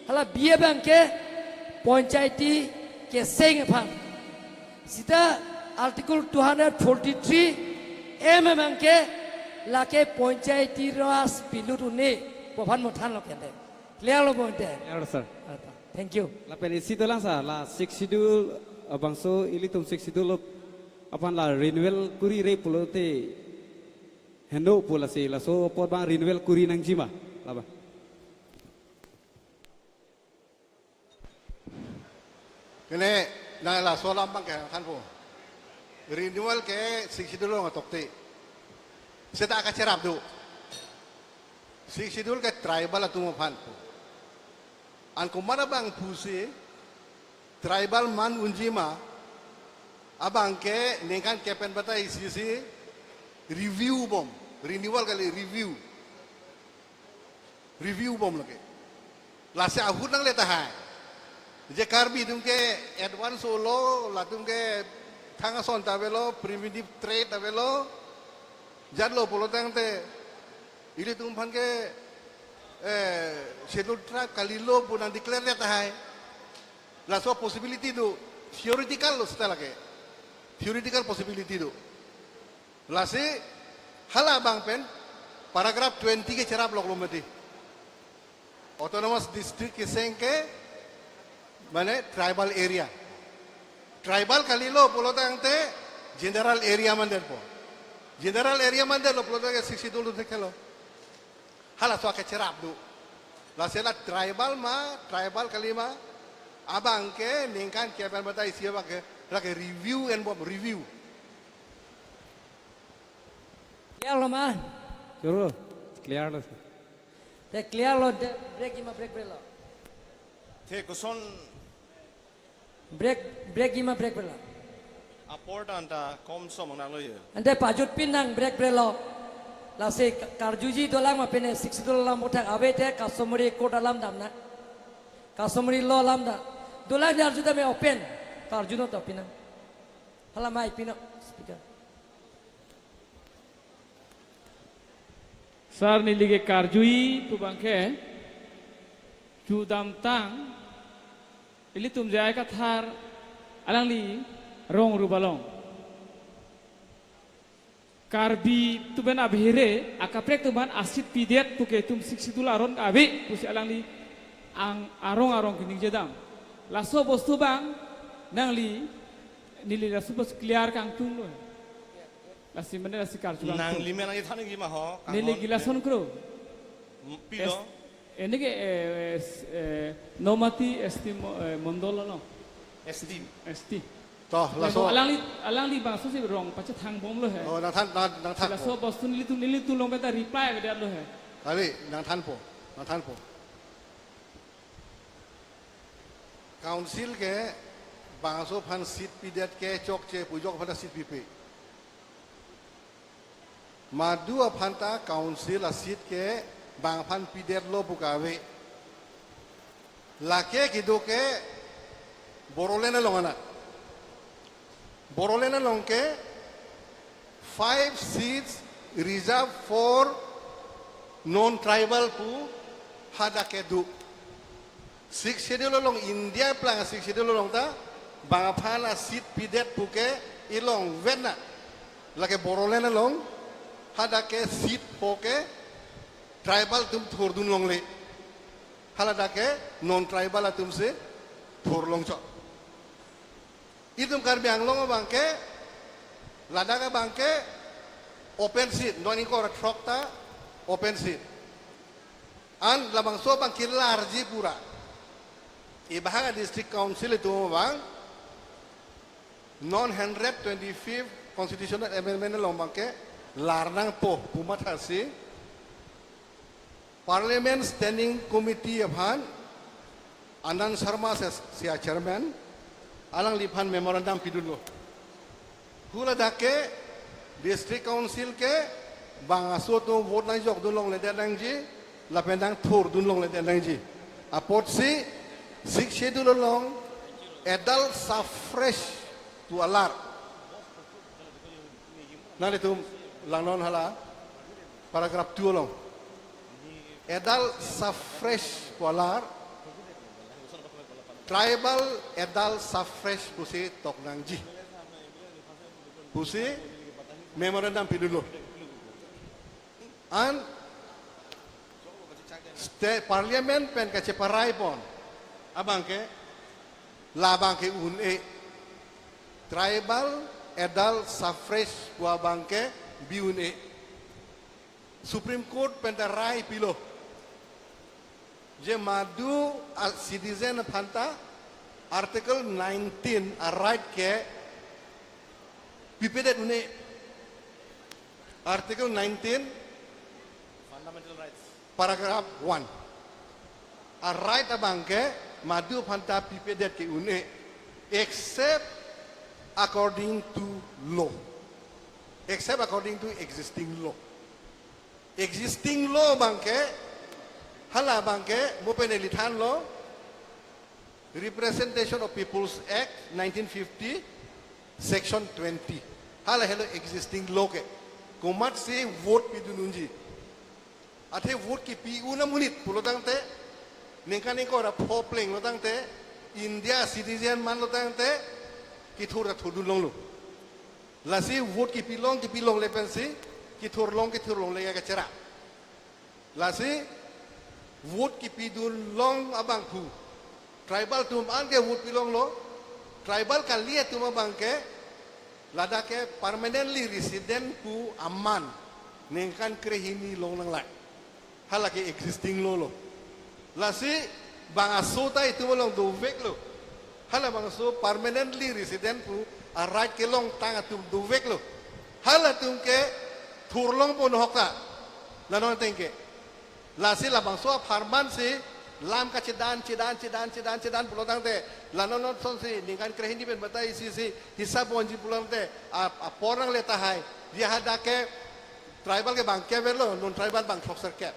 Hala B abang ke panchayati keseng aphan. Sita Article two hundred forty-three M abang ke lake panchayati raj pilut un-e pu aphan mo thanlo kente. Clear lo bo ante. Clear, sir. Thank you. Lapen isi dolang, sir, la Sixth Schedule, abangso ilitum Sixth Schedule lo aphan la renewal kuri re pulote heno pu lasi, laso apot abang renewal kuri nangji ma? Laba. Kene, nang laso alam abang ke thanpo. Renewal ke Sixth Schedule along atokte. Seta kacherap do. Sixth Schedule ke tribal atum aphan pu. Anke komat abang pusi tribal man unji ma abang ke ningkan kep pen batai isi si review bom, renewal kali, review. Review bom lake. Lasi ahut nangle tahai. Je Karbi atum ke advance olo, latum ke thang ason ta avelo, primitive trade avelo, jatlo pulo tangte, ilitum aphan ke, eh, Schedule Tribe kalilo pu nang declare le tahai. Laso possibility do, theoretical lo seta lake. Theoretical possibility do. Lasi hala abang pen paragraph twenty ke cherap loklo mati. Autonomous district keseng ke, mane tribal area. Tribal kalilo pulo tangte general area mandetpo. General area mandetlo pulo tangte Sixth Schedule thekthe lo. Halaso akecherap do. Lasi la tribal ma, tribal kali ma, abang ke ningkan ke pen batai isi abang ke, lake review enbom, review. Clear lo ma? Choro, clear lo. Te clear lo, de, break ji ma break brelo. Te koson Break, break ji ma break brelo. Apor ta anta komsom nanglo ye. Ante pajutpin nang break brelo. Lasi ka-, karjuji dolang ma pine Sixth Schedule alam puthak ave te customary court alam damnang. Customary law alam dam. Dolang arju tame open. Karju non to pinang. Hala mic pino, speaker. Sir, neli ke karjuji pu abang ke chudamtang, ilitum J I Kathar alangli rong rubalong. Karbi atum pen abhere, akaprek atum aphan aseat pidet puke itum Sixth Schedule aron ave pusi alangli ang arong arong keningje dam. Laso bostu abang nangli, neli laso bostu clear kangtung lo. Lasi mane lasi karju kangtung. Nangli men nangli than ji ma ho, neli kangton. Gila son kro. M-, pilo? Es-, ini ke, eh, es-, eh, Nomati S T mo-, eh, Mondol lo. S T. S T. Toh, laso. Laso alangli, alangli bangso si rong pachethang bomlo he. Oh, nangthan, nang, nangthan. Laso po. Bostu nelitum, nelitum along kata reply ke dia lo he. Kali, nangthanpo, nangthanpo. Council ke bangso aphan seat pidet ke chokche pu ajok aphan ta seat pipe. Madu aphan ta council aseat ke bang aphan pidetlo pu kave. Lake kedo ke Bodoland along anat. Bodoland along ke five seats reserved for non-tribal pu hadak kedo. Sixth Schedule along, India aplang Sixth Schedule along ta bang aphan aseat pidet puke ilongvet na. Lake Bodoland along hadak ke seat pho ke tribal atum thurdun longle. Haladak ke non-tribal atum si thur longchot. Itum Karbi Anglong abang ke, ladak abang ke open seat, non ingkoi ra throk ta open seat. An labangso abang kelarji pura. Ibahak a-district council itum abang non hundred twenty-fifth constitutional amendment along abang ke lar nangpo pu mathasi Parliament Standing Committee aphan Anand Sharma se-, sia chairman, alangliphan memorandum pidunlo. Haladak ke District Council ke bang aso atum vote nangjokdun longledet nangji, lapen nangthurdun longledet nangji. Apotsi Sixth Schedule along adult suffrage pu alar. Nanglitum langnon hala paragraph two along. Adult suffrage pu alar, tribal adult suffrage pusi tok nangji pusi memorandum pidunlo. An state parliament pen kacheparai pon abang ke, labang ke un-e, tribal adult suffrage pu abang ke bi un-e. Supreme Court pen ta rai pilo. Je madu a-citizen aphan ta Article nineteen a-right ke pipedet un-e. Article nineteen, fundamental rights, paragraph one. A-right abang ke madu aphan ta pipedet ke un-e, except according to law. Except according to existing law. Existing law abang ke, hala abang ke, mo pen neli thanlo, Representation of People's Act nineteen fifty, Section twenty. Hala helo existing law ke. Komatsi vote pidun unji. Athe vote kipi un amonit pulo tangte, ningkan ingkoi ra pho plenglo tangte, India citizen manlo tangte, kethur ta thurdun longlo. Lasi vote kipi long, kipi longle pensi, kethur long, kethur longle ya kachera. Lasi, Vote kipidun long abangphu, tribal atum an ke vote pilonglo. Tribal kali atum abang ke, ladak ke permanently resident pu aman ningkan krehini long nanglai. Hala ke existing law lo. Lasi bang aso ta itum along doveklo. Hala bangso permanently resident pu a right kelongtang atum doveklo. Halatum ke thurlongpo nohok ta. La non ateng ke. Lasi labangso apharman si lam kachedan, chedan, chedan, chedan, chedan pulotangte, la non non sonsi ningkan krehini pen batai isi isi hisap ponji pulotangte, a, apor nangle tahai, ya hadak ke tribal ke bang kep lo, non tribal bang throkser kep.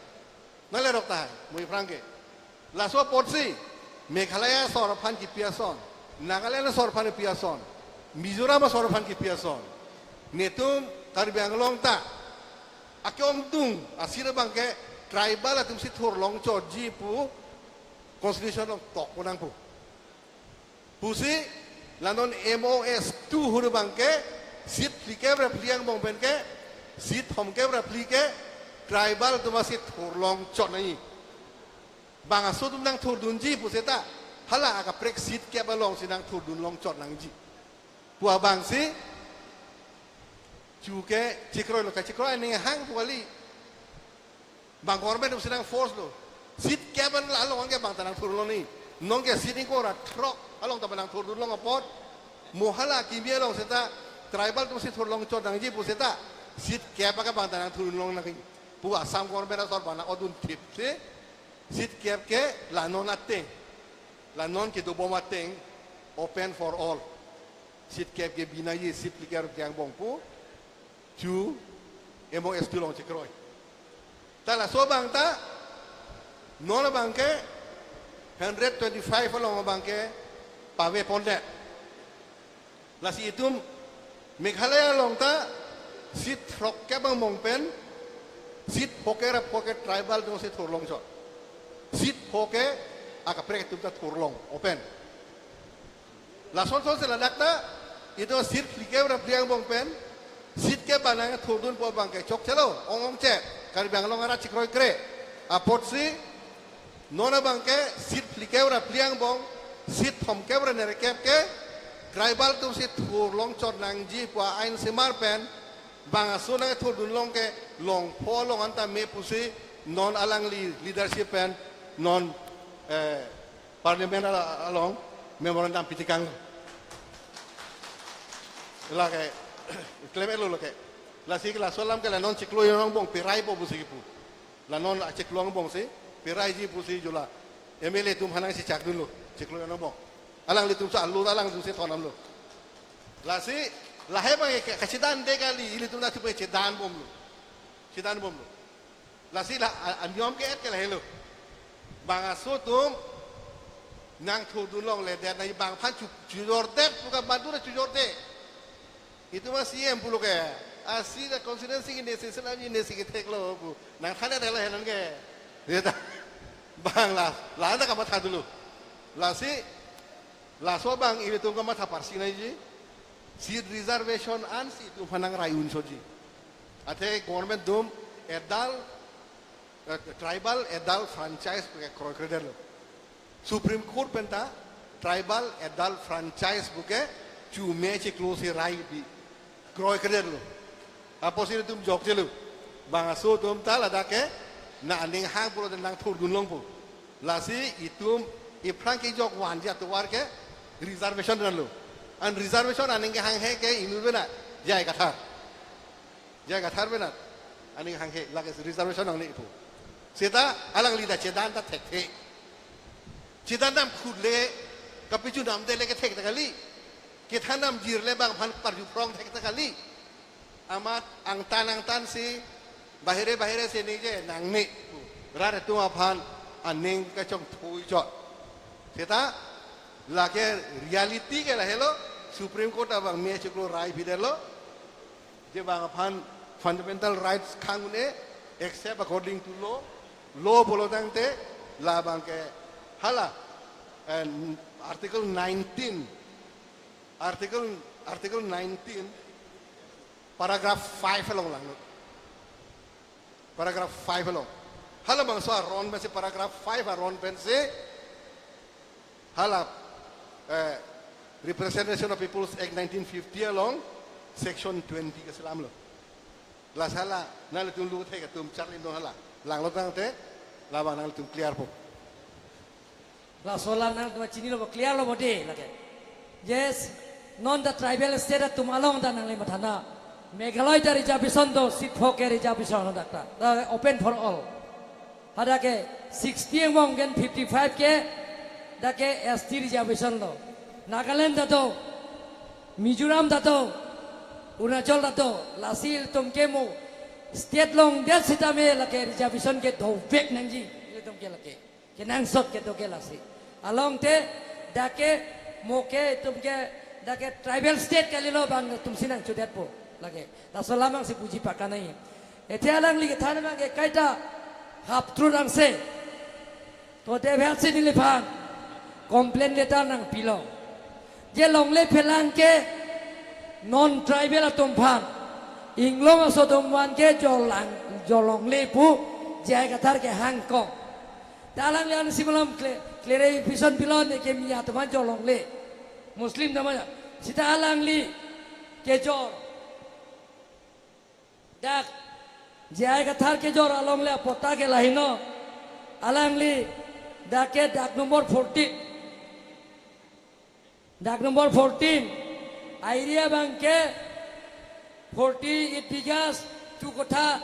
Nanglerok tahai, mo aphrang ke. Laso apotsi Meghalaya asor aphan kipi ason, Nagaland asor aphan kipi ason, Mizoram asor aphan kipi ason. Netum Karbi Anglong ta akeongdung asir abang ke tribal atum si thurlong chotji pu constitution along tok ponang pu. Pusi la non M O S two hur abang ke seat phlikep ra phli angbong pen ke seat thomkep ra phli ke tribal atum si thurlong chot nangji. Bang aso atum nangthurdunji pu seta, hala akaprek seat kep alongsi nangthurdun long chot nangji pu abangsi chu ke chekroilo, kachekroi aning hang pu kali. Bang government atum si nang force lo. Seat kep an la along ke bang ta nangthurlong ni. Non ke seat ingkoi ra throk along ta bang nangthurdun long apot. Mo hala kimi along seta tribal atum si thurlong chot nangji pu seta, seat kep aka bang ta nangthurdun long nangji pu Assam government asor bang nang-odun thip si. Seat kep ke la non ateng, la non kedobom ateng, open for all. Seat kep ke bi nangji, seat phlikep ra phli angbong pu chu M O S two along chekroi. Ta laso abang ta non abang ke hundred twenty-five along abang ke pave pondet. Lasi itum Meghalaya along ta seat throkkep angbong pen seat phokep ra phokep tribal atum si thurlong chot. Seat phokep akaprek atum ta thurlong open. Lason sonsi ladak ta itum seat phlikep ra phli angbong pen seat kep bang nangthurdun pu abang ke chokchelo, ong ong che, Karbi Anglong arat chekroikre apotsi non abang ke seat phlikep ra phli angbong, seat thomkep ra nerkep ke tribal atum si thurlong chot nangji pu a-ain semar pen bang aso nangthurdun long ke longpho along anta me pusi non alangli leadership pen non, eh, parliament ala-, along memorandum pitikang. Lake klem-etlo lake. Lasi ke laso alam ke la non chiklo jon angbong piraipo pusi kipu. La non achiklo angbong si piraiji pusi jo la M L A atum aphan nangchechakdunlo, chiklo jon angbong. Alanglitum sa alu alanglitum si thondamlo. Lasi lahai abang ke kachedan de kali, ilitum nangthu chedan bomlo. Chedan bomlo. Lasi la a, aniyom ke-et ke lahelo. Bang aso atum nangthurdun longledet nangji, bang aphan chu, chujordet pu ke badu ra chujorde. Itum a-C M pulo ke, a si da constituency ke nesi selam ji nesi ketheklo pu. Nangthan-et lahelo henan ke. Seta bang la, la anta kamatha dunlo. Lasi laso abang ilitum kamatha parsi nangji. Seat reservation ansi itum aphan nangrai un chotji. Athe government atum adult, eh, tribal adult franchise pu ke kroikredetlo. Supreme Court pen ta tribal adult franchise pu ke chu me chiklo si rai bi kroikredetlo. Apotsi itum jokchelo. Bang aso atum ta ladak ke na aning hang pulote nangthurdun longpo. Lasi itum aphrang kejok vanji atovar ke reservation dunlo. An reservation aning kehanghe ke inut bena J I Kathar. J I Kathar bena aning hanghe, lake reservation nangne pu. Seta alangli ta chedan ta thekthe. Chedan dam khut le, kapachunamde le kethek ta kali. Kethan damjir le bang aphan parju phrong thek ta kali. Amat angtan angtan si bahire bahire si ningje nangne pu. Rat atum aphan aning kachongthui chot. Seta lake reality ke lahelo, Supreme Court abang me chiklo rai pidetlo. Je bang aphan fundamental rights khang un-e, except according to law, law pulo tangte labang ke hala, eh, Article nineteen, Article, Article nineteen, paragraph five along langno. Paragraph five along. Halabangso aron pensi paragraph five aron pensi hala, eh, Representation of People's Act nineteen fifty along section twenty keselamlo. Lasi hala nanglitum lu thek atum charli dong hala. Langlo tangte, labang nanglitum clear po. Laso alam nangtum chinilo bo, clear lo bo de lake. Yes, non the tribal state atum along ta nangli matha na. Meghalaya ta reservation do, seat four ke reservation do ta. Ta open for all. Hadak ke sixty angbong pen fifty-five ke dak ke S T reservation lo. Nagaland ta do, Mizoram ta do, Arunachal ta do, lasi ilitum ke mo state longdet sitame lake reservation ke dovek nangji, ilitum ke lake. Kenangsot kedo ke lasi. Along te, dak ke mo ke itum ke dak ke tribal state kalilo, bang atum si nangchodetpo lake. Laso alam si puji pakanai. Athe alangli kethan abang ke kaita haptru rangse. To de bhel si neliphan complaint letter nangpilo. Je longle phelang ke non tribal atum aphan, Inglong aso atum aphan ke jorlang, jorlongle pu J I Kathar ke hangkong. Ta alangli an si malom kle-, clarification pilo, neke Miya atum aphan jorlongle. Muslim atum aphan. Seta alangli kejor, dak J I Kathar kejor alongle apatta ke laheno. Alangli dak ke dag number fourteen. Dag number fourteen. Area abang ke forty-eight bighas, two kotha,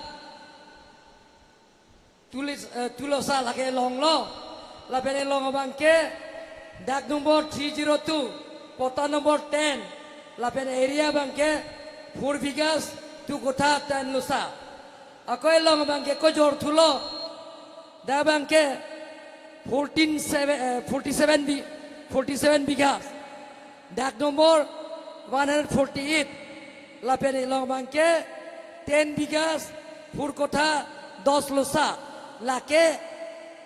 two lis-, eh, two losa lake longlo. Lapen elong abang ke dag number three zero two, patta number ten. Lapen area abang ke four bighas, two kotha, ten losa. Ako elong abang ke kojor thulo. Dak abang ke fourteen seven, eh, forty-seven bi-, forty-seven bighas. Dag number one hundred forty-eight. Lapen elong abang ke ten bighas, four kotha, dos losa. Lake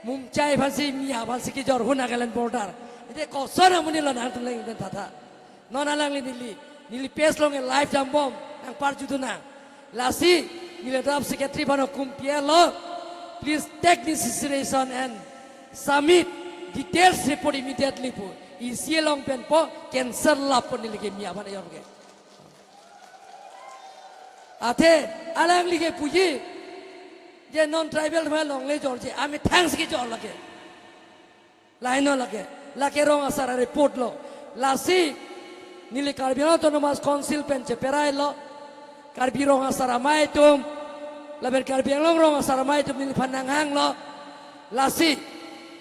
Mumchai aphansi, Miya aphansi kejor hu Nagaland border. Ite koson amonit lo nangtum leng den tata. Non alangli neli, neli page along live dambom, nangparju dun nang. Lasi, neli draft secretary aphan hukum pi-etlo, please take necessary action and submit details report immediately pu. E C along pen po, cancel lapo neli ke Miya aphan ejor ke. Athe, alangli ke puji, je non tribal aphan longle jorje, amethang si kejor lake. Laheno lake, lake rong asar a-report lo. Lasi, neli Karbi Anglong Autonomous Council pen cheperailo. Karbi Rong Asar Amei atum, lapen Karbi Anglong Rong Asar Amei atum neliphan nanghanglo. Lasi,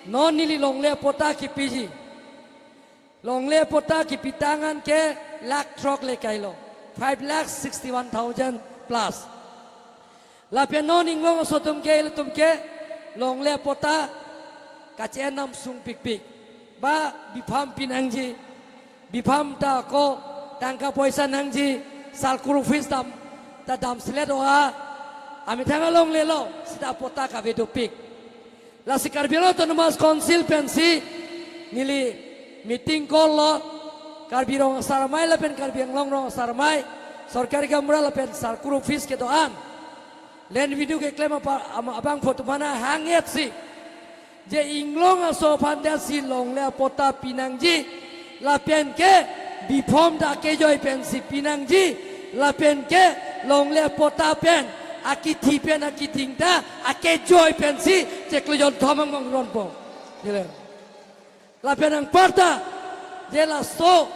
non neli longle apatta kipiji. Longle apatta kipitang an ke lakh throk le kailo. Five lakh sixty-one thousand plus. Lapen non Inglong aso atum ke, ilitum ke longle apatta kache-en nam sungpikpik. Ba bipham pinangji. Bipham ta ako tangka poisa nangji. Circle office dam, ta dam selet o-a. Amethang alongle lo, seta apatta kave dopik. Lasi Karbi Anglong Autonomous Council pensi neli meeting call lo, Karbi Rong Asar Amei lapen Karbi Anglong Rong Asar Amei, sorkari gaonbura lapen circle office kedo-an, land revenue keklem apa-, ama-, abangphu atum aphan hang-etsi, je Inglong aso aphan det si longle apatta pinangji, lapen ke bipham ta akejoi pensi pinangji, lapen ke longle apatta pen, akithi pen, akiding ta akejoi pensi chiklo jonthom angbong ronpo. Gile. Lapen anparta, je laso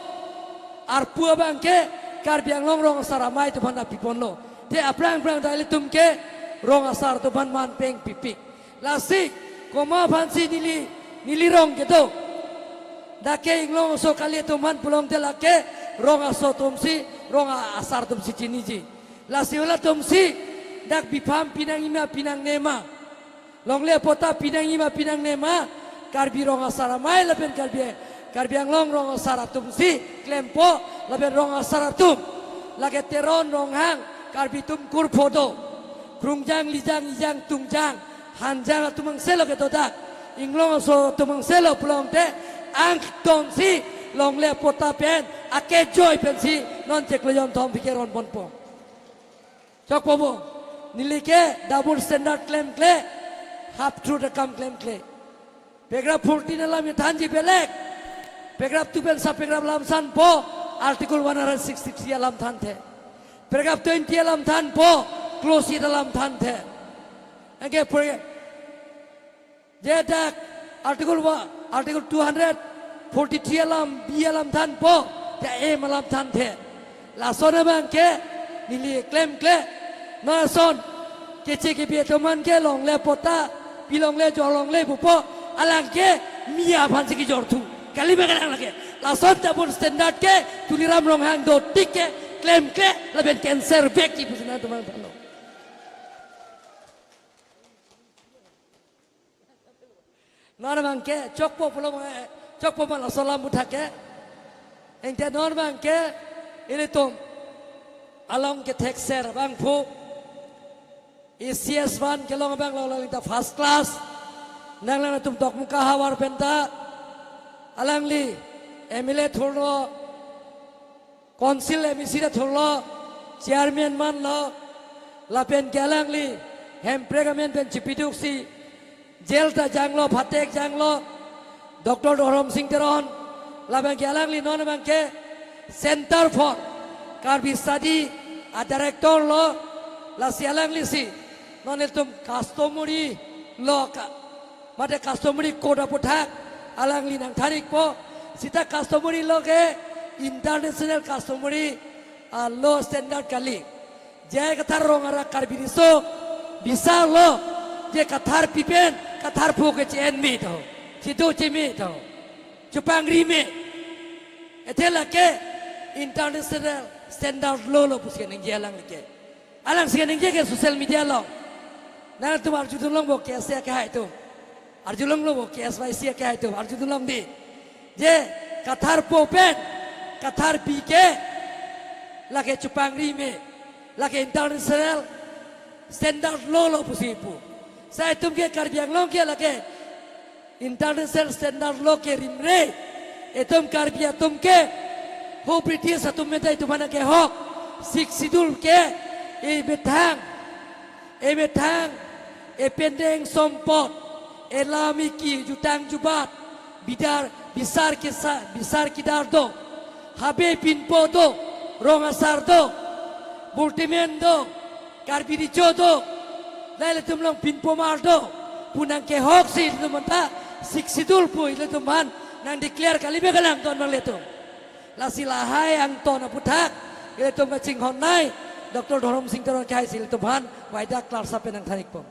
arpu abang ke Karbi Anglong Rong Asar Amei atum aphan piponlo. Te aphrang aphrang ta ilitum ke rong asar atum aphan man peng pipik. Lasi, komat aphansi neli, neli rong kedo. Dak ke Inglong aso kali atum aphan pulote lake rong aso atumsi, rong a-, asar atumsi chiniji. Lasi halatumsi, dak bipham pinangji ma pinangne ma, longle apatta pinangji ma pinangne ma, Karbi Rong Asar Amei lapen Karbi, Karbi Anglong Rong Asar atumsi klempo, lapen rong asar atum, lake Teron, Ronghang, Karbi atum kurpho do. Krungjang, Lijang, Ijang, Tungjang, Hanjang atum angselo kedo dak. Inglong aso atum angselo pulote angtonsi longle apatta pen akejoi pensi non chiklo jonthom aphi ke ronponpo. Chokpo bo, neli ke double standard klemkle. Half truth akam klemkle. Paragraph fourteen alam thanji belek. Paragraph two pen sub paragraph alam thanpo, Article one hundred sixty-three alam thanthe. Paragraph twenty alam thanpo, clause eight alam thanthe. Anke paragraph, je dak Article one, Article two hundred forty-three alam, B alam thanpo, te A alam thanthe. Lason abang ke neli klemkle. Non ason keche kebi atum an ke longle pota, pilongle jorlongle pupo, alang ke mi aphan si kejor thu. Kali ma kalang lake. Lason tabun standard ke Tuliram Ronghang do tik ke klemkle lapen cancer back ki pusina teman pano. Non abang ke chokpo pulo ma, chokpo ma laso alam aputhak ke. Engte non abang ke ilitum along kethekser abangphu, E C S one kelong abang lo, lo ta first class. Nang nangtum Dokmoka havar pen ta alangli M L A thurlo, Council M A C ta thurlo, chairman manlo, lapen ke alangli hemprek amen pen chipiduksi jail ta janglo, phatek janglo, Doctor Dhorom Sing Teron, lapen ke alangli non abang ke Center for Karbi Study a director lo, lasi alangli si non ilitum customary law ka, mate customary code aputhak alangli nangthan-ikpo. Seta customary law ke international customary, ah, law standard kali. Je Kathar rong arat Karbi Riso bisar lo, je Kathar pi pen Kathar phu ke che-en me tho, chedo che me tho, chepangri me. Athe lake international standard law lo pusi ningje alang lake. Alang si ningje ke social media along. Nangtum arjudun longpo K S A akehai atum. Arjulong longpo K S Y C akehai atum. Arjudun long dei. Je Kathar phu pen Kathar pi ke lake chepangri me. Lake international standard law lo pusi pu. Sai itum ke Karbi Anglong ke lake international standard law kerimre. Itum Karbi atum ke ho British atum methang itum aphan kehok Sixth Schedule ke emethang, emethang, ependeng sompot, elam eki, jutang jubat, bidar, bisar kesa, bisar kidar do, habe pinpo do, rong asar do, burtimen do, Karbi Riso do, lahei ilitum along pinpomar do pu nangkehok si ilitum anta Sixth Schedule pu ilitum aphan nang declare kali ma kalang ton nanglitum. Lasi lahai angton aputhak ilitum kachinghon nei Doctor Dhorom Sing Teron akehai si ilitum aphan waida klarsa pen nangthan-ikpo.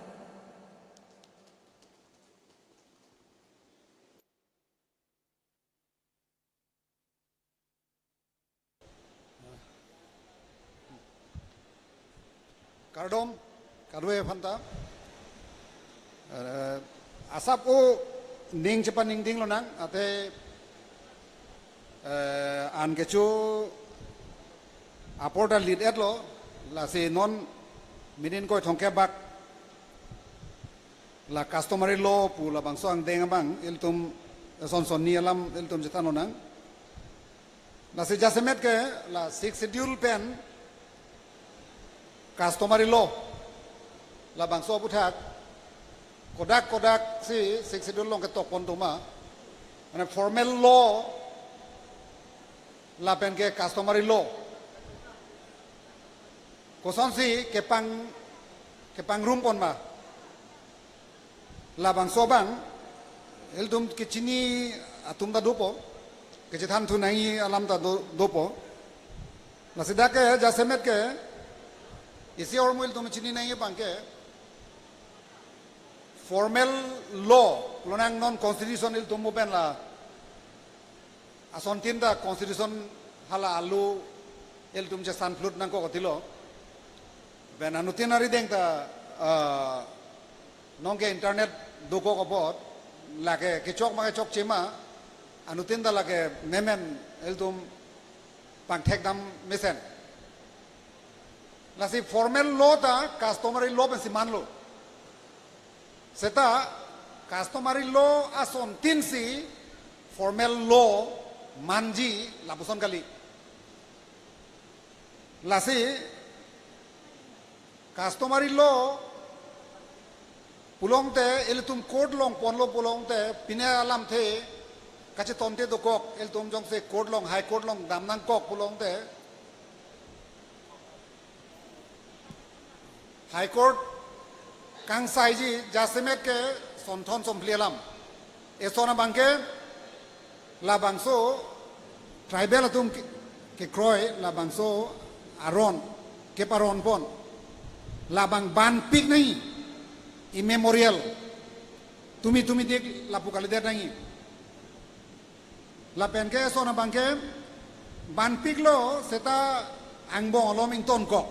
Kardom, kardom aphanta. Eh, asap o ning chepaningding lonang, athe, eh, an kecho apor ta lit-et lo, lasi non minin koi thomkep bak la customary law pu labangso angdeng abang ilitum eson son ni alam ilitum chethan lonang. Lasi jasemet ke la Sixth Schedule pen customary law labangso aputhak kodak kodak si Sixth Schedule along ketok pon doma, mane formal law lapen ke customary law kosonsi kepang, kepangrum pon ma, labangso abang ilitum kechini atum ta dopo, kechethan thu nangji alam ta do, dopo. Lasi dak ke jasemet ke isi ahormu ilitum chini nangji abang ke formal law lonang, non constitution ilitum mo pen la asontin ta constitution hala alo ilitum chesan phlut nangkok atilo. Pen anuttin arideng ta, ah, nonke internet dokok apot, lake kechok ma kechokche ma, anuttin ta lake memen ilitum pangthekdam mesen. Lasi formal law ta customary law pensi manlo. Seta customary law asontin si formal law manji lapuson kali. Lasi customary law Pulongte ilitum court along ponlo pulongte pine alamthe kachetonte dokok, ilitum jongsi court along, High Court along dam nangkok pulongte, High Court kangsaiji jasemet ke sonthon somphli alam. Eson abangke labangso tribal atum ke, kekroi labangso aron keparonpon. Labang banpik nangji, immemorial. Tumi tumidik lapu kalidet nangji. Lapen ke eson abangke banpiklo seta angbong alom ingtonkok.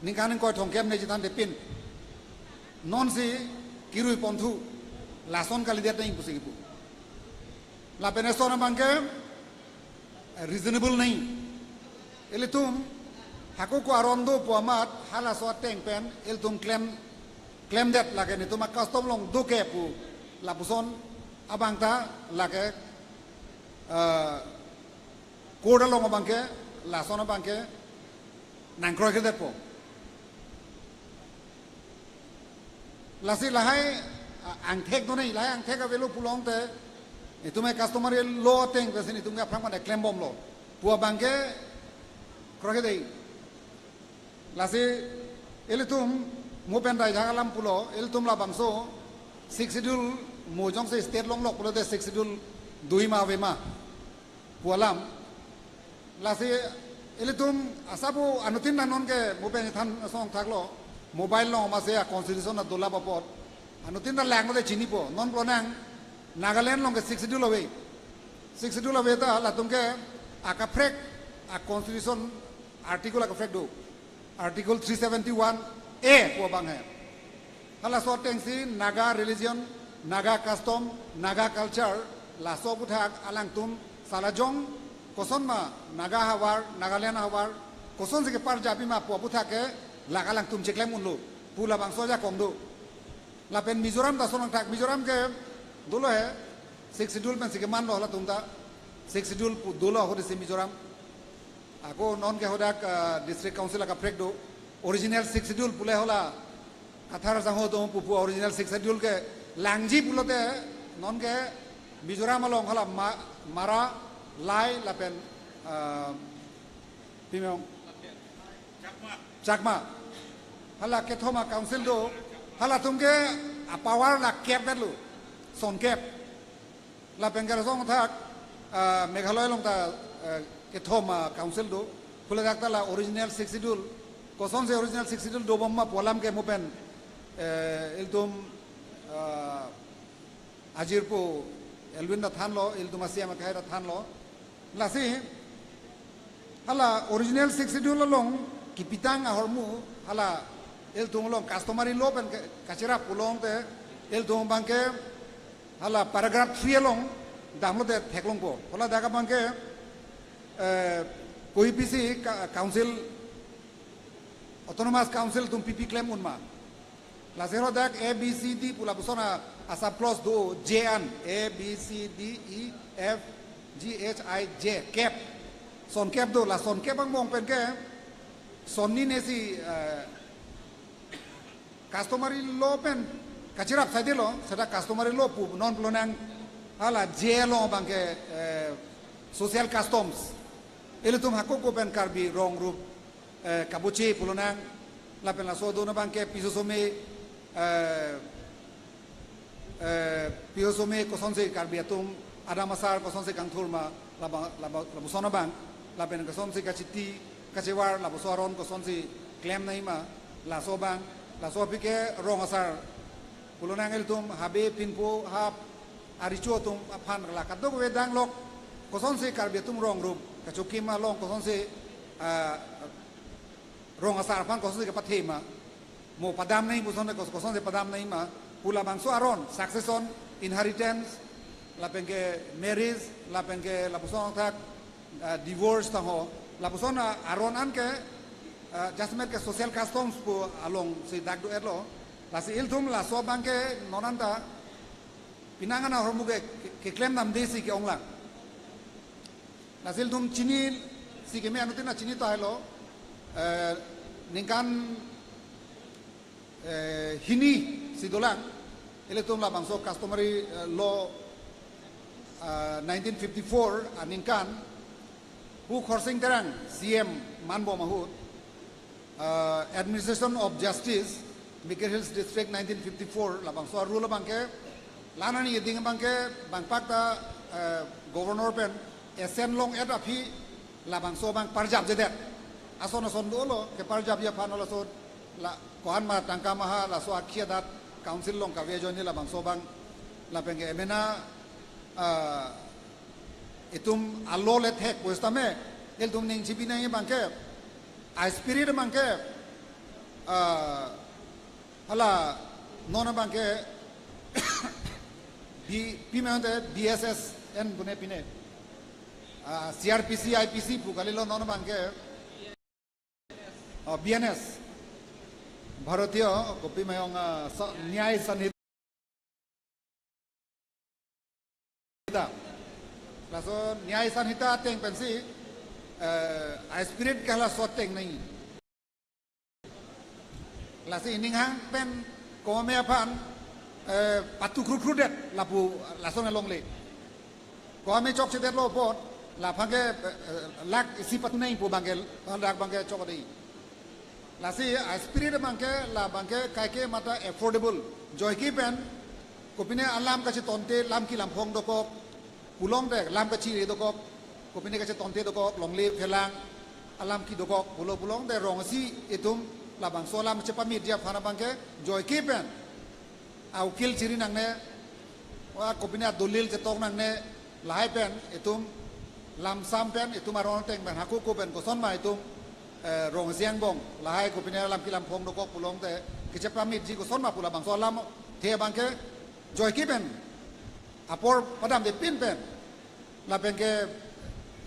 Ningkan ingkoi thomkep ne chethan depin. Nonsi kirui ponthu. Lason kalidet nangji pusi kipu. Lapen eson abangke reasonable nangji. Ilitum hako ko aron do pu amat halaso ateng pen ilitum klem, klemdet lake netum a-custom along do ke pu lapuson abangta lake, eh, court along abangke, lason abangke nangkroikredetpo. Lasi lahai, a, angthek do nangji, lahai angthek avelo pulongte, itum a-customary law ateng pensi itum ke aphrang pada klembomlo pu abangke kroikre dei. Lasi ilitum mo pen dai jang alam pulo, ilitum labangso Sixth Schedule mo jongsi state along lok pulote Sixth Schedule dui ma ave ma pu alam. Lasi ilitum asap anuttin ta non ke mo pen than song thaklo, mobile along masi a-constitution adolap apot anuttin ta langlote chinipo, non pulonang Nagaland along ke Sixth Schedule ave. Sixth Schedule ave ta latum ke akaprek a-constitution article akaprek do. Article three seventy-one A pu abang he. Halaso atengsi Naga religion, Naga custom, Naga culture, laso aputhak alangtum salajong koson ma Naga havar, Nagaland havar, kosonsi keparjapi ma pu aputhak ke lake alangtum cheklem unlo pu labangso ajakong do. Lapen Mizoram ta sonang thak, Mizoram ke dolo he, Sixth Schedule pensi kemanlo halatum ta, Sixth Schedule pu dolo ahut isi Mizoram. Ako non ke hadak, ah, District Council akaprek do. Original Sixth Schedule pule hala Kathar Sangho atum pupu original Sixth Schedule ke langji pulote non ke Mizoram along hala Ma-, Mara, Lai lapen, ah, pimong Chakma. Hala kethom a-council do. Halatum ke a-power la kep bet lo. Sonkep. Lapen ke lason thak, ah, Meghalaya along ta, eh, kethom a-council do. Pule dak ta la original Sixth Schedule. Kosonsi original Sixth Schedule dobom ma pu alam ke mo pen, eh, ilitum, ah, ajirpo Elwin ta thanlo, ilitum a-C M akhai ta thanlo. Lasi hala original Sixth Schedule along kipitang ahormu hala ilitum along customary law pen ke, kacherap pulongte ilitum abangke hala paragraph three along damlote theklongpo. Hala dak abangke, eh, kopi pisi ka-, council, autonomous council atum pipi klem un ma. Lasi hadak A B C D pu lapuson a, a-sub clause do, J an, A B C D E F G H I J, kep. Sonkep do, la sonkep angbong pen ke son hini si, eh, customary law pen kacherap saidelo, seta customary law pu non pulonang hala J along abangke, eh, social customs. Ilitum hako ko pen Karbi rong rup, eh, kaboche pulonang, lapen laso do-an abangke piso some, eh, eh, piso some kosonsi Karbi atum adam asar kosonsi kangthur ma laba, laba, lapuson abang, lapen kosonsi kachiti, kachevar, lapuson aron kosonsi klem nangji ma, laso abang, laso aphi ke rong asar pulonang ilitum habe pinpo hap aricho atum aphan la kadokave danglok kosonsi Karbi atum rong rup kachokim along kosonsi, ah, rong asar aphan kosonsi kapathe ma, mo padam nangji puson kos-, kosonsi padam nangji ma pu labangso aron, succession, inheritance, lapen ke marriage, lapen ke lapuson thak, ah, divorce tangho, lapuson a-, aron an ke, ah, jasemet ke social customs pu alongsi dak do-etlo. Lasi ilitum laso abangke non anta penang an ahormu ke, ke, keklem damde si ke-ong lang. Lasi ilitum chinisi keme anuttin ta chini tahai lo, eh, ningkan, eh, hini si dolang, ilitum labangso customary, eh, law, ah, nineteen fifty-four aningkan, Pu Khorsing Terang C M manbom ahut, ah, Administration of Justice, Mikir Hills District nineteen fifty-four, labangso a-rule abangke, la-an arni eding abangke, bangpak ta, eh, Governor pen, assent long-et aphi, labangso abang parjapjedet. Ason ason dolo, keparjapji aphan laso, la, ko-an ma tangka maha, laso akhei adat, council along kave ajoine labangso abang, lapen ke emena, ah, itum a-law le thek pusitame, ilitum ning chibi nangji abangke, a-spirit abangke, ah, hala non abangke, B, pima ante B S S N pune pine, ah, C R P C, I P C pu kalilo non abangke, ah, B N S. Bharatiya, kopi ma yong, ah, sa-, Nyay Sanhita. Laso Nyay Sanhita ateng pensi, eh, a-spirit ke halaso ateng nangji. Lasi ining hang pen kome aphan, eh, patu kru kru det lapu lason alongle. Kome chokchedetlo apot, la aphan ke, eh, eh, lakh isi patu nangji pu abangke, ladak abangke chok dei. Lasi a-spirit abangke, la abangke kaike mata affordable. Joike pen, kopine alam kachetonte, lam kelam phong dokok, pulote lam kachiri dokok, kopine kachetonte dokok, longle phelang, alam ke dokok, pulo pulote rong isi itum labangso alam chepameet ji aphan abangke, joike pen, a-ukil chiri nangne, wa kopine a-dolil chetok nangne, lahai pen itum lamsam pen itum aron ateng pen hako ko pen koson ma itum, eh, rong isi angbong lahai kopine alam kelam phong dokok pulote kachepameet ji koson ma pu labangso alamthe abangke joike pen apor padamde pin pen lapen ke,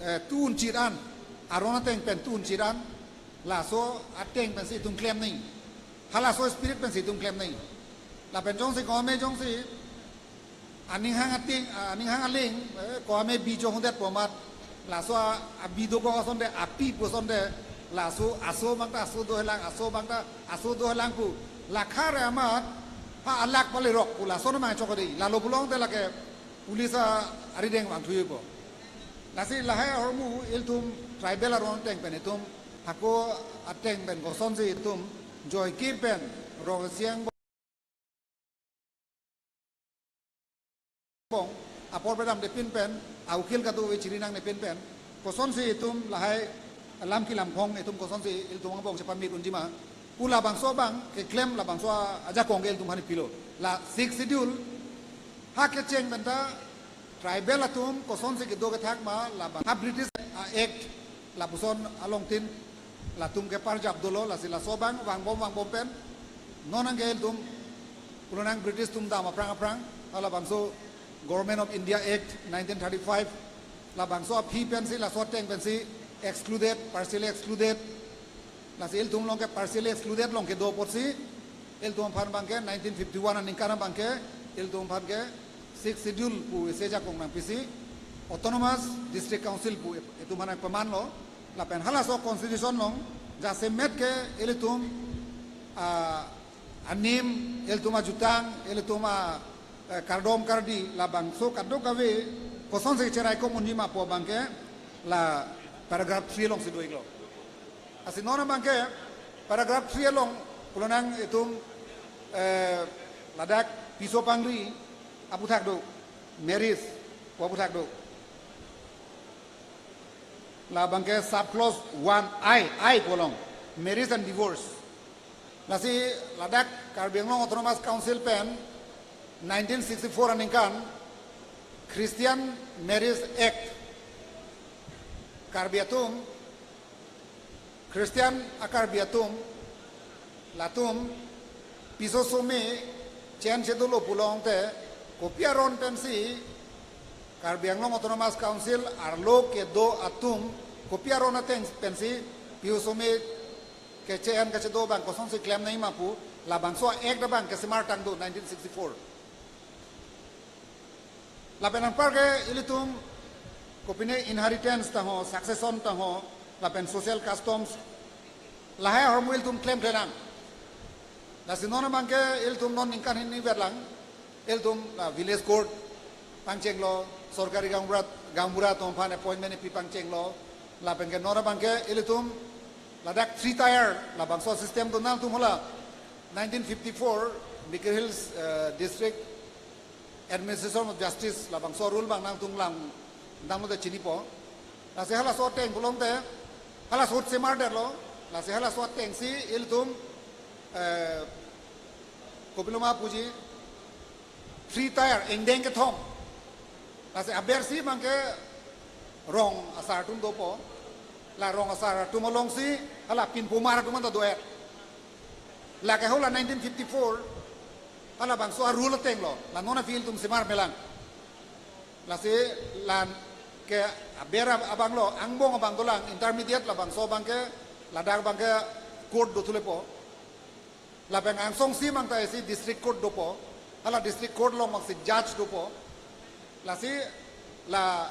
eh, tu-un chit an, aron ateng pen tu-un chit an, laso ateng pensi itum klem nangji. Halaso spirit pensi itum klem nangji. Lapen jongsi kome jongsi aning hang ating, aning hang aling, eh, kome bi jong hundet pu amat, laso a-, abi dokok asonte, api pu asonte, laso aso abangta aso dohelang, aso abangta aso dohelang pu, lakha re amat, ha alakh palerok pu lason ma chok dei, lalo pulote lake police a-, arideng vangthuipo. Lasi lahai ahormu ilitum tribal aron ateng pen itum, hako ateng pen kosonsi itum, joike pen, rong isi angbong, apor padamde pin pen, a-ukil kadokave chiri nangne pin pen, kosonsi itum lahai lam kelam phong itum kosonsi ilitum angbong chepameet unji ma pu labangso abang keklem labangso a-, ajakong ke ilitum aphan pilo. La Sixth Schedule ha kecheng penta tribal atum kosonsi kedo kethak ma labang ha British a-act lapuson alongtin latum keparjap dolo, lasi laso abang vangbom vangbom pen non anke ilitum pulo nang British atum dam aphrang aphrang, halabangso Government of India Act nineteen thirty-five, labangso aphi pensi, laso ateng pensi excluded, partially excluded. Lasi ilitum along ke partially excluded along kedo apotsi, ilitum aphan abangke nineteen fifty-one aningkan abangke, ilitum aphan ke Sixth Schedule pu isi ajakong nangpisi, Autonomous District Council pu itum aphan nangpamanlo, lapen halaso constitution along jasemet ke ilitum, ah, anim, ilitum ajutang, ilitum a, eh, kardom kardi, labangso kadokave kosonsi cherai kom unji ma pu abangke la paragraph three alongsi do-iklo. Lasi non abangke paragraph three along pulo nang itum, eh, ladak piso pangri aputhak do, marriage pu aputhak do. Labangke sub clause one I, I pu along, marriage and divorce. Lasi ladak Karbi Anglong Autonomous Council pen nineteen sixty-four aningkan Christian Marriage Act, Karbi atum, Christian a-Karbi atum, latum piso some che-en chedolo pulote, kopi aron pensi Karbi Anglong Autonomous Council arlo kedo atum kopi aron ateng pensi piso some keche-en kachedo abang kosonsi klem nangji ma pu, labangso act abang kesemartang do nineteen sixty-four. Lapen anparke ilitum kopine inheritance ta ho, succession ta ho, lapen social customs, lahai ahormu ilitum klemkle nang. Lasi non abangke ilitum non ningkan hini verlang, ilitum la village court pangchenglo, sorkari gaonbura, gaonbura atum aphan appointment ipi pangchenglo, lapenke non abangke ilitum ladak three tier labangso system do, nangtum hala nineteen fifty-four Mikir Hills, eh, District Administration of Justice labangso rule abang nangtum langdamlo te chinipo. Lasi halaso ateng pulote, halaso ahut semardetlo, lasi halaso atengsi ilitum, eh, kopiloma puji, three tier, angdeng kethom. Lasi abersi abangke rong asar atum dopo. La rong asar atum alongsi hala pinpomar atum anta do-et. Lake hala nineteen fifty-four, halabangso a-rule atenglo, la non aphi ilitum semar melang. Lasi lake aber ab-, abanglo, angbong abang dolang, intermediate labangso abangke, ladak abangke court do thulepo. Lapen angsongsi mangta isi district court dopo. Hala district court along mangsi judge dopo. Lasi la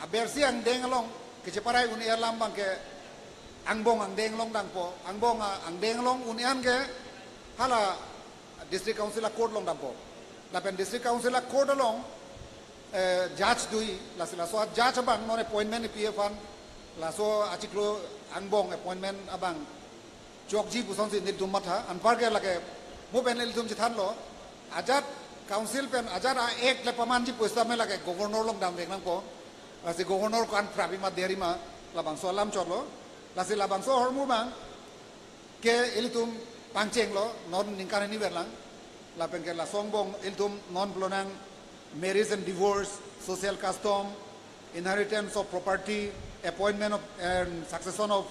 abersi angdeng along kacheparai un-e alam abangke angbong angdeng along dampo. Angbong a-, angdeng along un-e an ke hala district council a-court along dampo. Lapen district council a-court along, eh, judge doji, lasi laso a-judge abang non appointment ipi aphan, laso achiklo angbong appointment abang chokji pusonsi nelitum matha, anpar ke lake mo pen nelitum chethanlo, ajat council pen ajat a-act le pamanji pusitame lake governor along damvek nangpo, lasi governor ko-an prapji ma derji ma, labangso alam chotlo, lasi labangso ahormu abang ke ilitum pangchenglo, non ningkan hini verlang, lapenke laso angbong ilitum non pulo nang marriage and divorce, social custom, inheritance of property, appointment of and succession of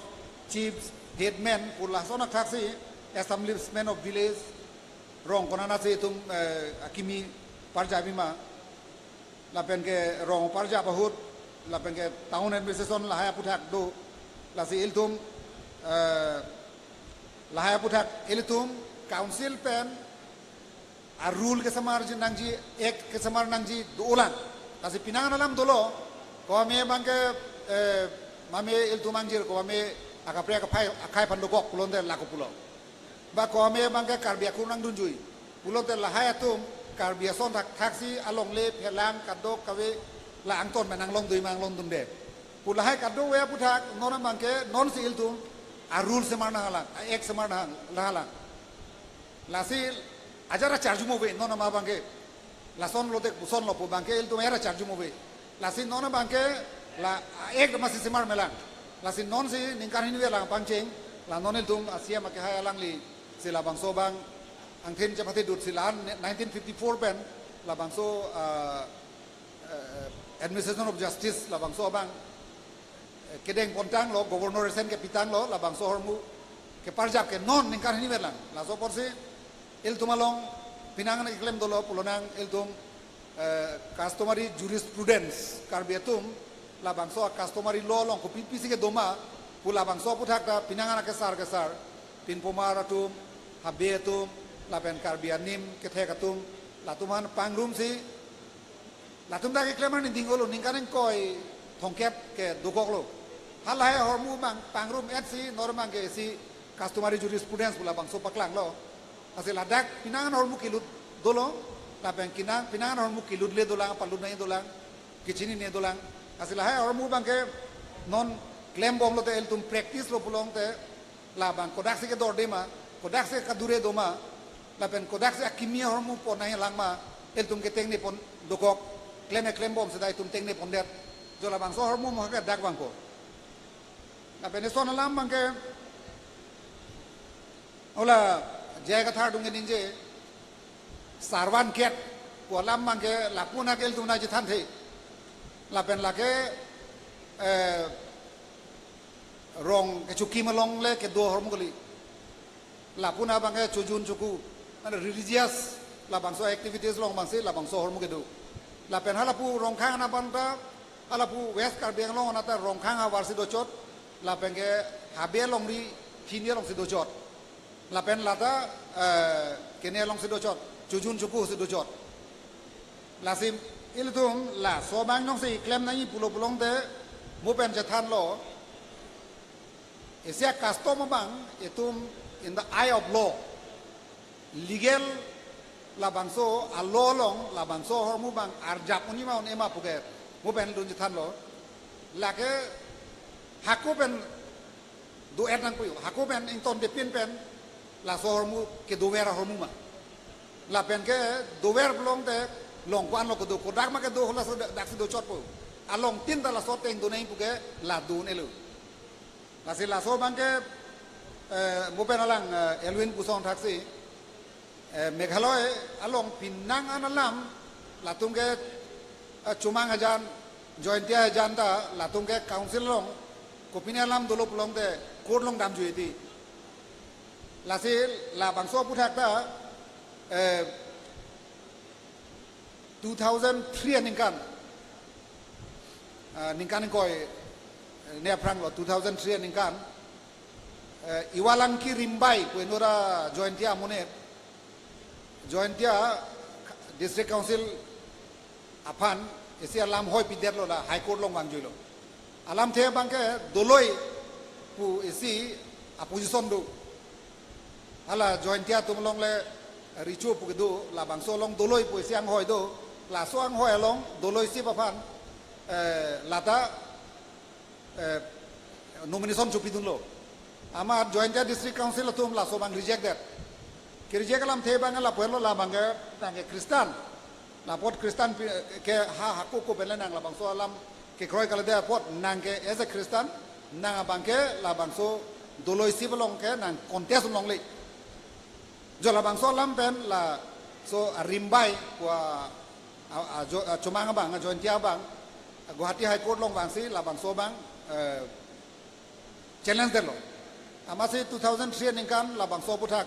chiefs, headman, pu lason athaksi establishment of village, rong konatsi itum, eh, akimi parjapji ma, lapenke rong parjap ahut, lapenke town administration lahai aphuthak do, lasi ilitum, eh, lahai aphuthak ilitum council pen a-rule kesemar ji nangji, act kesemar nangji dolang. Lasi penang alam dolo, komat abangke, eh, mame ilitum angjir komat akaprek akhai, akhai aphan dokok pulote lako pulo. Ba komat abangke Karbi akur nangdunjui pulote lahai atum Karbi ason thakthaksi alongle phelang kadokave la angton pen nanglong dui ma nanglong dunde pu lahai kadokave aphuthak non abangke nonsi ilitum a-rule semar nanglang, a-act semar nanglang. Lasi ajat acharju mo ave non ama abangke. Lason lote kusonlo pu abangke ilitum ajat acharju mo ave. Lasi non abangke la act masi semar melang. Lasi nonsi ningkan hini verlang pangcheng, la non ilitum a-C M akehai alanglisi labangso abang angthin chepathe dutsi la nineteen fifty-four pen labangso, ah, eh, administration of justice labangso abang, eh, kedeng pontanglo, governor resen kepitanglo, labangso ahormu keparjap ke non ningkan hini verlang. Laso apotsi ilitum along penang keklem dolo pulo nang ilitum, eh, customary jurisprudence Karbi atum, labangso customary law along kopi pisi kedo ma pu labangso aphuthak ta penang akesar kesar, pinpomar atum, habe atum, lapen Karbi anim kethek atum, latum aphan pangrumsi, latum ta keklem arni dingolo, ningkan ingkoi thomkep ke dokoklo. Halahai ahormu abang pangrum-etsi non abangke isi customary jurisprudence pu labangso paklanglo. Lasi ladak penang ahormu kelut dolo, lapen penang, penang ahormu kelutle dolang, palut nangji dolang, kechinine dolang. Lasi lahai ahormu abangke non klembomlote ilitum practice lo pulote, labang kodaksi kedorde ma, kodaksi kadure do ma, lapen kodaksi akimi ahormu pon nanglang ma, ilitum ke tengne pon dokok, klem klembom seta itum tengne pondet. Jo labangso ahormu mo ke dak abangko. Lapen eson alam abangke, hala J I Kathar atum keningje, Sarvan Ket pu alam abangke lapu-an ke ilitum nangchethanthe. Lapen lake, eh, rong kechokim along le kedo ahormu kali. Lapu-an abangke chojun choku, mane religious labangso activities along abangsi labangso ahormu kedo. Lapen halapu Rongkhang anat abang ta, halapu West Karbi Anglong anat ta Rongkhang ahavarsi dochot, lapenke habe alongri hini alongsi dochot. Lapen lata, eh, kene alongsi dochot, chojun chokusi dochot. Lasi ilitum laso abang nangsi klem nangji pulo pulote, mo pen chethanlo, isi a-custom abang itum in the eye of law, Legal labangso a-law along labangso ahormu abang arjap unji ma un-e ma puke mo pen dun chethanlo. Lake hako pen do-et nangpo, hako pen ingtondepin pen laso ahormu kedover ahormu ma. Lapen kedover pulote long ko-an lo kedo, kodak ma kedo, laso dak, daksi dochotpo. Along tin ta laso ateng do nangji puke la do un-elo. Lasi laso abangke, eh, mo pen alang, eh, Elwin puson thaksi, eh, Meghalaya along pinang an alam latum ke, eh, Chomang ajan, Jaintia ajan ta latum ke council along kopine alam dolo pulote court along damjui ti. Lasi labangso aphuthak ta, eh, two thousand three aningkan, ah, ningkan ingkoi, eh, ne aphrang lo, two thousand three aningkan, eh, Iwalangki Rimbai pu inut a Jaintia amonit, Jaintia District Council aphan isi alam hoi pidetlo, la High Court along vangjuilo. Alamthe abangke doloi pu isi opposition do. Hala Jaintia atum along le recho pu kedo, labangso along doloi pu isi anghoi do, laso anghoi along doloi sip aphan, eh, lata, eh, nomination chopidunlo. Amat Jaintia District Council atum laso abang reject det. Kereject alamthe abang lapu-etlo, la abangke nang ke Christian. Lapot Christian pi-, ke ha hako ko pen le nang labangso alam kekroi kalidet apot nang ke as a Christian, nang abangke labangso doloi sip along ke nang contest longle. Jo labangso alam pen laso a Rimbai pu a, a, a, Jo-, a Chomang abang, a Jaintia abang, a Guwahati High Court along vangsi labangso abang, eh, challenge detlo. Amatsi two thousand three aningkan labangso aphuthak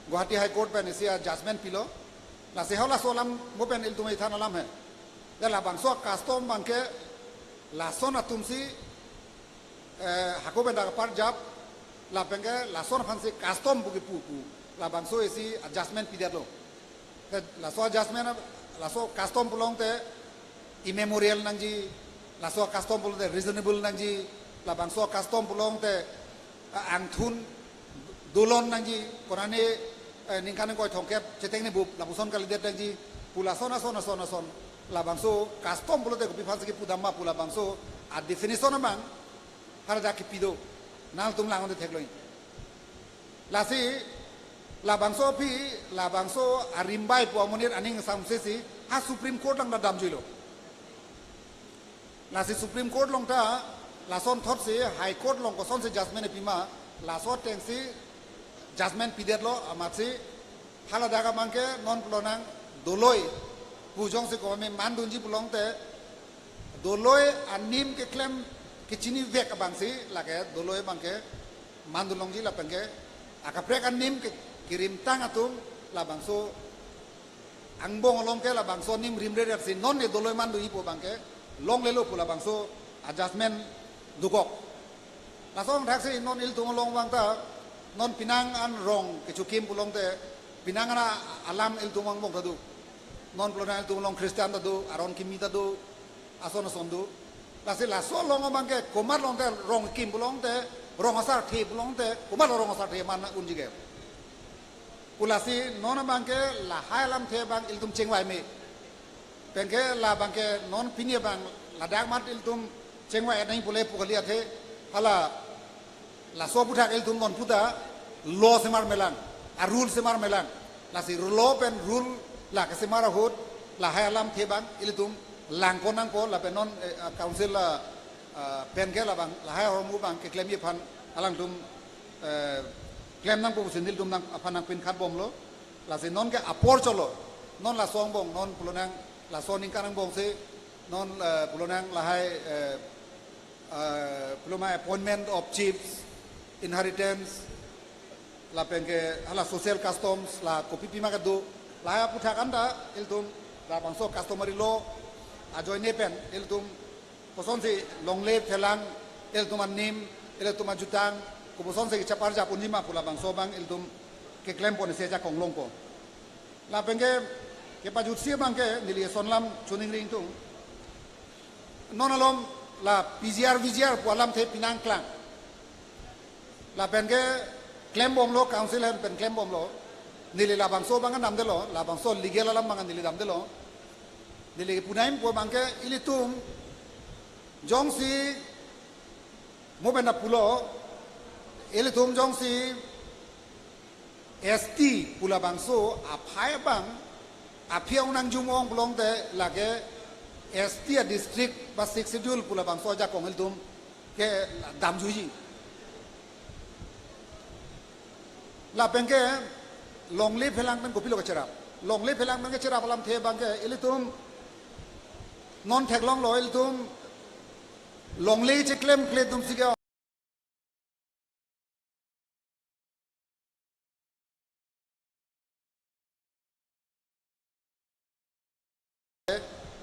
Guwahati High Court pen isi a judgment pilo. Lasi halaso alam mo pen ilitum ithan alam he. Ya labangso custom abangke lason atumsi, eh, hako pen dak aparjap, lapenke lason aphansi custom pu kepu pu labangso isi a judgment pidetlo. Te laso a judgment, laso custom pulote immemorial nangji, laso custom pulote reasonable nangji, labangso custom pulote, eh, angthun dolon nangji, konane, eh, ningkan ingkoi thomkep chetengnebup lapuson kalidet nangji pu lason ason ason ason. Labangso custom pulote kopi aphansi kepu dam ma pu labangso a definition abang haladak kepi do. Nangtum lang-un-e theklong. Lasi labangso aphi, labangso a Rimbai pu amonit aning samsesi ha Supreme Court along ta damjuilo. Lasi Supreme Court along ta lason thotsi High Court along kosonsi judgment epima, laso atengsi judgment pidetlo. Amatsi haladak abangke non pulo nang doloi pu jongsi komat mandunji pulote, doloi anim keklem kechinivek abangsi lake doloi abangke mandun longji, lapenke akaprek anim ke, kerimtang atum labangso angbong along ke labangso anim rimre rersi non ne doloi mandunji pu abangke longlelo pu labangso a judgment dokok. Laso angthaksi non ilitum along abang ta non pinang an rong kechokim pulote, pinang an alam ilitum angbong ta do. Non pulo nang ilitum along Christian ta do, aron kimi ta do, ason ason do. Lasi laso along abangke komat along te rong kim pulote, rong asarthe pulote, komat along rong asarthe man unji ke. Pu lasi non abangke lahai alamthe abang ilitum chingvai me. Penke labangke non pini abang ladak amat ilitum chingvai nangji pule pu kali athe, hala laso aphuthak ilitum non puta law semar melang, a rule semar melang. Lasi law pen rule la kesemar ahut lahai alamthe abang ilitum langkon nangpo, lapen non, eh, ah, council la, ah, penke labang lahai ahormu abang keklemji aphan alangtum, eh, klem nangpo pusi nelitum nang aphan nangpinkhat bomlo. Lasi non ke apor cholo. Non laso angbong, non pulo nang laso aningkan angbongsi, non, eh, pulo nang lahai, eh, eh, pulo ma appointment of chiefs, inheritance, lapenke hala social customs, la kopi pima kedo, lahai aphuthak an ta ilitum labangso customary law ajoine pen ilitum kosonsi longle phelang, ilitum anim, ilitum ajutang, kosonsi kechaparjap unji ma pu labangso abang ilitum keklem pon isi ajakong longpo. Lapenke kepajutsi abangke neli eson alam choningri ingtung. Non alom la P G R V G R pu alamthe pinang klang. Lapenke klem bomlo, council ahin pen klem bomlo. Neli labangso abang damdelo, labangso legal alam abang neli damdelo. Neli punai po abangke ilitum jongsi mo benda pulo, ilitum jongsi S T pu labangso aphai abang, aphi ang nangjum ong pulote lake S T a-district ba Sixth Schedule pu labangso ajakong ilitum ke damjuiji. Lapenke longle phelang pen kopilo kecherap. Longle phelang pen kecherap alamthe abangke ilitum non theklonglo ilitum longle cheklemkle atumsi ke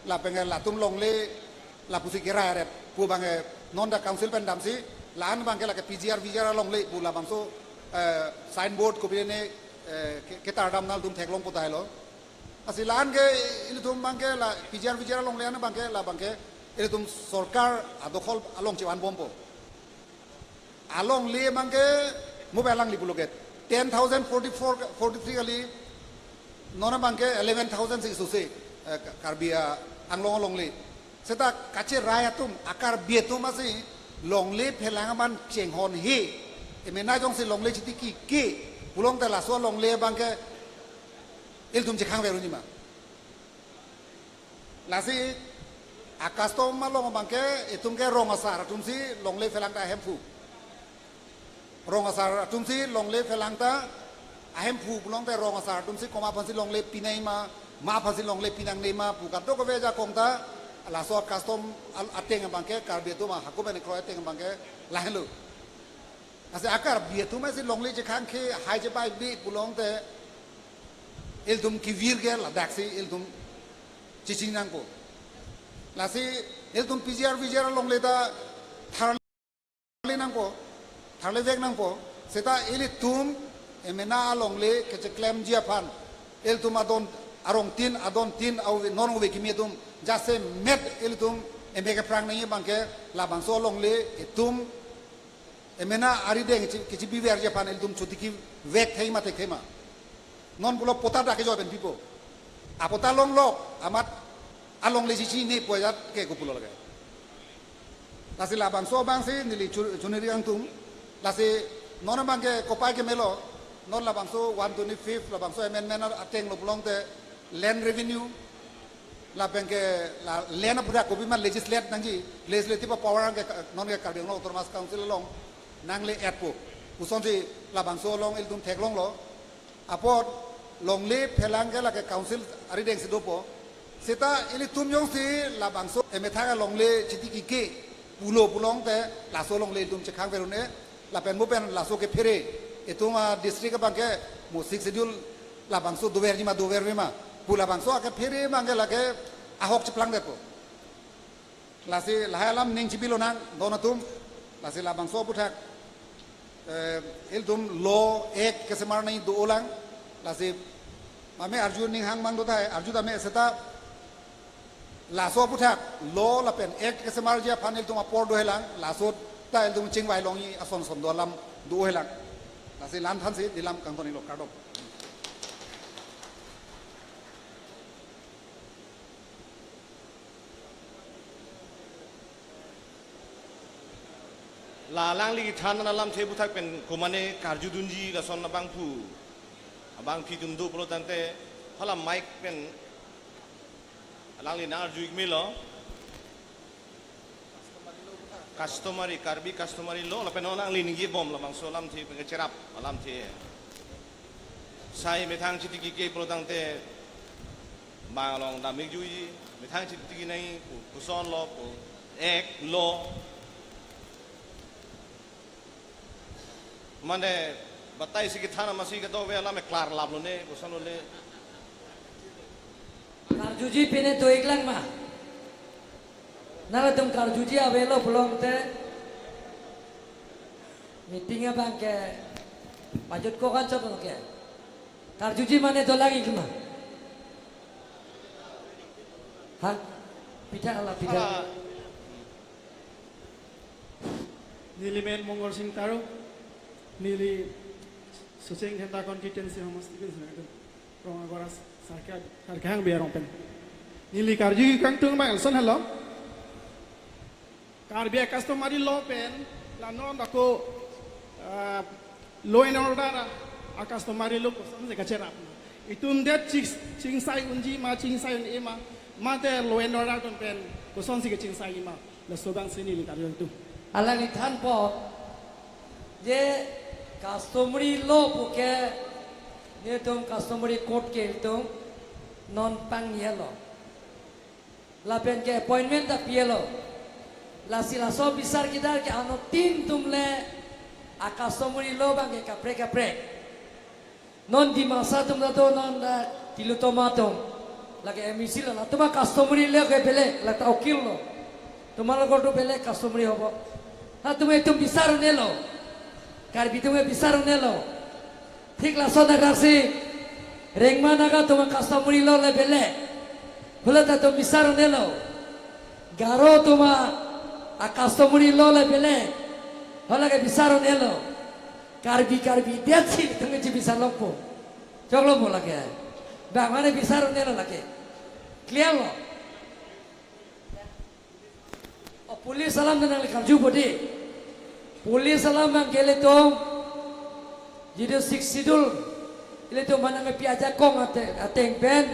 lapenke latum longle lapusi kerai aret pu abangke non ta council pen damsi la-an abangke lake P G R V G R alongle pu labangso, eh, signboard kopine, eh, ke-, ketar dam nangtum theklong pu tahai lo. Lasi la-an ke ilitum abangke la P G R V G R alongle an abangke labangke ilitum sorkar adokhol along chevan bompo. Alongle abangke mo pen alangli pulo ke ten thousand forty-four, forty-three kali, non abangke eleven thousand si suse, eh, Ka-, Karbi, ah, Anglong alongle. Seta kacherai atum, a-Karbi atum asi longle phelang abang chenghon he. Emena jongsi longle chiti kike pulote laso longle abangke ilitum chekhang verunji ma. Lasi a-custom along abangke itum ke rong asar atumsi longle phelang ta ahemphu. Rong asar atumsi longle phelang ta ahemphu pulote rong asar atumsi komat aphansi longle pinangji ma, ma aphansi longle pinangne ma pu kadokave ajakong ta laso a-custom al-, ateng abangke Karbi atum ahako pen kroi ateng abangke lahenlo. Lasi a-Karbi atum asi longle chekhang ke hai chepai bi pulote ilitum kevir ke ladaksi ilitum cheching nangpo. Lasi ilitum P G R V G R alongle ta tharle nangpo, tharle vek nangpo. Seta ilitum emena alongle kecheklemji aphan ilitum adon arong tin, adon tin, ave, non ave kimi atum jasemet ilitum eme keprang nangji abangke labangso alongle itum emena arideng kechi-, kechibiverji aphan ilitum chotiki vek thei ma thek thei ma. Non pulo pota dak kejoi pen pipo. Apota longlok amat alongle chechinipo ajat ke kopulo lake. Lasi labangso abangsi neli chu-, chuniri angtum. Lasi non abangke kopai kemelo, non labangso one twenty-fifth labangso amendment ateng lo pulote land revenue, lapenke la land aphuthak kopima legislate nangji, legislative power abangke ka-, non ke Karbi Anglong Autonomous Council along nangle-etpo pusonsi labangso along ilitum theklonglo. Apot longle phelang ke lake council arideng si dopo. Seta ilitum jongsi labangso emethang alongle chiti kike pulo pulote laso alongle ilitum chekhang verun-e. Lapen mo pen laso kephere itum a-district abangke mo Sixth Schedule labangso doverji ma doverve ma pu labangso akephere abangke lake ahok cheplangdetpo. Lasi lahai alam ning chibilo nang don atum. Lasi labangso aphuthak, eh, ilitum law act kesemar nangji do-olang. Lasi mame arju ning hang mang do tahai, arju tame seta laso aphuthak law lapen act kesemarji aphan ilitum apor dohelang, laso ta ilitum chingvai longji ason son do alam dohelang. Lasi la-an thansi neli lam kangton-iklo, kardom. La alangli kethan alamthe aphuthak pen komane karjudunji lason abangphu, abangpi atum do pulo tangte hala mic pen alangli nang arju-ik melo. Customary, Karbi customary law, lapen non alangli ningje bom labangso alamthe pen kecherap alamthe. Sai methang chiti kike pulo tangte bang along dam-ik juji, methang chiti kike nangji pu, puson lo pu, ek lo. Mane batai si kethan amatsi kadokave alam eklar laplo ne, koson lo le. Karjuji pine do-iklang ma. Nangtum karjuji avelo pulote meeting abangke pajut ko kan chot ke. Karjuji mane dolang-ik ma. Ha? Pitha hala pitha. Hala. Neli men Mongol Sing Taro, neli Socheng Dhenta constituency hamasti pen sina tum. Rong agora sarka, sarka hang biar rong pen. Neli karju kangtung bang Elson, hello. Karbi customary law pen, la non dako, ah, law and order a customary law kosonsi kacherap. Itum det ching-, chingsai unji ma, chingsai un-e ma, mate law and order atum pen kosonsi kachingsai ma. Laso abangsi neli karju kangtung. Alangli thanpo, je customary law puke, netum customary court ke itum non pangnielo. Lapen ke appointment ta pielo. Lasi laso bisar kidar ke anuttin atum le a customary law abang ke kaprek kaprek. Non Dimasa atum ta do, non, eh, Tilottama atum. Lake M E C lo, latum a customary law ke beleg, la ta ukil lo. Atum along do beleg customary hobo. Latum itum bisar un-elo. Karbi atum ke bisar un-elo. Thik lason adarsi Rengma Naga atum a customary law le beleg. Hala ta itum bisar un-elo. Garo atum a customary law le beleg. Hala ke bisar un-elo. Karbi, Karbi detsi itum ke chibisar longpo. Choklo mo lake. Bang mane bisar un-elo lake. Clear lo. O police alam nangli karjupo dei. Police alam abang ke ilitum, jadi Sixth Schedule, ilitum manang pi ajakong ate-, ateng pen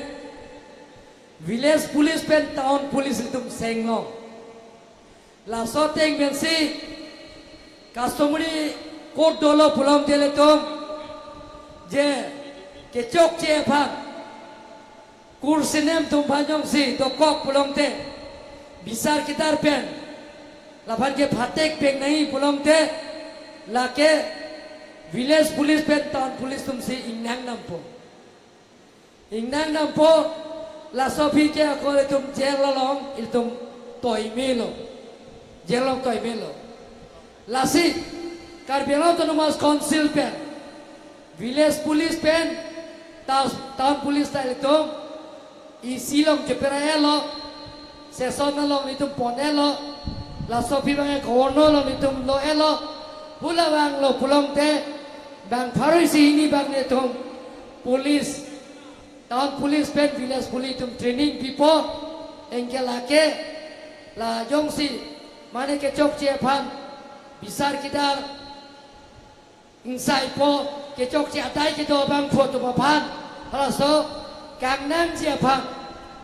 village police pen town police ilitum senglo. Laso ateng pensi customary court dolo pulote ilitum je kechokche aphan, kursenem atum aphan jongsi dokok pulote, bisar kidar pen laphan ke phatek peng nangji pulote, lake village police pen town police atumsi ingnang dampo. Ingnang dampo, laso aphi ke ako ilitum jail along ilitum toi melo. Jail along toi melo. Lasi Karbi Anglong Autonomous Council pen, village police pen, ta-, town police ta ilitum isi along chepera-elo, session along ilitum pon-elo, laso aphi abang governor along ilitum lo-elo, hala abang lo pulote, bang pharo isi hini abang netum police, town police pen village police atum training pipo, anke lake, la jongsi, mane kechokche aphan, bisar kidar, ingsaipo, kechokche adai kedo abangphu atum aphan, halaso kangnangji aphan,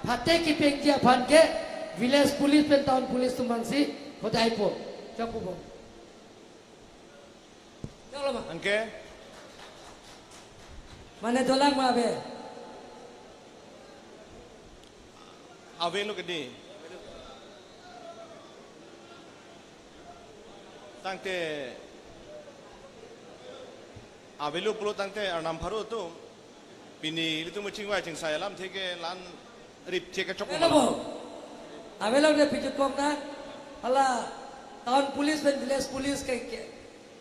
phatek kepengji aphan ke village police pen town police atum aphansi hodaipo. Chokpo bom. Choklo ma? Anke? Mane dolang ma ave? Avelo ke dei. Tangte avelo pulo tangte arnam pharo atum. Pini ilitum chingvai chingsai alamthe ke la-an rip che kechok. Avelo bo. Avelo de pijut kok na. Hala town police pen village police ke, ke.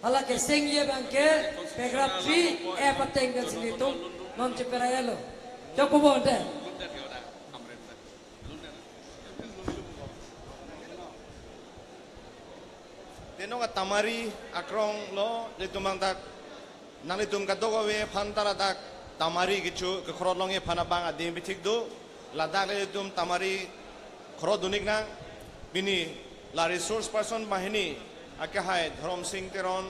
Hala kesengji abang ke paragraph three A ateng pensi ilitum non chepera-elo. Chokpo bom te. Tenong a Tamari akrong lo, ilitum abang dak, nanglitum kadokave aphan ta ladak Tamari kecho kekhorot longji aphan abang adim bithik do, ladak ilitum Tamari khorot dun-ik nang. Pini la resource person banghini, akehai Dhorom Sing Teron,